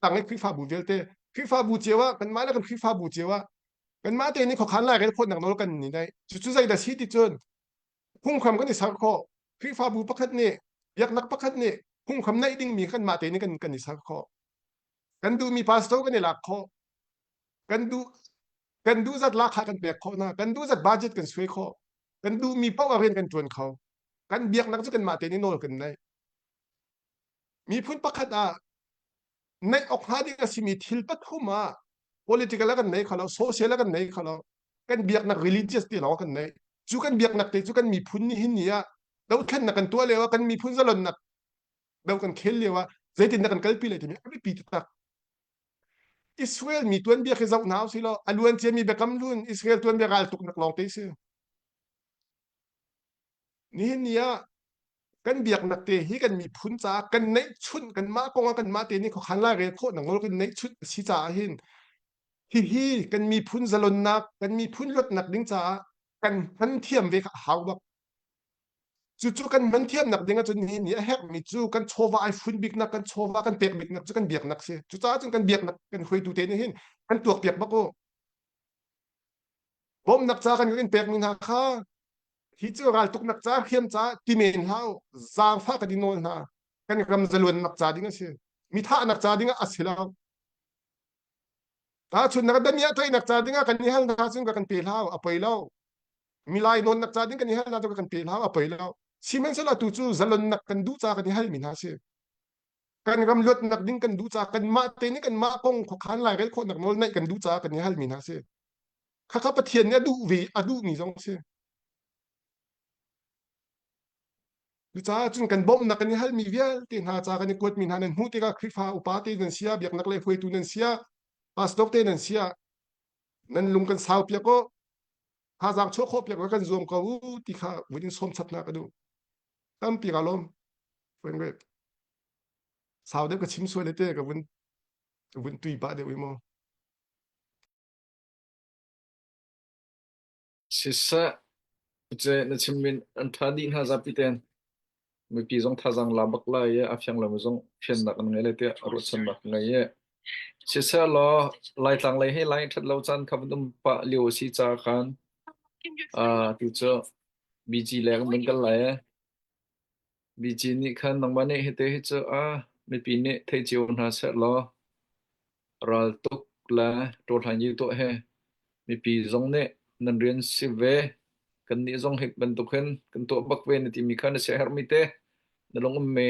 tang i Khrihfabu vialte Khrihfabu cio ah kanmah le kan Khrihfabu cio ah kanmah te nih khuakhan lairel khawhnak nawl kan ni nei. Cucu zeidah si ti cun phunghram kan i ser khawh Khrihfabu pakhat nih biaknak pakhat nih phunghram neih dingmi kanmah te nih kan kan i ser khawh kan duhmi pastor kan i lak khawh kan duh kan duh zat lakha kan pek khawh hna kan duh zat budget kan suai khawh kan duhmi paoh ah rian kan ṭuan kho kan biaknak cu kanmah te nih nawl kan nei miphun pakhat ah neih awk hnga ding a simi thil pathum ah political ah kan nei kho lo social ah kan nei kho lo kan biaknak religious ti lawng kan nei cu kan biaknak te cu kan miphun nih hin ni ah dothlennak kan tuah lio ah kan miphun zalonnak do kan khel lio ah zeitindah kan kalpi lai timi a biapi taktak Israel mi tuanbia khi zoh hna usih law a luan ciami biakam hlun Israel tuanbia ral tuknak lawng te si nihin ni ah. Kan biaknak te hi kan miphun caah kan neihchunh kanmah kong ah kanmah te nih khuakhan lairel khawh nak nawl kan neihchunh a si caah hin hihi kan miphun zalonnak kan miphun luatnak ding caah kan hman thiam ve kha a hau bak. Cucu kan hman thiamnak ding ahcun nihin ni a herhmi cu kan chawva ai fun biknak kan chawva kan pek biknak cu kan biaknak si. Cucaah cun kan biaknak kan hruaitu te nih hin kan tuakpiak bak u. Bawmhnak ca kan in pekmi hna kha hi cu raltuknak ca hriam ca ti men hlah u. Zaangfah kan i nawl hna. Kan ram zaluannak ca ding a si. Mi thahnak ca ding ah a si lo. Tahchunhnak damiah tlaihnak ca ding ah kan i hal hna cun ka kan pe hlah u, a poi lo. Milai nawnnak ca ding kan i hal hna cu kan pe hlah a poi lo. Sihmanhsehlaw tu cu zalonnak kan duh ca kan i halmi hna si. Kan ram luatnak ding kan duh ca kanmah te nih kanmah kong khuakhan lairel khawhnak nawl neih kan duh ca kan i halmi hna si. Khakha Pathian nih a duh ve a duhmi zong si. Cucaah cun kan bawmhnak kan i halmi vialte hna ca kan i kuatmi hna nan hmuh tikah Khrihfa upa te nan sia, biaknak lei hruaitu nan sia, pastor te nan sia, nan lung kan sau piak aw thazaang chuah khawh piak kan zuam ko u ti kha vun in sawm chap hna ka duh. Tampi ka lawm. Friend Sau deuh ka chim sual te ka vun vun tui pah deuh i mu. Siseh, ce na chimmin an ṭha dih hna zapi ten. Mipi zong thazaang la bak lai i a fiang lomi zong fiannak an ngei lai tiah ruahchannak ka ngei i. Siseh law Laitlang lei hi lai ṭhat lo caan kha van um pah lio a si caah khan uh, tu cu BG leng kan kal lai i BG nih khan nangmah nih hite hi cu a mipi nih thei cio hna seh law raltuk le ṭawlhlan yi tuah he mipi zong nih nan rian si ve kannih zong hi bantuk hin kan tuah bak ve na timi kha na siaherhmi te na lung ummi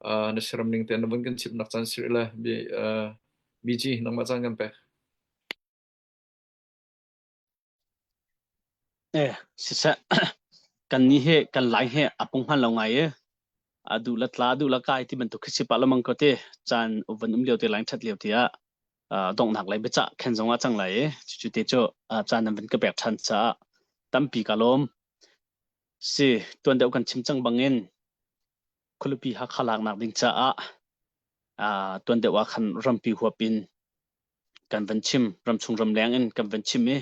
uh, na siram ning te na vun kan chimnak caan si le uh, BG nangmah caan kan pek. Eh, siseh kan ni he kan lai he a pung hman lo ngai e. A duh la tla duh la kai ti bantuk khi si pah lamang ko te caan van um lio te lain that lio te ah donghnak lei biacah khen zong ah cang lai e. Cucu te cu caan nan van ka pek than caah tampi ka lawm. Si tuan deuh kan chim cang bangin khualipi Hakha laknak ding caah tuan deuh ah khan rampi huap in kan van chim ramchung ramleng in kan van chim i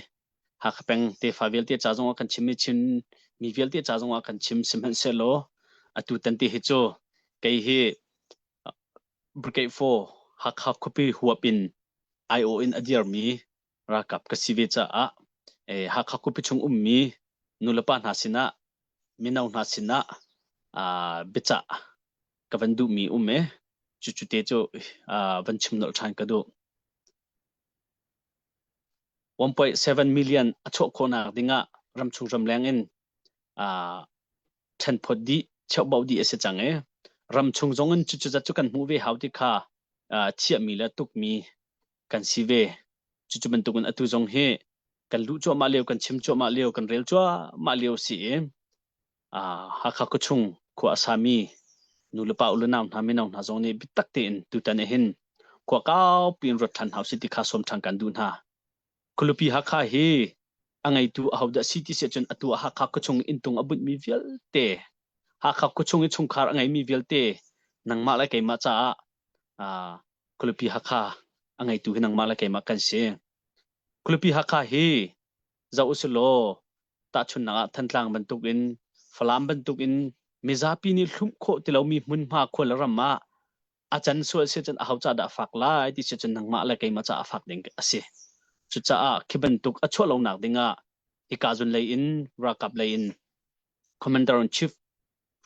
Hakha peng tefa vialte ca zongah kan chim i Chin mi vialte ca zongah kan chim sihmanhsehlaw atu tan ti hi cu kei hi Brigade 4 Hakha khuapi huap in IO in a dirmi ralkap ka si ve caah eh, Hakha khuapi chung ummi nulepa hna sinah mino hna sinah uh, biacah ka van duhmi um e cucu te cu uh, van chim nolh ṭhan ka duh. 1.7 million a chuah khawhnak dingah ramchung ramleng in uh, ṭhenphawt dih cheuhbauh dih a si cang i ramchung zong in cucu zat cu kan hmuh ve hau ti kha uh, thiahmi le tukmi kan si ve. Cucu bantukin atu zong hi kan luh cuahmah lio, kan chim cuahmah lio, kan rel cuahmah lio si i Hakha khuachung khua a sami nulepa u le nau hna mino hna zong nih biatak tein tutan ah hin khua kaupi in ruat ṭhan hna usih ti kha sawm ṭhan kan duh hna. Khualipi Hakha hi a ngeitu ahodah si ti si ahcun atu ah Hakha khuachung inntung a bunhmi vialte Hakha khuachung i chungkhar a ngeimi vialte nangmah le keimah caah Khualipi Hakha a ngeitu hi nangmah le keimah kan si. Khualipi Hakha hi zoh usilaw tahchunhnak ah Thantlang bantukin Falam bantukin mizapi nih hlumh khawh ti lomi hmunhma khua le ram ah a can sual si cun aho ca dah a fak lai ti si cun nangmah le keimah caah a fak ding a si. Cucaah khi bantuk a chuah lonak ding ah hika zun lei in ralkap lei in commander in chief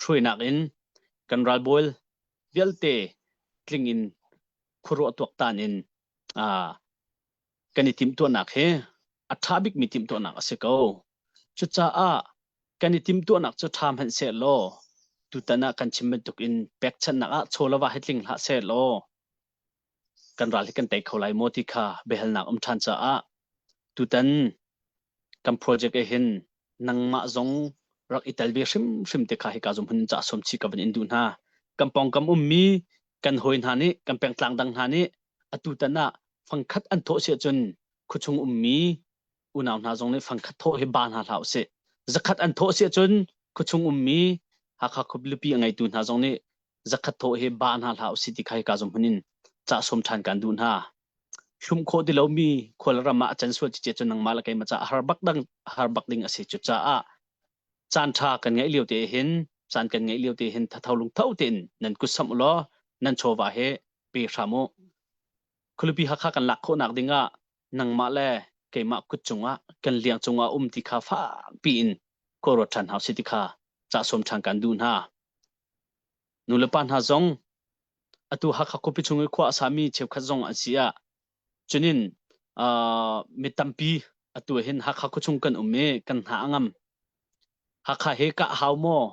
hruainak in kan ralbawi vialte tling in khuaruah tuaktan in uh, kan i timhtuahnak hi a ṭha bikmi timhtuahnak a si ko. Cucaah kan i timhtuahnak cu ṭha hmanh sehlaw tutan ah kan chim bantuk in pekchanhnak ah chaw le va hi tling hlah sehlaw kan ral hi kan tei kho lai maw ti kha biahalnak um ṭhan caah tutan kan project ah hin nangmah zong rak i tel ve hrimhrim te kha hika zum hun ca som chi ka van in duh hna. Kan pawngkam ummi kan hawi hna nih kan pengtlang dang hna nih atu tan ah fangkhat an thawh si ahcun khuachung ummi unau hna zong nih fangkhat thawh hi ba hna hlah usih. Zakhat an thawh si ahcun khuachung ummi Hakha khuapi a ngeitu hna zong nih zakhat thawh hi ba hna hlah usih ti kha hika zong hmun in ca sawm ṭhan kan duh hna. Hlum khawh ti lomi khual ram ah a can sual cicet cu nangmah le keimah caah har bak dang har bak ding a si. Cucaah caan ṭha kan ngeih lio te hin caan kan ngeih lio te hin thatho lungtho tein nan kut samh ulaw nan chawva he pe hram u. Khualipi Hakha kan lak khawhnak ding ah nangmah le keimah kut cungah kan liang cungah um ti kha fakpi in khua ruat ṭhan hau si ti kha ca sawm ṭhan kan duh hna. Nulepa hna zong atu Hakha khuapi chung i khua a sami cheukhat zong an si ah cunin uh, mi tampi atu hin Hakha khuachung kan um i kan hna a ngam. Hakha hi kah hau maw?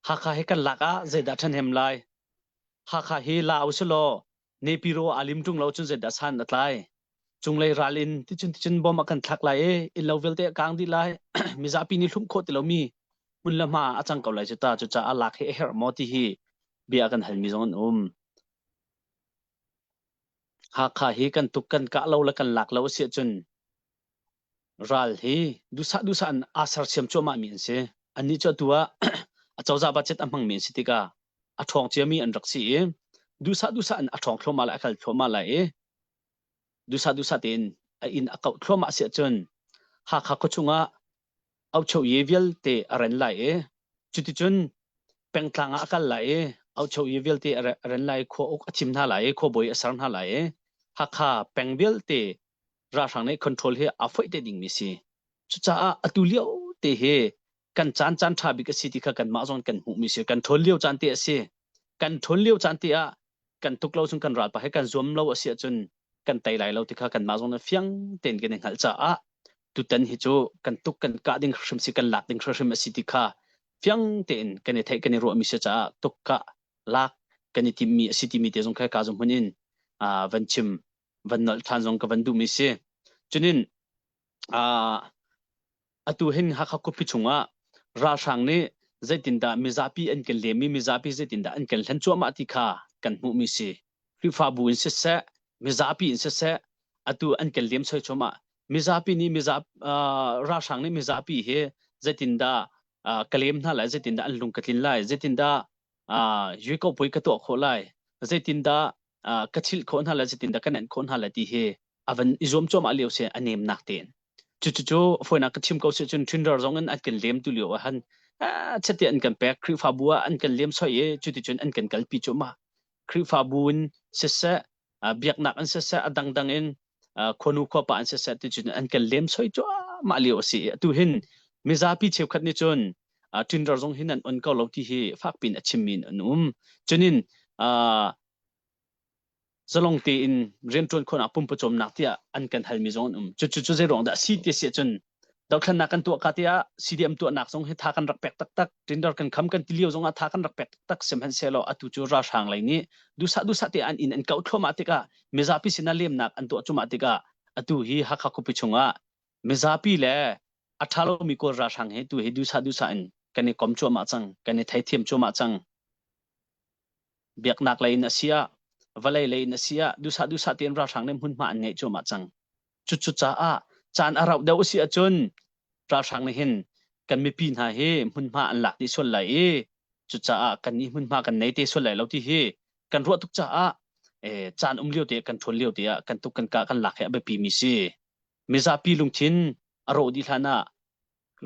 Hakha hi kan lak ah zeidah ṭhahnem lai? Hakha hi la usilaw Nepiro aa lim ṭung lo cun zeidah san a tlai? Cunglei ral in ticun ticun bom a kan thlak lai i innlo vialte a kang dih lai. Mizapi nih hlumh khawh ti lomi hmun le hma a cang ko lai cu ta. Cucaah lak hi a herh maw ti hi bia kan halmi zong an um. Hakha hi kan tuk kan kah lo le kan lak lo a si ahcun ral hi duhsah duhsah in aa sersiam cuahmah mi an si. Annih cu atu ah acozah budget a hmangmi an si tikah a ṭhawng ciami an rak si i duhsah duhsah in a ṭhawng thluahmah lai, a kal thluahmah lai i duhsah duhsah tein a inn a kauh thluahmah si ahcun Hakha khuachung ah aucho ye vialte a ren lai i cuticun pengtlang ah a kal lai i aucho ye vialte a ren lai i khua uk a thim hna lai i khuabawi a ser hna lai i Hakha peng vialte ralhrang nih control hi aa foih te dingmi si. Cucaah atu lio te hi kan caan caan ṭha bik a si ti kha kanmah zong kan hmuhmi si. Kan ṭhawn lio caan te a si. Kan ṭhawn lio caan te ah kan tuk lo cun kan ralpa he kan zuam lo a si ahcun kan tei lai lo ti kha kanmah zong nih fiang tein kan i hngalh caah tutan hi cu kan tuk kan kah ding hrim si kan lak ding hrim a si ti kha fiang tein kan i theih kan i ruahmi si caah tuk kah lak kan i timhmi a si timi te zong kha ka zong hmun in van chim van nolh ṭhan zong ka van duhmi si. Cunin uh, atu hin Hakha khuapi chungah ralhrang nih zeitindah mizapi an kan lem i mizapi zeitindah an kan hlen cuahmah ti kha kan hmuhmi si. Khrihfabu in siseh, mizapi in siseh, atu an kan lem soi cuahmah. Mizapi nih mizapi uh, ralhrang nih mizapi hi zeitindah uh, ka lem hna lai, zeitindah an lung ka tlin lai, zeitindah uh, yui ko pui ka tuah khawh lai, zeitindah ka chilh khawh hna le zeitindah kan en khawh hna le ti hi a van i zuam cuahmah lio si a nemnak tein. Cucu fawinak ka chim ko si cun Tinder zong in an kan lem tu lio ah han chete an kan pek Khrihfabu ah an kan lem soi i cuticun an kan kalpi cuahmah. Khrihfabu in siseh biaknak in siseh a dangdang in khuanu khuapa in siseh ticun an kan lem soi cuahmah lio a si. Atu hin mizapi cheukhat nih cun Tinder zong hin an on ko lo ti hi fakpin a chimmi an um. Cunin zalong tein rianṭuan khawhnak pumpawcawmnak tiah an kan halmi zong an um. Cucu cu zeiruang dah si ti si ahcun dothlennak kan tuah ka tiah CDM tuahnak zong hi tha kan rak pek taktak tender kan kham kan ti lio zong ah tha kan rak pek taktak sihmanhsehlaw atu cu ralhrang lei nih duhsah duhsah te an inn an kauh thluahmah tikah mizapi sinah lemnak an tuah cuahmah tikah atu hi Hakha khuapi chungah mizapi le a ṭha lomi Kawl ralhrang he tu hi duhsah duhsah in kan i kom cuahmah cang kan i theithiam cuahmah cang biaknak lei in a si ah vawlei lei in a si ah duhsah duhsah tein ralhrang nih hmunhma an ngeih cuahmah cang. Cucu caah caan a rauh deuh a si ahcun ralhrang nih hin kan mipi hna hi hmunhma an lak dih sual lai i cucaah kan nih hmunhma kan nei te sual lai lo ti hi kan ruah tuk caah eh, caan um lio te kan ṭhawn lio te ah kan tuk kan kah kan lak hi a biapi mi si. Mizapi lungthin a rawh dih hlan ah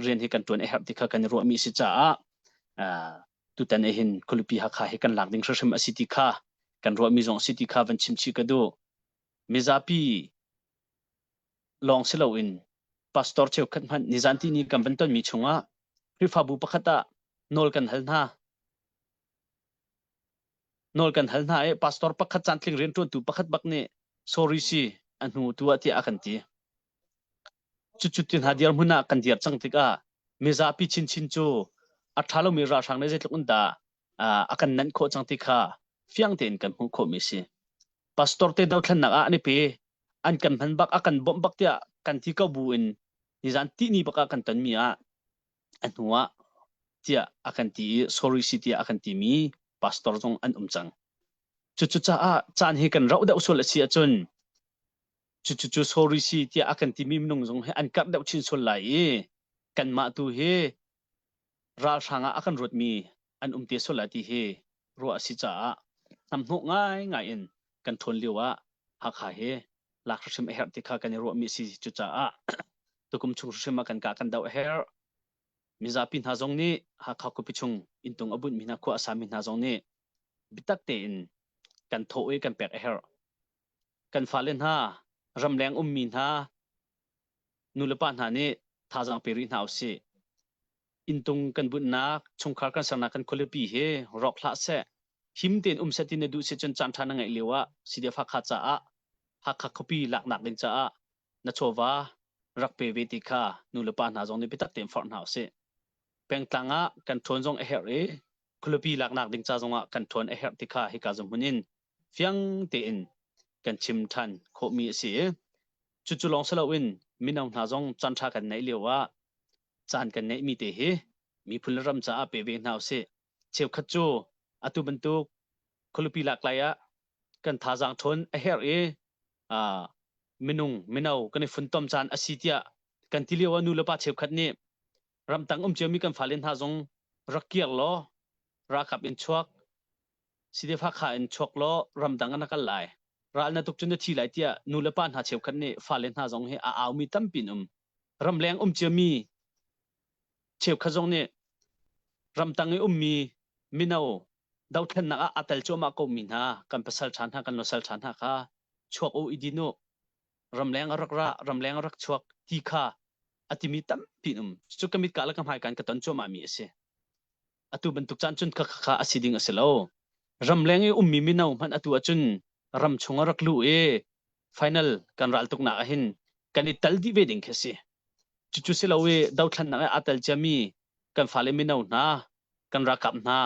rian hi kan ṭuan a herh ti kha kan i ruahmi si caah tutan ah hin khualipi Hakha hi kan lak ding hrimhrim a si ti kha kan ruahmi zong a si ti kha van chim chih ka duh. Mizapi lawng si loin pastor cheukhat hmanh nizan ti ni kan van tonmi chungah Khrihfabu pakhat ah nawl kan hal hna. Nawl kan hal hna i pastor pakhat caantling rianṭuantu pakhat bak nih sorry si a hnu tu ah tiah a kan ti. Cucu ti hna dirhmun ah kan dir cang tikah mizapi chinchin cu a ṭha lomi ralhrang nih zeitluk in dah a kan nanh khawh cang ti kha fiang tein kan hmuh khawhmi a si. Pastor te dothlennak ah an i pe, an kan hman bak, a kan bawmh bak tiah kan ti ko bu in nizan tihni bak ah kan tonmi ah a hnu ah tiah a kan ti i sorry si tiah a kan timi pastor zong an um cang. Cucu caah caan hi kan rauh deuh sual a si ahcun Cucu sorry si tiah a kan timi minung zong hi an karh deuh chin sual lai i kanmah tu hi ralhrang ah a kan ruatmi an um te sual lai ti hi ruah a si caah hnamhnawh ngaingai in kan ṭhawn lio ah Hakha hi lak hrimhrim a herh ti kha kan i ruahmi a si. Cucaah tukum chung hrimhrim ah kan kah kan doh a herh. Mizapi hna zong nih Hakha khuapi chung inntung a bunhmi hna khua a sami hna zong nih biatak tein kan thawh i kan pek a herh. Kan fale hna ramleng ummi hna nulepa hna nih thazaang pe rih hna usih. Inntung kan bunhnak, chungkhar kan sernak kan khualipi hi rawk hlah seh. Him tein um seh ti na duh si cun caan ṭha na ngeih lio ah CDF Hakha caah Hakha khuapi laknak ding caah na chawva rak pe ve ti kha nulepa hna zong nih biatak tein forh hna usih. Pengtlang ah kan ṭhawn zong a herh i khualipi laknak ding ca zongah kan ṭhawn a herh ti kha hika hmun in fiang tein kan chim ṭhan khawhmi a si i cucu lawng si loin mino hna zong caan ṭha kan neih lio ah caan kan neihmi te hi miphun le ram caah pe ve hna usih. Cheukhat cu atu bantuk khualipi lak lai ah kan thazaang ṭhawn a herh i minung mino kan i funtom caan a si tiah kan ti lio ah nu le pa cheukhat nih ramtang um ciomi kan fale hna zong rak kir law ralkap in chuak CDF Hakha in chuak law ramdang ah na kal lai ral na tuk cun na thi lai tiah nu le pa hna cheukhat nih fale hna zong hi a aumi tampi an um ramleng um ciami cheukhat zong nih ramtang i ummi mino dothlennak ah aa tel cuahmah ko mi hna kan pasal ṭha hna kan nusal ṭha hna kha chuak u i din u ramleng a rak ra ramleng a rak chuak ti kha a timi tampi an um cu ka mit ka le ka hmai kan ka ton cuahmah mi a si atu bantuk caan cun kha kha a si ding a si lo ramleng i ummi mino hmanh atu ahcun ram chung a rak luh i final kan ral tuknak ahhin kan i tal dih ve ding khi a si cucu si lo i dothlennak i aa tel ciami kan fale mino hna kan ralkap hna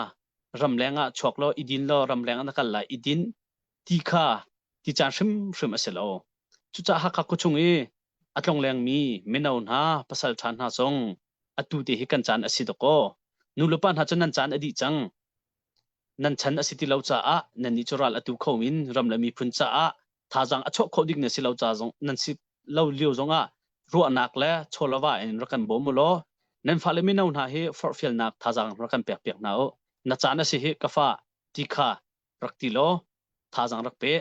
ramleng ah chuak law i din law ramleng ah na kal lai i din ti kha ti caan hrimhrim a si lo. Cucaah Hakha khuachung i a tlonglengmi mino hna pasal ṭha hna zong atu te hi kan caan a si dawkaw. Nu le pa hna cu nan caan a dih cang. Nan chan a si ti lo caah nannih cu ral atu kho in ram le miphun caah thazaang a chuah khawh ding na si lo ca zong nan si lo lio zongah ruahnak le chawlava in rak kan bawm u law nan fale mino hna hi forhfialnak thazaang rak kan pek piak hna u. Na caan a si hi ka fa ti kha rak ti law thazaang rak pe.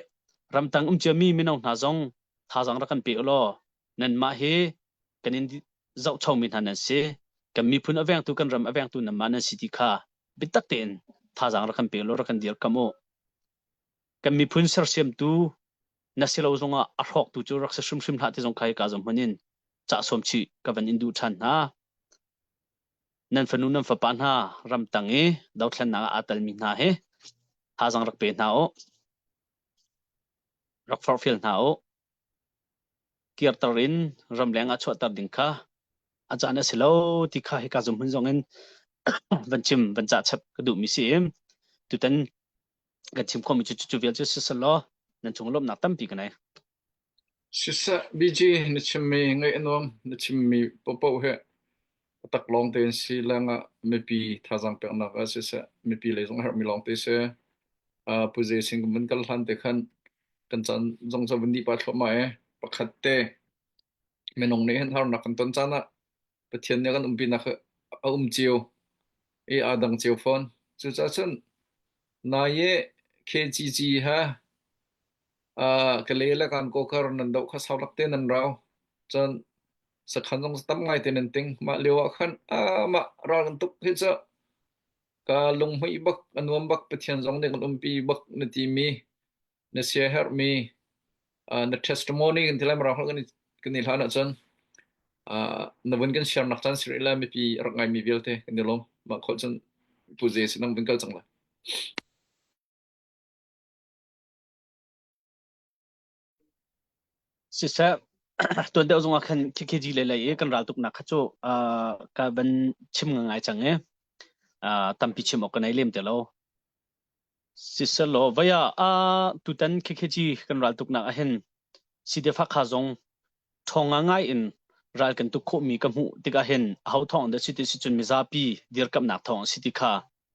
Ramtang um ciami mino hna zong thazaang rak kan pe u law nanmah hi kan in zohchomi hna nan si. Kan miphun a vengtu kan ram a vengtu nanmah nan si ti kha biatak tein thazaang rak kan pe law rak kan dirkamh u. Kan miphun sersiamtu na si lo zongah a hrawktu cu rak si hrimhrim hlah ti zong kha hika zong hmun in cah sawm chih ka van in duh ṭhan hna. Nan fanu nan fapa hna ramtang i dothlennak ah aa telmi hna hi thazaang rak pe hna u. Rak forhfial hna u. Kirter in ramleng ah chuahter ding kha a caan a si lo ti kha hika zum hmun zong in van chim van cah chap ka duhmi si i tutan kan chim khomi cu cu vial cu siselaw nan cung lawmhnak tampi ka nei. Siseh BG na chimmi ngaih a nuam na chimmi paohpaoh hi a tak lawng tein si lengah mipi thazaang peknak ah siseh mipi lei zong a herhmi lawng te si. Uh, Pu Zai Sing kan vun kal hlan te khan kan caan zong cu vun dih pah thluahmah i pakhat te minung nih hin harnak kan ton caan ah Pathian nih a kan umpinak a um cio i aa dang cio fawn. Cucaah cun nai i KGG ha uh, ka le le kan kokar nan doh kha sau lak te nan rau. Cun sakhan zong tam ngai te nan ting. Mah lio ah khan ah mah ral kan tuk hi cu ka lunghmuih bak a nuam bak Pathian zong nih kan umpi bak na timi na siaherhmi uh, na testimony kan ti lai marang kan kan i hlan ahcun uh, na vun kan share nak caan siri la mipi rak ngaimi vialte kan i lawm mah khol cun pu ze sinang vun kal cang la Siseh tuan deuh zongah khan KKG le lei i kan raltuknak kha cu uh, ka van chim ngai cang i uh, tampi chim awk ka nei lem te lo. Siselaw vai ah ah tutan KKG kan raltuknak ahhin CDF Hakha zong ṭhawng ngai in ral kan tuk khawhmi ka hmuh tikah hin aho thawng dah si ti si cun mizapi dirkamhnak thawng a si ti kha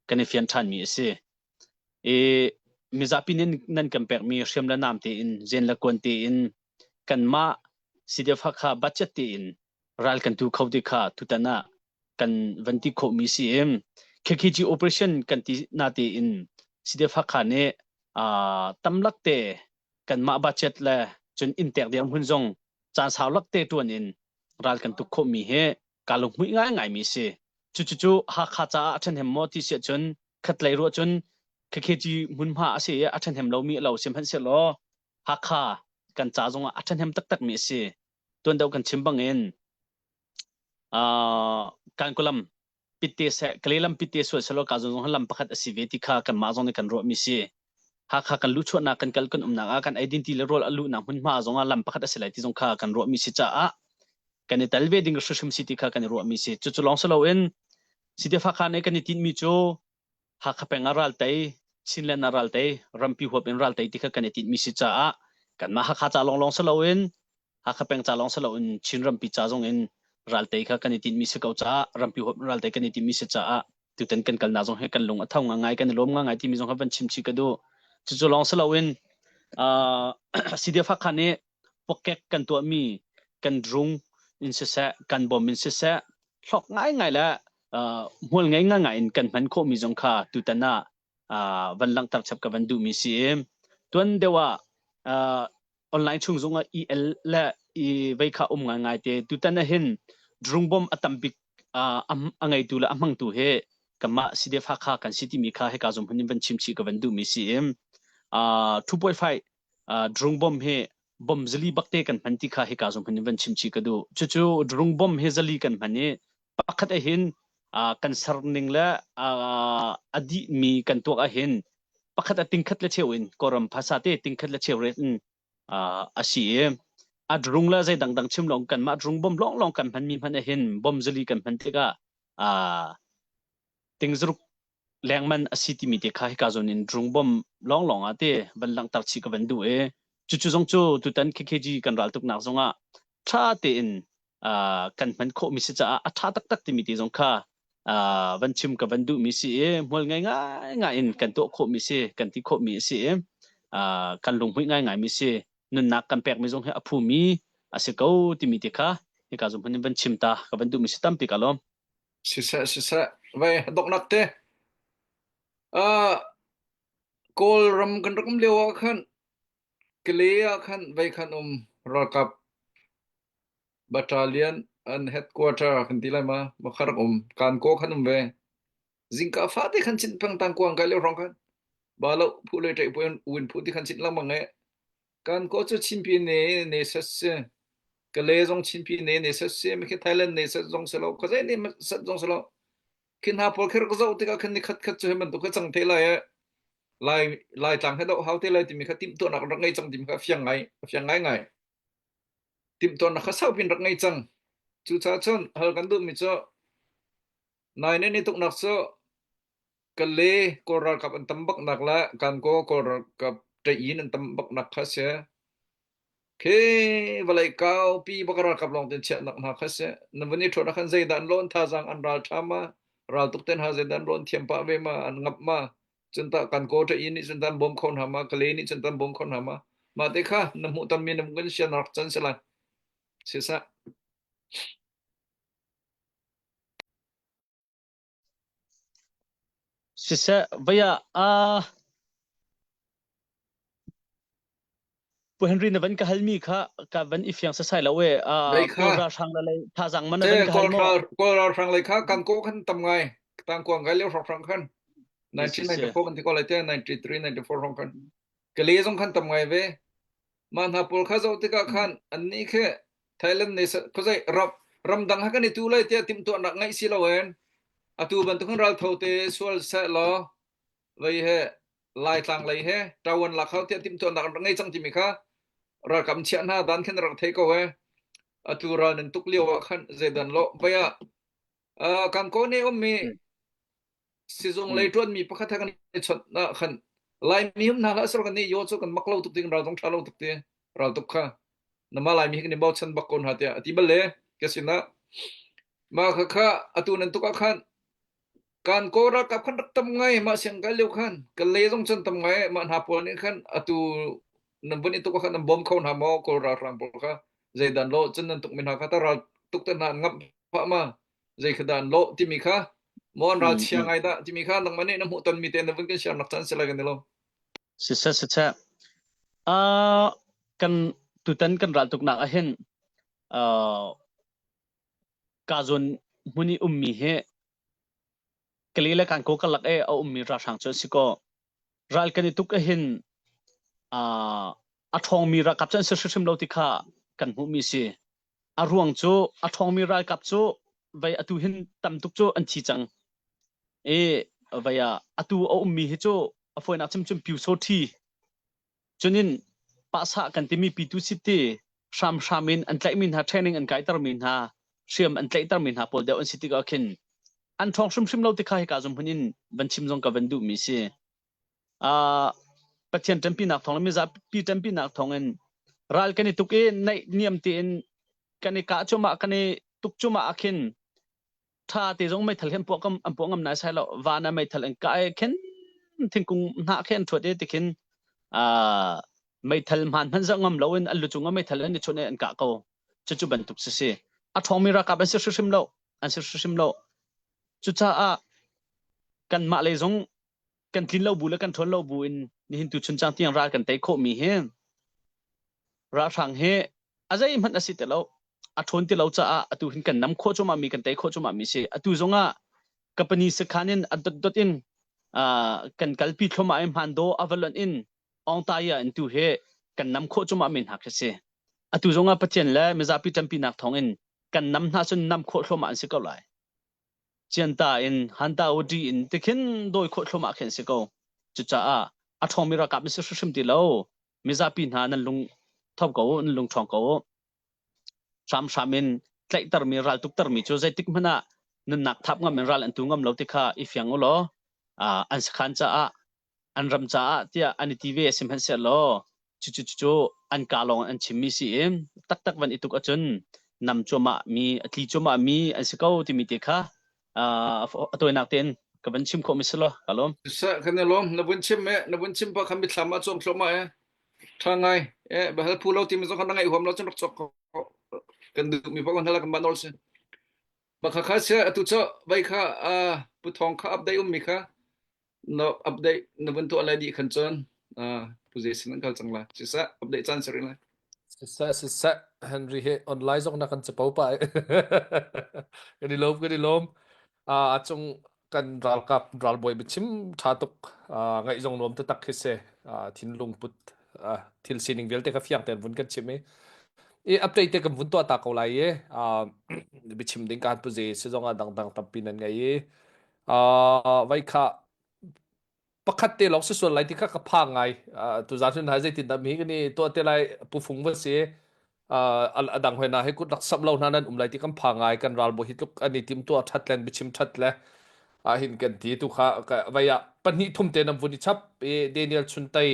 kan i fian ṭhanmi a si. I mizapi nih nan kan pekmi hriam le nam tein zen le kuan tein kanmah CDF Hakha budget tein ral kan tu kho ti kha tutan ah kan van ti khawhmi si i. KKG operation kan ti na tiin CDF Hakha nih tamlak te kanmah budget le cun inntek dirhmun zong caan sau lak te tuan in ral kan tuk khawhmi hi kaa lunghmuih ngaingaimi si. Cucucu Hakha caah a ṭhahnem maw ti si ahcun khatlei ruah cun KKG hmunhma a si i a ṭhahnem lomi a lo sihmanhsehlaw Hakha kan ca zongah a ṭhahnem taktakmi a si. Tuan deuh kan chim bangin uh, Kankulam pitte seh Kalay lam pitte sual selaw ka zong lam pakhat a si ve ti kha kanmah zong nih kan ruahmi si. Hakha kan luhchuahnak kan kal kan umnak ah kan eidin ti le rawl a luhnak hmunhma zong ah lam pakhat a si lai ti zong kha kan ruahmi si caah kan i tel ve ding hrimhrim si ti kha kan i ruahmi si. Cucu lawng si loin CDF Hakha nih kan i tinhmi cu Hakha peng ah ral tei, Chinland ah ral tei, rampi huap in ral tei ti kha kan i tinhmi si caah kanmah Hakha ca lawnglawng si loin Hakha peng ca lawng si loin Chin rampi ca zong in ral tei kha kan i tinhmi si ko caah rampi huap in ral tei kan i tinhmi si caah tutan kan kalnak zong hi kan lung a tho ngai kan i lawm ngai timi zong kha van chim chih ka duh. Cucu lawng si loin uh, CDF Hakha nih pokek kan tuahmi kan drung in siseh kan bom in siseh hlawk ngaingai le uh, hmual ngei ngaingai in kan hman khawhmi zong kha tutan ah uh, van langhter chap ka van duhmi si i tuan deuh ah uh, online chung zong ah EL le i vei kha um ngaingai te tutan ah hin drung bom a tam bik uh, a ngeitu le a hmangtu he kanmah CDF Hakha kan si timi kha hika zum hun in van chim chih ka van duhmi si i uh, 2.5 uh, drung bom hi bom zali bakte kan hman ti kha hika zong hin van chim chih ka duh. Cucu drung bom hi zali kan hman i pakhat ahhin uh, kan ser ning le uh, a dih mi kan tuak ahhin pakhat a tingkhat le cheu in Kawlram phasa te tingkhat le cheu ret in uh, a si i a drung le zei dangdang chim long kan mah drung bom long long kan hman mi hman ahhin bom zali kan hman tikah uh, tingzaruk lengman a si timi te kha hika zawn in drungbom lawnglawng ah te van langhter chih ka van duh i cucu zong cu tutan KKG kan raltuknak zongah ṭha tein uh, kan hman khawhmi si caah a ṭha taktak timi te zong kha uh, van chim ka van duhmi si i hmual ngai ngai ngai in kan tuah khawhmi si kan ti khawhmi si i uh, kan lunghmuih ngai ngaimi si nunnak kan pekmi zong hi a phumi a si ko timi te kha hika zong hman in van chim ta ka van duhmi si tampi ka lawm. Siseh, siseh, vei donghnak te. Uh, Kawlram kan rak um lio ah khan Kale ah khan vei khan um ralkap battalion an headquarter kan ti lai ma ma kha rak um kan ko khan um ve zingka fate khan chin peng tang kuang kai leo rong khan ba lo phu le ṭei pu win phu ti khan chin lang bang e kan ko cu chinpi ne ne set se Kale zong Chinpi ne ne set se mi khi Thailand ne set zong se lo khuazei ne set zong se lo khi hna pawl khi rak zoh tikah khan ni khat khat cu hi bantuk kha cang te lai e lai lai tlang he doh hau te lai timi kha timhtuahnak rak ngei cang timi kha fiang ngai fiang ngai ngai timhtuahnak kha saupin rak ngei cang cucaah cun hal kan duhmi cu nai ne ni tuknak cu Kale Kawl ralkap an tam bak nak le Kankaw Kawl ralkap ṭei in an tam bak nak kha si. Khi vawlei kaupi bak ralkap lawng ten chiahnak hna kha si. Na van i ṭhuat ah khan zeidah an lawn thazaang an ral ṭha ma, ral tuk ten ha zeidah an lawn thiam pah ve ma, an ngap ma. Cun tah Kankaw ṭei nih cun tan bawm kho hna ma, Kale nih cun tan bawm kho hna ma. Mah te kha na hmuh tonmi na kan sian rak can si lai. Sisah. Siseh, vai ah uh, Pu Henry na van ka halmi kha ka van i fiang sasai lo e. Uh, Lei kha. Kawl ralhrang la lei thazaang man na Te van ka hal kawl maw? ral kawl ralhrang lei kha kan ko khan tam ngai. Tang kuang ngai leo hrang khan. Si, si, si. 1994 kan ti ko lai te 93 94 hrang khan. Ka le zong khan tam ngai ve. Mah hna pawl kha zoh tikah khan annih khi Thailand nih khuazei ram ramdang ha kan i tu lai tiah timhtuahnak ngeih si loin atu bantukin raltho te sual seh law vei he Laitlang lei he ṭawan lak hau tiah timhtuahnak an rak ngei cang timi kha ralkap chiah hna dan khin rak thei ko e atu ral nan tuk lio ah khan zeidan lo vei ah kan ko ne ummi sizung lei ṭuanmi pakhat he kan i chawnh ah khan Laimi um hna hlah sir kan nih yo cu kan mak lo tuk ding ral zong ṭha lo tuk ti ral tuk kha nama Laimi hi kan i bochan bak ko hna tiah a ti bal le ka sinah mah kha kha atu nan tuk ah khan kan kaw ralkap khan rak tam ngai mah siang kai lio khan kan le zong cun tam ngai mah hna pawl nih khan atu nan vun i tuk ah khan nan bawm kho hna maw kawl ralhrang pawl kha zeidan lo cun nan tuk mi hna kha ta ral tuk te hna an ngamh phah ma zei kha dan lo timi kha. Maw an ral chia ngai dah timi kha nangmah nih na hmuh tonmi te na vun kan share nak caan si lai kan i lawm. Siseh siseh. Uh, kan tutan kan ral tuknak ah hin uh, ka zawn hmun i ummi hi Kali le Kankaw karlak i a ummi ralhrang cu an si kaw ral kan i tuk ahhin uh, a ṭhawngmi ralkap cu an si hrimhrim lo ti kha kan hmuhmi si. A ruang cu a ṭhawngmi ralkap cu vei atu hin tam tuk cu an thi cang. I vei ah atu a ummi hi cu a fawinak chim cun pyusawṭhi Cunin pahsah kan timi pitu sit ti hramhram in an tlaihmi hna training an kaitermi hna hriam an tlaihtermi hna pawl deuh an si tikah khin an ṭhawng hrimhrim lo ti kha hika zum hmun in van chim zong ka van duhmi si. Uh, Pathian ṭanpinak thawng le mizapi ṭanpinak thawng in ral kan i tuk i naih niam tein kan i kah cuahmah kan i tuk cuahmah ah khin ṭha te zong meithal hi an puah kam an puah ngam nai sai lo van ah meithal an kah i khin thingkung hnah khi an ṭhuat i tikhin uh, meithal hmaan hmanh zoh ngam loin an lucung ah meithal an i chunh i an kah ko cucu bantuk si si a ṭhawngmi ralkap an si hrimhrim lo an si hrimhrim lo cucaah kanmah lei zong kan tlin lo bu le kan ṭhawn lo bu in nihin tu chun cang tiang ral kan tei khawhmi hi ralhrang hi a zeihmanh a si ti lo a ṭhawn ti lo caah atu hin kan nam khawh cuahmah mi kan tei khawh cuahmah mi si atu zongah kapani sakhan in a dotdot in kan kalpi thluahmah i hmando a va lonh in Awngtaya in tu hi kan nam khawh cuahmah mi hna khi si atu zongah Pathian le mizapi ṭanpinak thawngin kan nam hna cun nam khawh thluahmah an si ko lai Cianta in Hanta Udi in tikhin dawi khawh thluahmah khi an si ko cucaah a ṭhawngmi ralkap an si hrimhrim ti lo mizapi hna nan lung thop ko u nan lung ṭhawng ko u hramhram in tlaihtermi raltuktermi cu zeitik hmanh ah nunnak thap ngam in ral an tu ngam lo ti kha i fiang u law an sakhan caah an ram caah tiah an i ti ve a si hmanhsehlaw cucu cucu an ka lawng an chimmi si i taktak van i tuk ahcun nam cuahmah mi a tli cuahmah mi an si ko timi te kha a tawinak tein ka van chim khawh mi si law ka lawm. Seh kan i lawm na vun chim e na vun chim pa khan mithlam ah cuang thluahmah e tha ngai e bahal phu lo timi zong khan na ngaih huam lo cun rak chuak ko kan duh mi pa kan hala kan ba nol si bakha kha se atu cho vai kha a pu thong kha update um mi kha na update na vun tuah lai dih khan cun pu ze sin an kal cang la siseh update caan si rih lai Siseh siseh Henry he online zong na kan capo pa kan i lawm kan i lawm a cung kan ralkap ralbawi biachim tha tuk ngaih zong nuam taktak khi si thinlung put thil sining vialte kha fiang tein vun kan chim i i update te kan vun tuah ta ko lai i biachim ding kan pu ze si zong ah dangdang tampi nan ngei i vai kha pakhat te lawng si sual lai ti kha ka phang ngai. Tuzaan hun hai zeitin dah mi kan i tuah te lai pu fung va si a dang hoi na hi kut rak samh lo hna nan um lai ti kan phang ngai kan ral bo hi tluk an i tim tuah that len biachim that le ah hin kan ti tu kha vai ah pahnih thum te nam vun i chap i Daniel Chuntei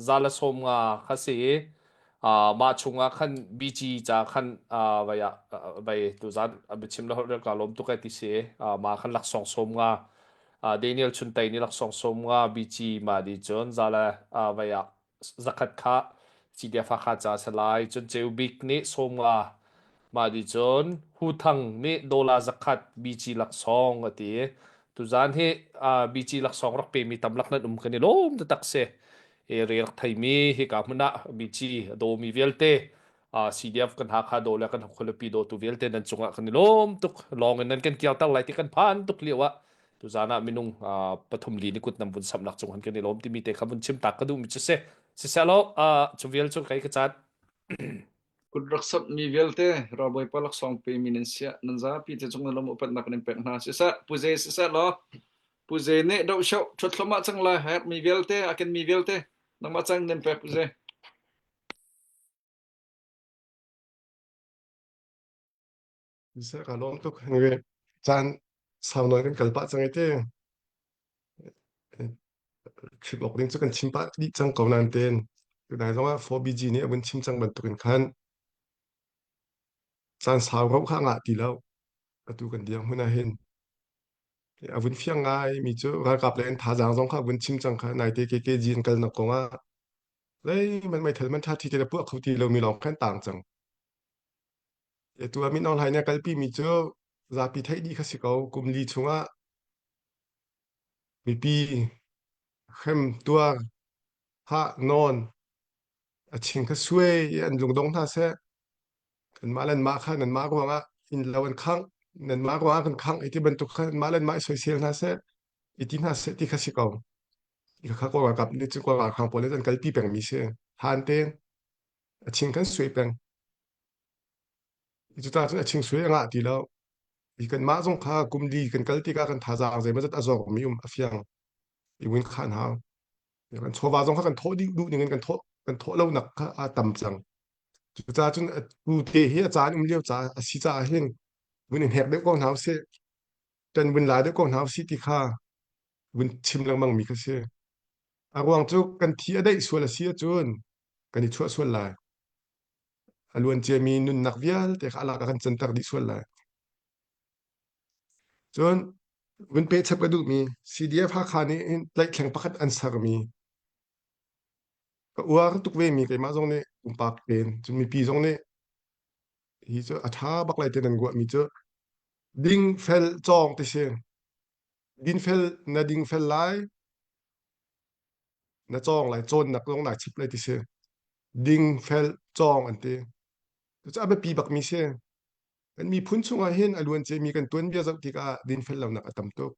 zala som nga kha si i mah chungah khan BG ca khan vai ah vai tuzaan biachim le holh rel ka lawm tuk ai ti si mah khan laksawng som nga Daniel Chuntei nih laksawng som nga BG ma di cun zala vai ah zakhat kha CDF Hakha ca a si lai cun Ceu Bik nih som nga mah di cun Hu Thang nih dollar zakhat BG laksawng a ti tuzaan hi BG laksawng rak pemi tam lak nan um kan i lawm taktak si i re rak theimi hika hmun ah BG a dawmi vialte CDF kan Hakha daw le kan khualipi dawtu vialte nan cungah kan i lawm tuk lawng in nan kan kirter lai ti kan phan tuk lio ah tuzaan ah minung pathum li ni kut nam vun samnak cung han kan i lawm timi te kha vun chim tak ka duh mi cu si siselaw cu vial cu kai ka caan Kut rak samhmi vialte ralbawipa laksawng pemi nan siah nan zapi te cung na lawm upatnak kan in pek hna. Siseh, Pu Ze siseh law Pu Ze nih dohshoh ṭhut thluahmah cang lai herhmi vialte a kenmi vialte nangmah cang nan pek Pu Ze. Siseh ka lawm tuk. Anyway, caan sau nawn kan kal pah cang i ti. Chim awk ding cu kan chim pah dih cang ko nain tein tunai zongah 4BG nih a vun chim cang bantukin khan caan sau rauh kha a ngah ti lo. Atu kan dirhmun ah hin a vun fiang ngai mi cu ralkap le an thazaang zong kha a vun chim cang kha naite KKG an kalnak kong ah zeihmanh meithal man ṭha thi te le puah kho ti lomi lawng khan tang cang. Atu ah Min Aung Hlaing nih a kalpi mi cu. Zapi theih dih kha si ko. Kum li chungah mipi hrem tuar hah nawn a ching kha suai i an lungdong hna seh. Kanmah le anmah kha nanmah ruangah innlo an khangh, nanmah ruangah kan khangh i ti bantuk kha anmah le anmah i soisel hna seh, i ti hna seh ti kha si ko. Kha Kawl ralkap nih cun Kawl ralhrang pawl nih an kalpi pengmi si. Hlan tein a ching kan suai peng. Cucaah cun a ching suai a ngah ti lo. I kanmah zong kha kum li kan kal tikah kan thazaang zeimawzat a zormi um a fiang. I win khan hau. Kan chawva zong kha kan thawh dih duh ning in kan thawh kan thawh lonak kha a tam cang. Cucaah cun tu te hi a caan um lio caah a si caah hin vun in hek deuh ko hna usih. Ṭan vun la deuh ko hna usih ti kha vun chim lengmang mi kha si. A ruang cu kan thi a daih sual a si ahcun kan i chuah sual lai. A luan ciami nunnak vialte kha a lak ah kan canter dih sual lai. Cun vun pehchap ka duhmi CDF Hakha nih hin tlaihtleng pakhat an sermi ka uar tuk ve mi keimah zong nih pumpak tein cun mipi zong nih hi cu a ṭha bak lai te nan ruahmi cu dingfel cawng ti si. Dinfel na dingfel lai na cawng lai cawnnak zong naa chip lai ti si. Dingfel cawng an ti. Cucu a biapi bakmi si. Kan miphun chungah hin a luan ciami kan tuanbia zoh tikah dinfel lonak a tam tuk.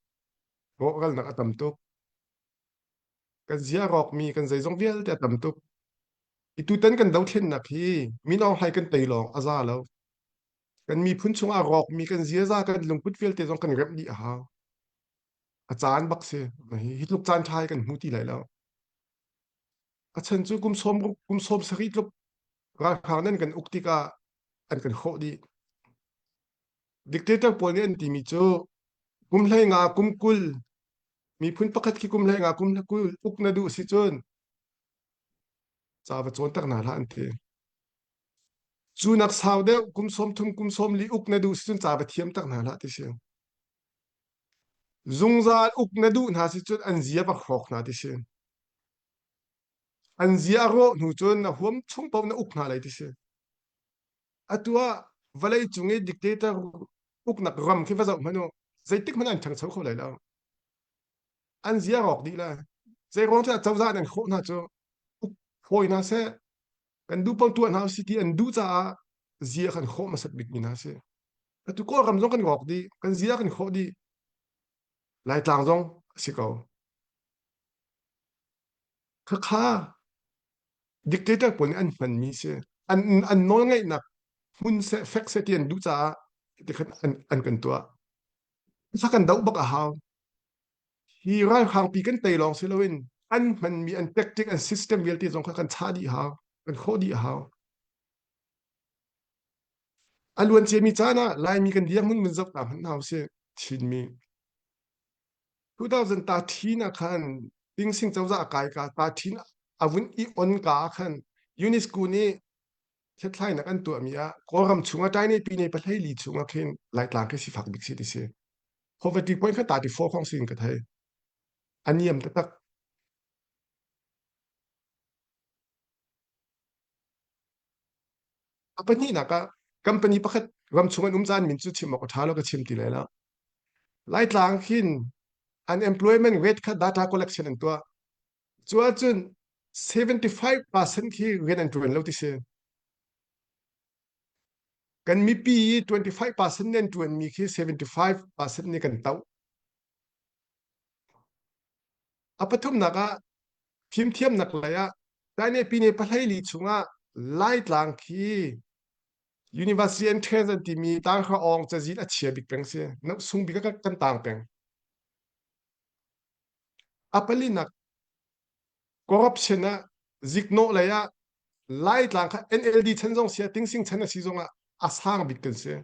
Rawhralnak a tam tuk. Kan zia rawkmi kan zeizong vialte a tam tuk. I tutan kan dothlennak hi Min Aung Hlaing kan tei lawng a za lo. Kan miphun chungah rawkmi kan ziaza kan lungput vialte zong kan remh dih a hau. A caan bak si. Hi tluk caan ṭha hi kan hmu ti lai lo. A chan cu kum sawm kum sawm sarih tluk ralhrang nan kan uk tikah an kan hrawh dih. Dictator pawl nih an timi cu kum hlei nga kum 20 miphun pakhat khi kum hlei nga kum 20 uk na duh si cun ca va cawnter hna hlah an ti. Cu nak sau deuh kum 30 kum 40 uk na duh si cun ca va thiamter hna hlah ti si. Zungzal uk na duh hna si cun an zia va hrawk hna ti si. An zia a rawh hnu cun na huam chung paoh na uk hna lai ti si. Atu ah vawlei cung i dictator uknak ram khi va zoh hmanh u. Zeitik hmanh an ṭhangcho kho lai lo. An zia rawk dih lai. Zei ruang cu cozah nan khawh hna cu uk fawi hna seh kan duh paoh tuah hna usih ti an duh caah zia kan khawh hmasat bikmi hna si. Atu Kawlram zong kan rawk dih, kan zia kan khawh dih. Laitlang zong a si ko. Khakha dictator pawl nih an hmanmi si. An, an nawlngeihnak hmun seh, fek seh ti an duh caah tikhan an, an kan tuah. Kha kan doh bak a hau. Hi ralhrangpi kan tei lawng si loin an hmanmi an tactic an system vialte zong kha kan chah dih hau, kan khawh dih hau. A luan ciami caan ah Laimi kan dirhmun mun zoh ta hmanh hna usih Chinmi. 2013 ah khan Tingsing cozah a kai ka 13 a vun i on ka ah khan UNESCO nih hlathlainak an tuahmi ah Kawlram chungah Taine Pine pahlei li chungah khin Laitlang khi sifak bik si ti si. Poverty point kha 34 khong sin ka thei. A niam taktak. A pahnihnak ah company pakhat ramchung an um caan min cu chim awk a ṭha lo ka chim ti lai lo. Laitlang khin unemployment rate kha data collection an tuah. Cu ahcun 75% khi rian an ṭuan lo ti si. Kan mipi i 25% nih an ṭuanmi khi 75% nih kan toh. A pathumnak ah fimthiamnak lei ah Taine Pine pahleili chungah Laitlang khi University entrance an timi tanghra awng cazin a chia bik peng si. Sung bik ah kan tang peng. A palinak corruption ah ziknawh lei ah Laitlang kha NLD chan zong si Tingsing chan a si zong ah a sang bik kan si.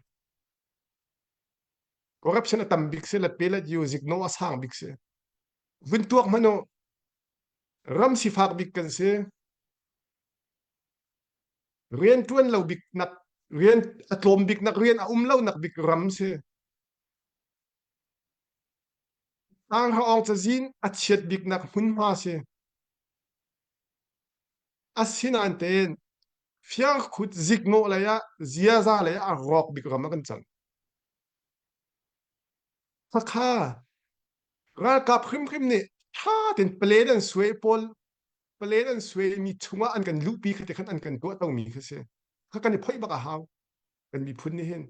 Corruption a tam bik si lat pe lat yu ziknawh a sang bik si. Vun tuak hmanh u ram sifak bik kan si. Rian ṭuan lo bik nak rian a tlawm bik nak rian a um lo nak bik ram si. Tanghra cazin a chiat biknak hmunhma si. Asinain tein fiangkhut ziknawh lei ah ziaza lei ah a rawk bik ram ah kan cang. Khakha ralkap hrimhrim nih ṭha tein plan an suai pawl plan an suai mi chungah an kan luhpi kha te khan an kan tuah tomi kha si. Kha kan i phoih bak a hau. Kan miphun nih hin.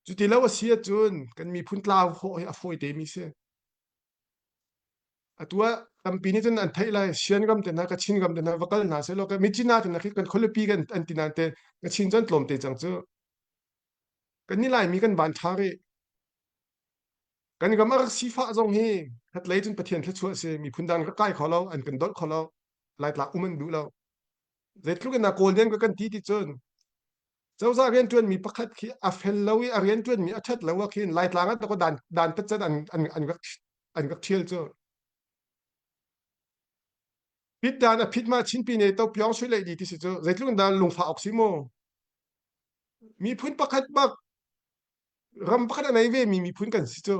Cuti lo a si ahcun kan miphun tlau khawh hi a fawi te mi si. Atu ah tampi nih cun an theih lai. Sian ram te hna, Kachin ram te hna va kal hna sehlaw Myitkyina te hna khi kan khualipi kan an ti nain te Kachin cu an tlawm te cang cu. Kan nih Laimi kan van ṭha rih. Kan ram a rak sifah zong hi khatlei cun Pathian thluachuah a si. Miphun dang rak kai kho lo, an kan dolh kho lo. Laitlak um an duh lo. Zeitluk in dah Kawl nih an kan ti ti cun cozah rianṭuanmi pakhat khi a fel lo i a rianṭuanmi a ṭhat lo ah khin Laitlang ah dakaw dan dan tat an an an rak an rak ṭhial cu. Pit dan a phit ma Chinpi ne to pyong sui lei di ti si cu zeitluk in dah lungfah awk si mu. Miphun pakhat bak ram pakhat a nei ve mi miphun kan si cu.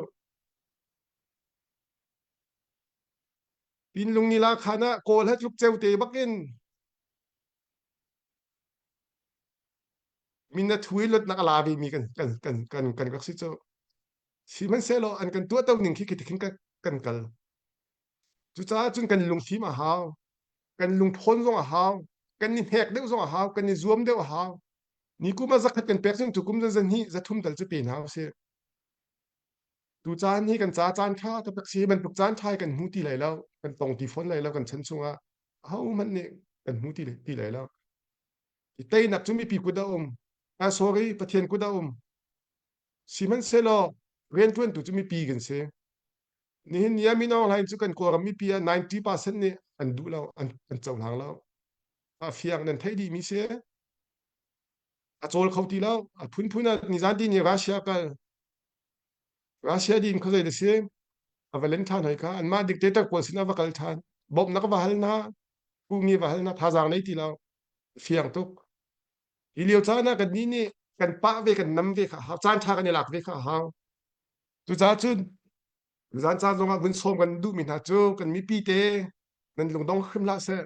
Pinlung ni la khan ah Kawl he tluk ceu te bak in min na thu i luatnak a la ve mi kan kan kan kan kan rak si cu. Sihmanhsehlaw an kan tuahto ning khi khi khin kan kan kal. Cucaah cun kan lungfim a hau. Kan lungthawn zong a hau. Kan i hnek deuh zong a hau. Kan i zuam deuh a hau. Ni kum ah zakhat kan pek cun tu kum zan zan hnih zathum tal cu pe hna usih. Tu caan hi kan ca caan ṭha taktak si bantuk caan ṭha hi kan hmu ti lai lo. Kan tong ti fawn lai lo kan chan chungah. Ahohmanh nih kan hmu ti, ti lai lo. I teinak cu mipi kut a um. Ah, sorry, Pathian kut a um. Sihmanhsehlaw rianṭuantu cu mipi kan si. Nihin ni ah Min Aung Hlaing cu kan Kawlram mipi ah 90% nih an duh lo, an, an cohlang lo. A fiang nan theih dihmi si. A cawl kho ti lo. A phunphun ah nizan ti ni Russia kal. Russia din khuazei na si. A va len ṭhan hoi kha. Anmah dictator pawl sin ah va kal ṭhan. Bawmhnak va hal hna. Kungi va hal hna. Thazaang nei ti lo. Fiang tuk. Hi lio caan ah kannih nih kan pah ve, kan nam ve kha a hau. Caan ṭha kan i lak ve kha a hau. Cucaah cun zan caan zongah vun sawm kan duhmi hna cu kan mipi te nan lungdong hrim hlah seh.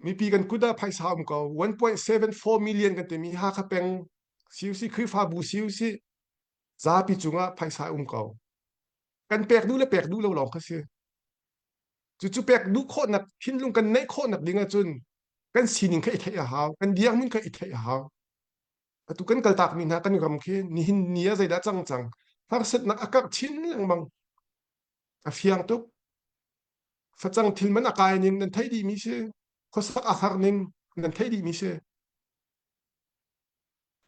Mipi kan kut ah phaisa um ko. 1.74 million kan timi Hakha peng CUC Khrihfabu CUC zapi cungah phaisa um ko. Kan pek duh le pek duh lo lawng kha si. Cucu pek duh khawhnak thinlung kan neih khawhnak ding ahcun kan sining kha i theih a hau, kan dirhmun kha i theih a hau. Atu kan kaltakmi hna kan ram khi nihin ni ah zeidah cang cang harsatnak a karh chin lengmang. A fiang tuk. Facang thil man a kai ning nan theih dihmi si. Khuasak a har ning nan theih dihmi si.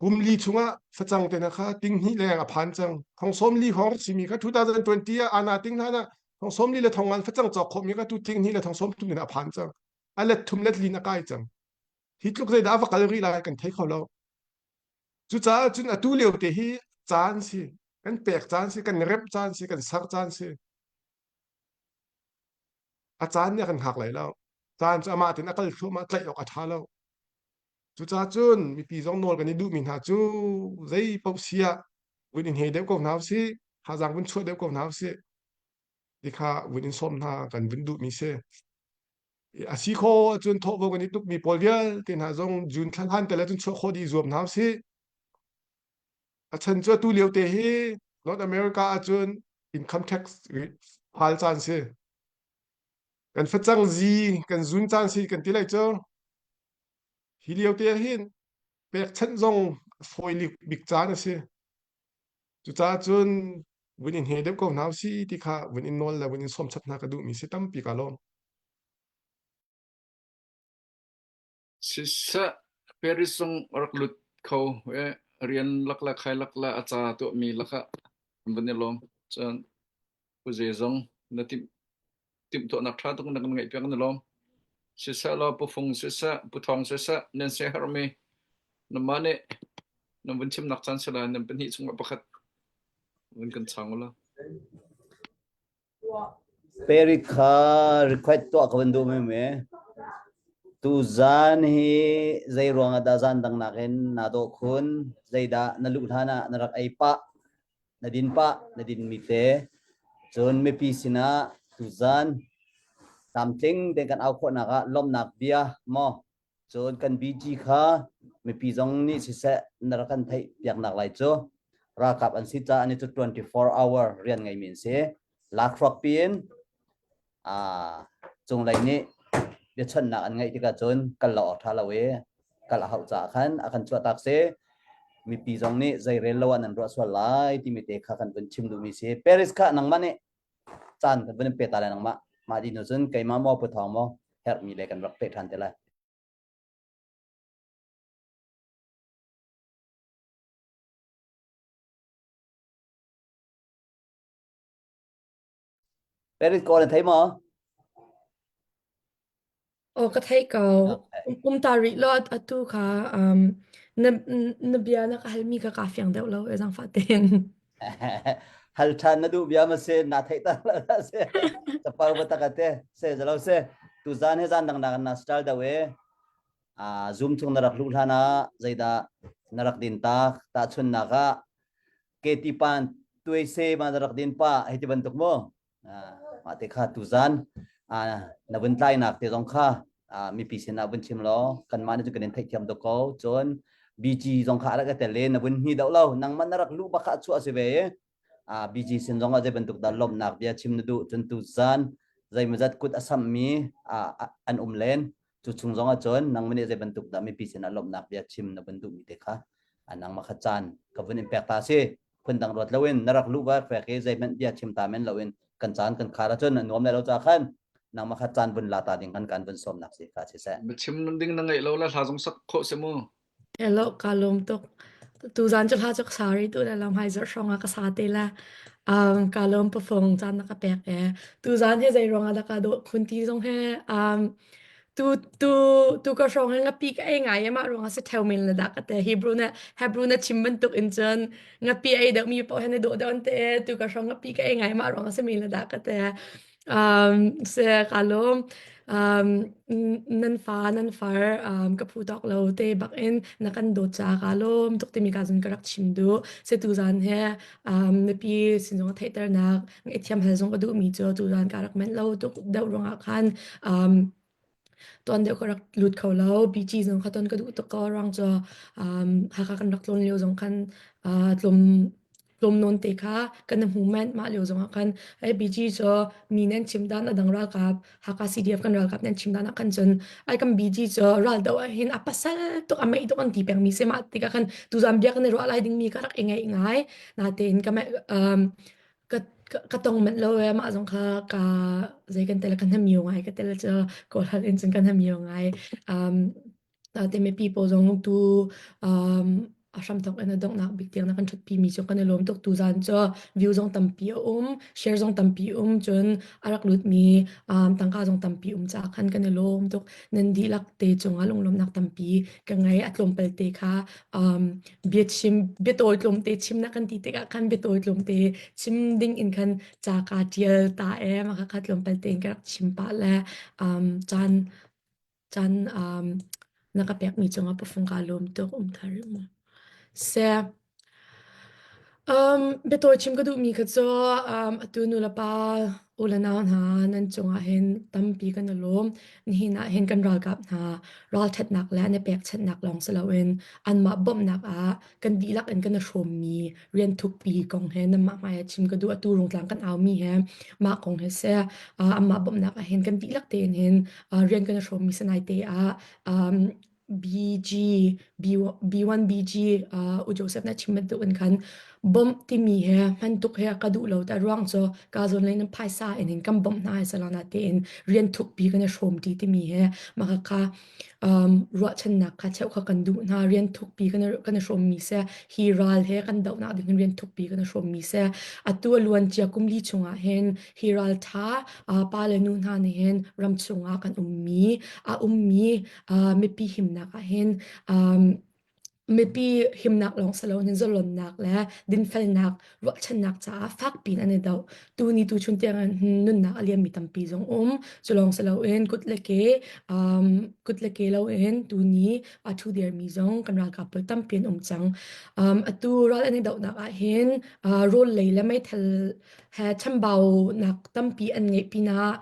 Kum li chungah facang te hna kha ting hnih leng a phan cang. Thong sawm li hrawng simi kha 2020 ah ana ting hlan ah thong sawm li le thong ngan facang cawk khawhmi kha tu ting hnih le thong sawm thum in a phan cang. A let thum let lin a kai cang. Hi tluk zeidah a va kal rih lai kan thei kho lo. Cucaah cun atu lio te hi caan si. Kan pek caan si, kan remh caan si, kan ser caan si. A caan nih a kan hngak lai lo. Caan cu amah tein a kal thluahmah tlaih awk a ṭha lo. Cucaah cun mipi zong nawl kan i duhmi hna cu zei paoh si ah vun in hei deuh ko hna usih, thazaang vun chuah deuh ko hna usih ti kha vun in sawm hna kan vun duhmi si. A si khawh ahcun thawhvo kan i tukmi pawl vialte hna zong June thla hlan tel ahcun chuah khawh dih i zuam hna usih. A chan cu atu lio te hi North America ahcun income tax hal caan si. Kan facang zi, kan zun caan si kan ti lai cu. Hi lio te ahhin pekchanh zong a fawi bik caan a si. Cucaah cun vun in hne deuh ko hna usih ti kha vun in nawl le vun in sawmchat hna ka duhmi si tampi ka lawm. Siseh Paris zong rak lut kho i rian lak le khai lak le a ca tuahmi lakah an van i lawm. Cun Pu Ze zong na timh timhtuahnak ṭha tuk na kan ngeihpiak na lawm. Siseh law Pu Fung siseh, Pu Thawng siseh, nan siaherhmi nanmah nih nan vun chimnak caan si lai nan pahnih chungah pakhat vun kan chang ulaw. Perik kha request tuah ka van duh me. Tuzaan hi zei ruang ah dah zan dang nakin naa dawh khun? Zeidah na luh hlan ah na rak ei pah? Na din pah? Na din mi te? Cun mipi sinah tuzaan tlamtling tein kan au khawhnak ah lawmhnak bia maw Cun kan BG kha mipi zong nih siseh na rak kan theih piaknak lai cu. Ralkap an si caah an i cu 24 hour rian ngeimi an si. Lakhruak piin cunglei nih biachawnhnak an ngeih tikah cun kal lo awk ṭha lo i kal a hauh caah khan a kan chuahtak si. Mipi zong nih zeirel lo ah nan ruah sual lai timi te kha kan vun chim duhmi si. Paris kha nangmah nih caan kan vun in pe ta lai nangmah. Mah dih hnu cun keimah maw Pu Thawng maw herhmi le kan rak peh ṭhan te lai. Paris kawl na thei maw? Aw ka theih ko. Um ta rih law atu kha um, na na bia na ka halmi kha kaa fiang deuh lo e zaangfah tein. Hal ṭhan na duh bia ma si na theih ta lo dah si. Capar ba tak ate se zalo se tu zan he zan dang nak na style deuh e a zoom chung na rak luh hlan ah zeidah na rak din tak tahchunnak ah keti pan tuai se ma na rak din pa hei ti bantuk mu mah te kha tuzan na vun tlainak te zong kha mipi sin ah vun chim law kanmah nih cun kan in theihthiam dok ko cun BG zong kha a rak i tel i na vun hni deuh lo nangmah na rak luh bak kha chuah si ve i BG sin zong ah zei bantuk dah lawmhnak bia chim na duh cun tuzan zeimawzat kut a sammi an um len cu chung zong ah cun nangmah nih zei bantuk dah mipi sin ah lawmhnak bia chim na vun duhmi te kha nangmah kha caan ka vun in pek ta si phundang ruat loin na rak luh va fek i zeihmanh bia chim ta men loin kan caan kan khar ahcun a nuam lai lo ca khan nangmah kha caan vun la ta ding kan kan vun sawmnak si kha si seh. Biachim ding na ngeih lo le hla zong sak khawh si mu. Hello, ka lawm tuk. Tuzaan cu hla cu ka sa rih tu le lam hai zarh hrawng ah ka sa te la. Um, ka lawm pafong caan na ka pek e. Tuzaan he zei ruang ah dah ka dawh khun ti zong he um, tu tu tu ka hrawng he ngapi ka ei ngai e mah ruang ah si theo men le dah ka te Hebrew na Hebrew na chim bantuk in cun ngapi ei deuh mi paoh he na dawh deuh an te tu ka hrawng ngapi ka ei ngai mah ruang ah si men le dah ka te um se ka lawm um nan fa nan far um ka phu tawk lo te bak in na kan dawt ca ka lawm tuk timi ka zun ka rak chim du se tu zan he um mipi sin zong theihternak ngaihthiam hal zong ka duhmi cu tuzan ka rak manh lo tuk deuh ruangah khan um, tuan deuh ka rak lut kho lo BG zong kha ton ka duh tuk ko ruang cu um, Hakha kan rak tlawn lio zong khan uh, tlum tlum nawn te kha kan hmu men mah lio zong ah khan ai BG cu mi nan chim dan a dang ralkap Hakha CDF kan ralkap nan chim dan ah khan cun ai kan BG cu ral do ah hin a pasal tuk a mei tuk an ti peng mi se mah tikah khan tuzan bia kan i ruah lai ding mi ka rak i ngaih ngai natein ka um, ka ka tong manh lo e mah zong kha ka zei kan tel kan hamio ngai ka tel cu kawl hal in cun kan hamio ngai um te mipi pawl zong tu um a hramthok in a donghnak bik tiang na kan ṭhutpi mi cu kan i lawm tuk tu zan cu view zong tampi a um share zong tampi um cun a rak lut mi um tangka zong tampi um ca khan kan i lawm tuk nan dihlak te cungah lunglawmnak tampi ka ngei a tlawmpal te kha um biachim biatawi tlawmte chim na kan ti tikah khan biatawi tlawmte chim ding in khan ca ka ṭial ta e mah kha tlawmpal tein ka rak chim pah le um, caan caan um, na ka pekmi cungah pafung ka lawm tuk um thar mu se Um, biatawi chim ka duhmi kha cu um, atu nu le pa u le nau hna nan cungah hin tampi kan i lawm. Nihin ah hin kan ralkap hna ralṭhatnak le an i pekchanhnak lawng si loin anmah bawmhnak ah kan dihlak in kan i hrawmmi rian thukpi kong he nanmah hmai ah chim ka duh. Atu Rungtlang kan aumi he mah kong he seh uh, anmah bawmhnak ah hin kan dihlak tein hin uh, rian kan i hrawmmi sanai te ah um, BG B1 BG uh, U Joseph na chim bantuk in khan bomb timi he hman tuk he ka duh lo ta ruang cu ka zawn lei nan phaisa in in kan bomb hna ai salana tein rian thukpi kan i hrawm ti timi he maka kha um, ruahchannak kha cheu kha kan duh hna rian thukpi kan kan i hrawm mi se hi ral he kan dohnak ding in rian thukpi kan i hrawm mi se atu a luan cia kum li chungah hin hi ral tha uh, pa le nu hna nih hin ram chungah kan ummi a ummi uh, mipi himnak ah hin um, mipi himnak lawng si loin zalonnak le dinfelnak ruahchannak caah fakpi in an i do. Tuni tu chun tiang in nunnak a liammi tampi zong um. Cu lawng si loin kut le ke um, kut le ke loin tuni a thu dirmi zong kan ralkap pawl tampi an um cang. Um, atu ral an i dohnak ah hin uh, rawl lei le meithal He chambaunak tampi an ngeih pinah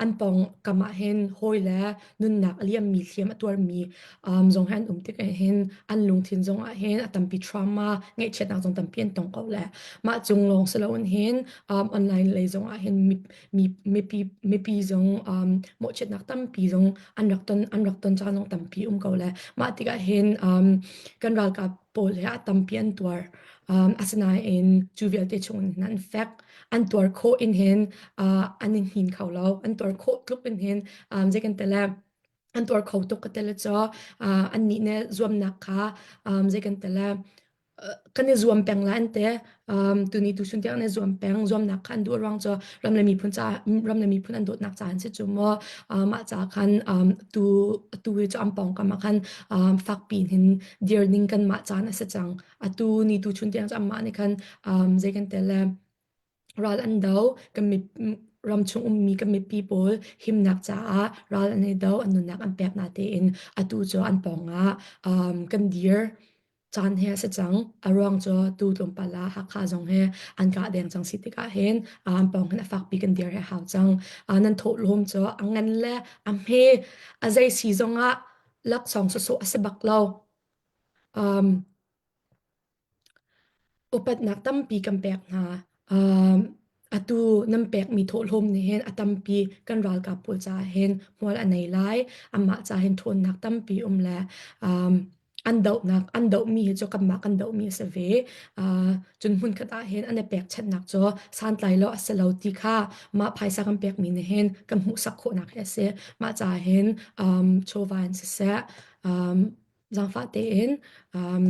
an pawngkam ah hin hawi le nunnak a liammi hliam a tuarmi um, zong he an um tik ah hin an lungthin zong ah hin a tampi trauma ngaihchiatnak zong tampi an tong ko le mah cung lawng si loin hin um, online lei zong ah hin mi, mi, mipi mipi zong um, mawhchiatnak tampi zong an rak ton an rak ton caan zong tampi um ko le mah tikah hin um, kan ralkap pawl he a tampi an tuar um, asinain cu vialte chung in an fek an tuar khawh in hin uh, an in hnin kho lo an tuar khawh tluk in hin um, zei kan tele an tuar kho tuk ka tele cho uh, an nih ne zuamnak kha um, zei kan tele kan i zuam peng la an te um, tuni tu sun tiang ne zuam peng zuamnak kha an duh ruang cho ram le miphun ca ram le miphun an dawtnak ca an si chu mo mah ca khan um, tu tu hi chu am pong kam khan um, fak pin hin dir ning kan mah caan a si cang atu ni tu chun tiang chu amah nih khan um, zei kan tel le ral an do kan mi ram chung ummi kan mipi pawl himnak caah ral an i do an nunnak an pek na tein atu cu an pawng ah um, kan dir caan he a si cang a ruang cu tu tlawmpal ah Hakha zong he an kah deng cang si tikah hin an pawng hin a fakpi kan dir he hau cang nan thawhlawm cu a ngan le a hme a zei si zong ah laksawng sawsawh a si bak lo um, Upatnak tampi kan pek hna. Um, atu nan pekmi thawhlawm nih hin a tampi kan ralkap pawl caah hin hmual a nei lai. Amah caah hin ṭhawnnak tampi um le um, an dohnak an dohmi hi cu kanmah kan dohmi a si ve. Uh, cun hmunkhat ah hin an i pekchanhnak cu santlai lo a si lo ti kha mah phaisa kan pekmi nih hin kan hmuhsak khawhnak hi a si. Mah caah hin um, chawva in siseh, um, zaangfah tein um,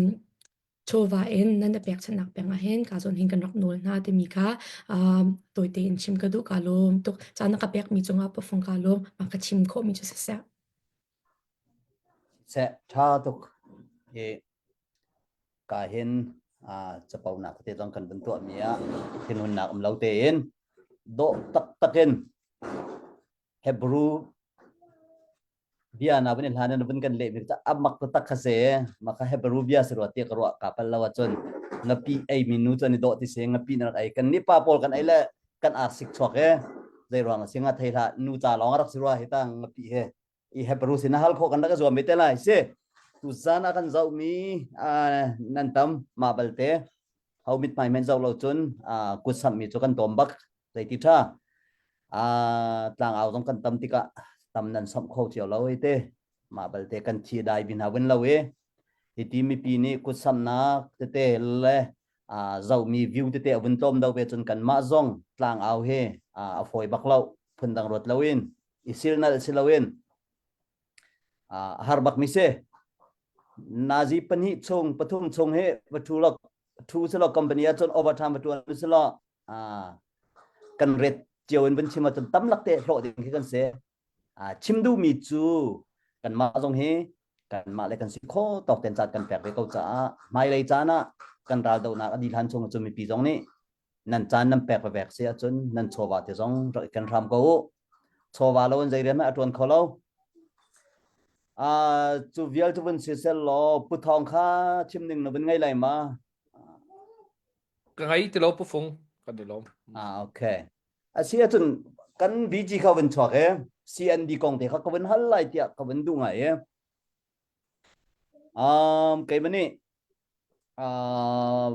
chawva in nan i pekchanhnak peng ah hin ka zawn hin kan rak nawl hna timi kha um, tawi tein chim ka duh ka lawm tuk caan na ka pekmi cungah pafung ka lawm ma ka chim khawhmi cu siseh Seh tha tuk i ka hin capo nak te zong kan vun tuah mi ah thinhunnak um lo tein dawh taktak in Hebrew bia na vun i hlan na vun kan leh mi a mak taktak kha se maka Hebrew bia si rua ti ka ruah ka pal lo ahcun ngapi ei mi nu cu an i dawh ti si ngapi na rak ei kan nih pa pawl kan ei le kan ar sik chuak e zei ruang a si nga thei hlah nu ca lawng a rak si rua hi ta ngapi he i Hebrew sin hal khawh kan rak zuam ve te lai si tu zan a kan zoh mi nan tam ma balte ho mit hmai men zoh lo cun kut samh mi cu kan tom bak zeiti ṭha tlangau zong kan tam tikah tam nan samh kho cio lo te mah balte kan thi dai bin ha vun lo i hiti mipi nih kut samnak tete le zohmi view tete a vun tlawm do ve cun kanmah zong tlangau he a fawi bak lo phundang ruat loin i silnal si loin a har bak mi si nazi pahnih chung pathum chung hi va thu lo thu si lo company ah cun overtime va tuan si lo kan ret cio in vun chim ahcun tam lak te hlawh ding khi kan si. Chim duhmi cu kanmah zong hi kanmah le kan si kho tawk ten caan kan pek ve ko caah hmailei caan ah kan raldohnak a dih hlan chung cu mipi zong nih nan caan nan pek vek si ahcun nan chawva te zong rak i kan hram ko u. Chawva lo in zei rian hmanh a ṭuan kho lo. Cu vial cu vun si sel law Pu Thawng kha chim ning na vun ngei lai ma? Ka ngei ti lo Pu Fung kan i lawm. Ah okay. Asi ahcun kan BG kha vun chuak e CND kong te kha ka vun hal lai tiah ka vun duh ngai e. Um keimah nih uh,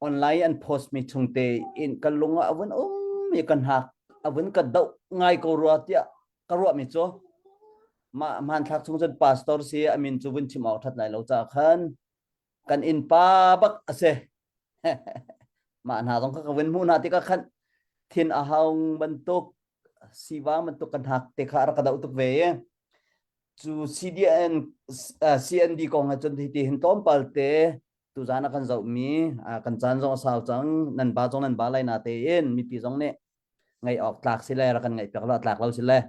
online an post mi chung te in kan lung ah a vun um mi kan hak a vun ka doh ngai ko rua tiah ka ruah mi cu mah hmanthlak chung cun pastor si a min cu vun chim awk that lai lo ca khan kan innpa bak a si mah hna zong kha ka vun hmuh hna tikah khan thin a haung bantuk siva bantuk kan hak te kha rak ka doh tuk ve i cu CDN CND kong ah cun hi hin tlawmpal te tuzan a kan zohmi kan caan zong a sau cang nan ba zong nan ba lai na tein mipi zong nih ngaih awk tlak si le rak kan ngaih piak lo tlak lo si le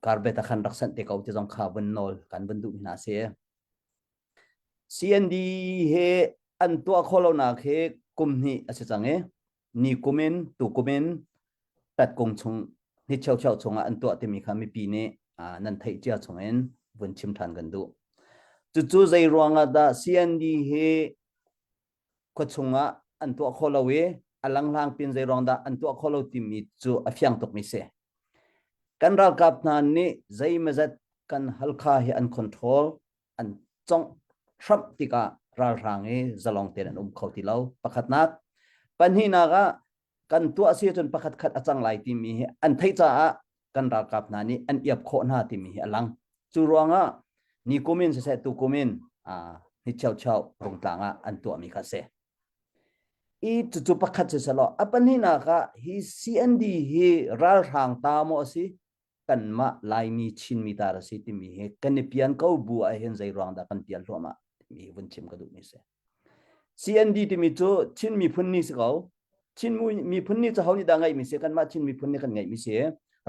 karbet a khan rak sanh te ko ti zong kha vun nawl kan vun duh hna si CND he an tuah khawh lonak hi kum hnih a si cang i ni kum in tu kum in tatkung chung ni cheucheu chungah an tuah timi kha mipi nih nan theih cia chungin vun chim ṭhan kan duh. Cucu zei ruangah dah CND hi khuachung ah an tuah khawh lo i. A langhlang pin zei ruang dah an tuah khawh lo timi cu a fiang tukmi si. Kan ralkap hna nih zeimazat kan Halkha hi an control, an congh hramh tikah ralhrang i zalong tein an um kho ti lo. Pakhatnak. Pahnihnak ah kan tuah si ahcun pakhat khat a cang lai timi hi an theih caah kan ralkap hna nih an iap khawh hna timi hi a lang. Cu ruangah ni kum in siseh tu kum in ni cheu rungtlang ah an tuahmi kha a si. I cucu pakhat si selaw a pahnihnak ah hi CND hi ralhrang ta maw a si kanmah Laimi Chinmi ta a si timi hi kan i pian ko bu ah hin zei ruang dah kan pian hluahmah timi hi vun chim ka duhmi si. CND timi cu Chin miphun ni si ko. Chin miphun ni cu ho nih dah ngeihmi si kanmah Chin miphun nih kan ngeihmi si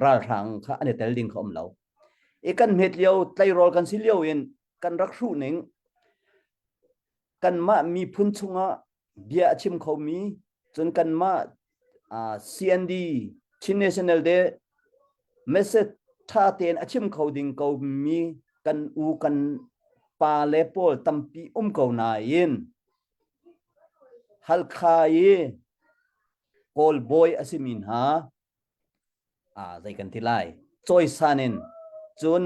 ralhrang kha an i tel ding kha um lo. I kan hmet lio tleirawl kan si lio in kan rak hruh ning kanmah miphun chungah bia a chim khomi cun kanmah uh, CND Chin National Day message tha tein a chim kho ding ko mi kan u kan pa le pawl tampi um ko nain Halkha i Kawl bawi a simi hna ah zei kan ti lai cawisan in cun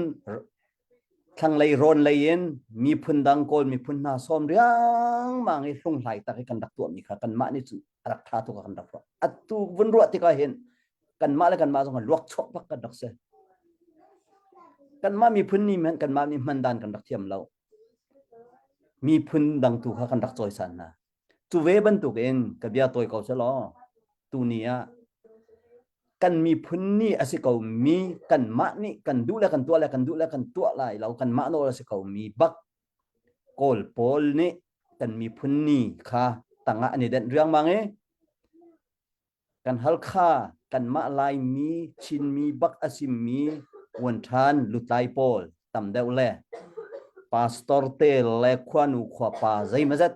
thlanglei rawn lei in miphun dang kawl miphun hna sawm riangmang i hlunghlai tak i kan rak tuahmi kha kanmah nih cun a rak ṭha tuk kan rak ruah atu vun ruah tikah hin kanmah le kanmah zong luak chuak bak kan rak si kanmah miphun nih hmanh kanmah nih hman dan kan rak thiam lo miphun dang tu kha kan rak cawisan hna Cu ve bantukin ka bia tawi ko selaw tuni ah kan miphun nih a si ko mi kanmah nih kan duh le kan tuah le kan duh le kan tuah lai lo kanmah nawl a si ko mi bak Kawl pawl nih kan miphun ni kha tangah an i denh riangmang i Kan Halkha kanmah Laimi Chinmi bak a simmi uanṭhan lutlai pawl tam deuh le pastor te le khuanu khuapa zeimazet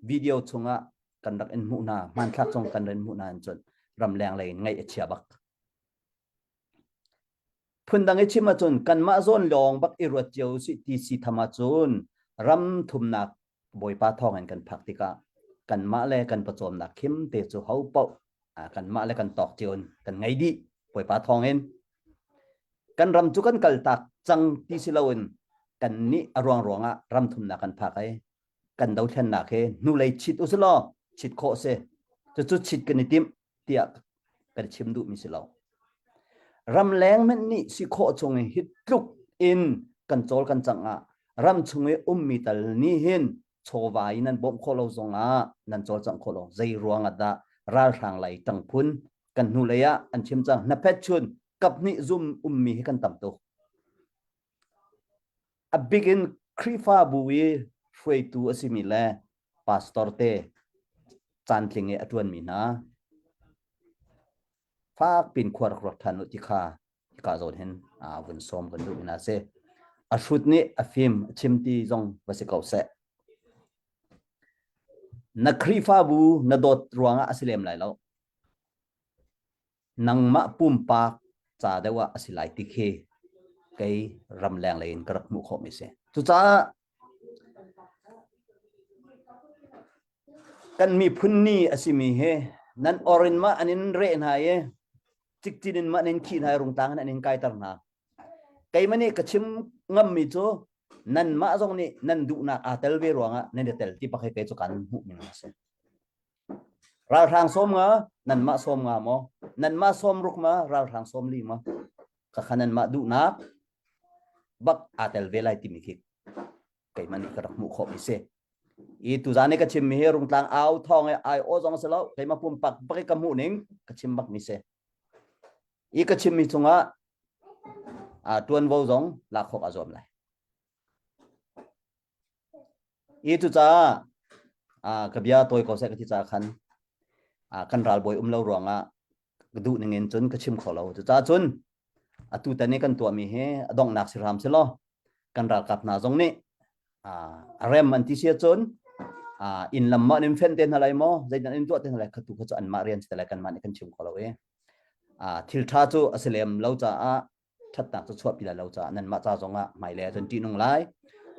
video chungah kan rak in hmuh hna hmanthlak zong kan rin hmuh hna in cun ramleng lei in ngaih a chia bak. Phundang i chim ahcun kanmah zawn lawng bak i ruat cio usih ti si tham ahcun ram thumnak Bawipa thawngin kan phak tikah kanmah le kan pawcawmnak khim te cu ho paoh kanmah le kan tawk cio in kan ngei dih Bawipa thawngin kan ram cu kan kaltak cang ti si loin kan nih a ruang ruangah ram thumnak kan phak ai kan dothlennak he hnulei chit usilaw chit khawh si cucu chit kan i timh tiah kan chim duhmi si lo. Ramleng hmanh nih si khawh chung i hi tluk in kan cawl kan cangh ah ram chung i ummi tal nih hin chawva in nan bawmh khawh lo zongah nan cawlcangh khawh lo zei ruang ah dah ralhrang lei ṭang phun kan hnulei ah an chim cang hnaphet chun kaphnih zum ummi hi kan tam tuk a bik in Khrihfabu i hruaitu a simi le pastor te caantling i a ṭuanmi hna fak pin khua rak ruat ṭhan u ti kha hika zawn hin vun sawm kan duh hna si. A hrut nih a fim a chim ti zong va si ko seh. Na Khrihfabu na dawt ruangah a si lem lai lo. Nangmah pumpak ca deuh ah a si lai ti khi kei ramleng lei in ka rak hmuh khawhmi si. Cucaah kan miphun ni a simi hi nan or in mah an in reh hna i cikcin in mah an in khih hna i rungtlang in an in kaiter hna. Keimah nih ka chim ngammi cu nanmah zong nih nan duhnak aa tel ve ruangah nan i tel ti pak hi kei cu kan hmuhmi a si. Ralhrang sawm nga nanmah sawm nga maw? Nanmah sawm ruk ma? Ralhrang sawm li ma? Khakha nanmah duhnak bak aa tel ve lai timi khi keimah nih ka rak hmuh khawhmi si. I tuzan i ka chimmi hi rungtlang au thawng i ai aw zong si lo keimah pumpak bak i ka hmuh ning ka chim bakmi si. I ka chimmi cungah tuanvo zong lak khawh aa zuam lai. I cucaah ka bia tawi ko seh ka ti caah khan kan ralbawi um lo ruangah ka duh ning in cun ka chim kho lo. Cucaah cun atu tan i kan tuahmi hi a donghnak si hram si law kan ralkap hna zong nih a rem an ti si ahcun inn lam ma an in fenh te hna lai maw zeidah an in tuah te hna lai kha tu kha cu anmah rian si te lai kanmah nih kan chim kho lo i thil ṭha cu a si lem lo caah ṭhatnak cu chuahpi lai lo caah nanmah ca zongah hmailei ahcun ṭihnung lai.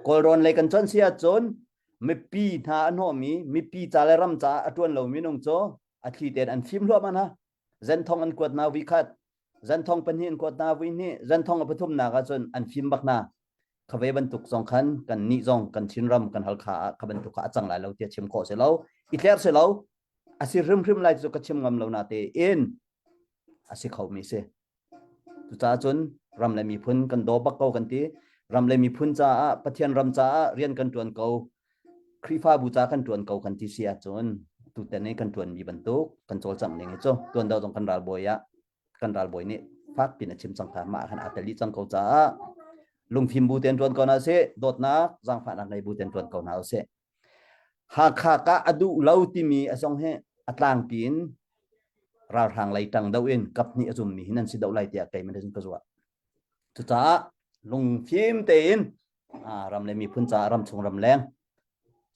Kawlrawn lei kan cuanh si ahcun mipi hna a hnawhmi, mipi ca le ram caah a ṭuan lo minung cu. A thli tein an fim hluahmah hna. Zenthong an kuat na vui khat, zenthong pahnih an kuat na vui hnih, zenthong a pathumnak ahcun an fim bak hna. Kha ve bantuk zong khan kan nih zong kan Chinram kan Halkha ah kha bantuk kha a cang lai lo tiah chim khawh si lo. I tler si lo. A si hrimhrim lai cu ka chim ngam lo na tein a si kho mi si. Cucaah cun ram le miphun kan daw bak ko kan ti. Ram le miphun caah Pathian ram caah rian kan ṭuan ko. Khrihfabu ca kan ṭuan ko kan ti si ahcun tutan i kan ṭuanmi bantuk kan cawlcangh ning hi cu tuan deuh zong kan ralbawi ah kan ralbawi nih fak pin a chim cang kha mah khan aa tel dih cang ko caah lungfim bu tein ṭuan ko hna sih dawtnak zaangfahnak ngei bu tein ṭuan ko hna usih. Hakha kah a duh lo timi a zong hi a tlangpi in ralhrang lei ṭang do in kaphnih a zummi hi nan si do lai tiah kei man ka zuah. Cucaah lungfim tein ram le miphun caah ramchung ramleng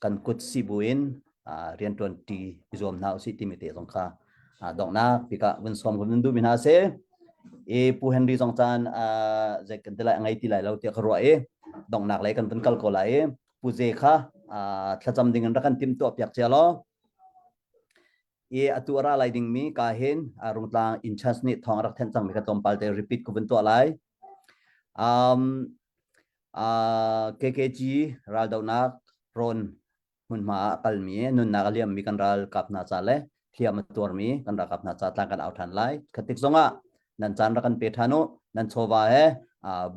kan kut si buin rianṭuan ṭi i zuam hna usih timi te zong kha donghnak bikah vun sawm kan vun duhmi hna a si. I Pu Henry zong caan zei kan ti lai a ngei ti lai lo tiah ka ruah i donghnak lei kan vun kal ko lai i Pu Ze kha thlacam ding in rak kan timhtuah piak cia law i atu a ra lai dingmi ka hin Rungtlang in chance nih thawng a rak thenh cangmi kha tlawmpal te repeat ku vun tuah lai. Um, uh, KKG raldohnak rawn hmunhma ah a kalmi nunnak a liammi kan ralkap hna ca le hliam a tuarmi kan ralkap hna ca tlang kan au ṭhan lai. Khatik zongah nan caan rak kan pe ṭhan u, nan chawva he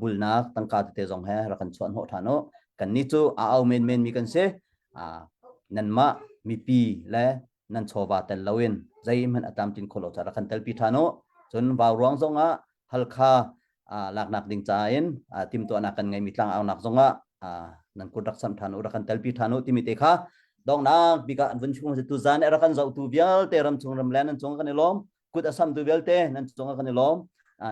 bulnak tangka tete zong he rak kan chuah hnawh ṭhan u. Kannih cu a au menmen mi kan si. Nanmah mipi le nan chawva tel loin zeihmanh a tlamtlin kho lo ca rak kan telpi ṭhan u. Cun vau ruang zongah Halkha laknak ding ca in timtuahnak kan ngeimi tlangaunak zongah nan kut rak samh ṭhan u rak kan telpi ṭhan u timi te kha donghnak bik ah an vun chung tu zan rak kan zohtu vialte ram chung ram le nan cung kan i lawm kut a samtu vialte nan cung kan i lawm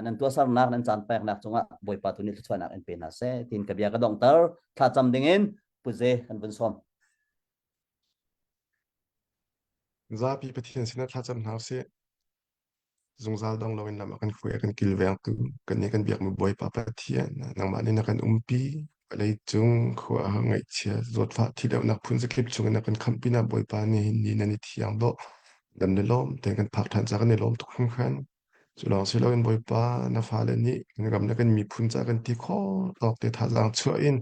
nan tuahsernak nan caan peknak cungah Bawipa tu nih thluachuahnak in pe hna seh tin ka bia ka donghter thlacam dingin puze kan vun sawm Zapi Pathian sinah thlacam hna usih. Zungzal dong loin lam a kan hruai, a kan kilvengtu, kannih kan biakmi Bawipa Pathian, nangmah nih na kan umpi. Vawlei cung khua ah ngaihchia, zawtfah, thihlohnak phun zakip chungin na kan khamh pinah Bawipa nihin ni nan i thiang dawh. Dam le lawm tein kan phak ṭhan caah kan i lawm tuk hringhran. Cu lawng si loin Bawipa, na fale nih kan ram le kan miphun caah kan ti khawh tawk te thazaang chuah in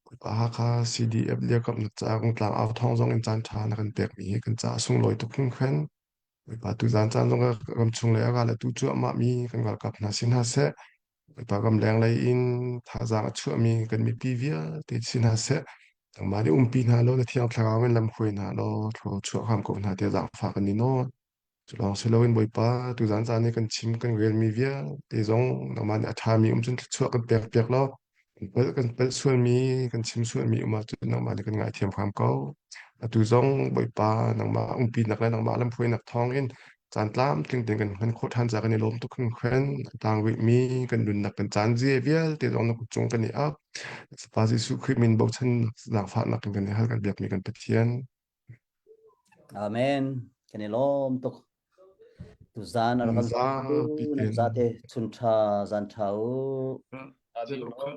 Bawipa Hakha CDF dirkamhnak caah Rungtlang au thawng zong in caan ṭha na kan pekmi hi kan caah sunglawi tuk hringhran. Bawipa tuzaan caan zongah ramchung lei a ral atu cuahmahmi kan ralkap hna si hna seh, Bawipa ramleng lei in thazaang a chuahmi kan mipi vialte si hna seh, nangmah nih umpi hna law na thiang thlarau in lamhruai hna law thlua chuah hram ko hna tiah zaangfah kan i nawl. Cu lawng si loin Bawipa tuzaan caan i kan chim kan relmi vialte zong nangmah nih a ṭhami um cun thluachuah kan pekpiak law Kan palh kan palh sualmi kan chim sualmi um ahcun nangmah nih kan ngaithiam hram ko. Atu zong Bawipa nangmah umpinak le nangmah lamhruainak thawngin caan tlamtling tein kan hman khawh ṭhan caah kan i lawm tuk hringhran. A tang rihmi kan nunnak kan caan zie vialte zong na kut cung kan i ap. Fapa Jesuh Khrih min bochan zaangfahnak in kan i hal kan biakmi kan Pathian. Amen. Kan i lawm tuk. Tuzaan a rak kan Zapi nan tein. zate chun ṭha zan ṭha u. Zan ṭha.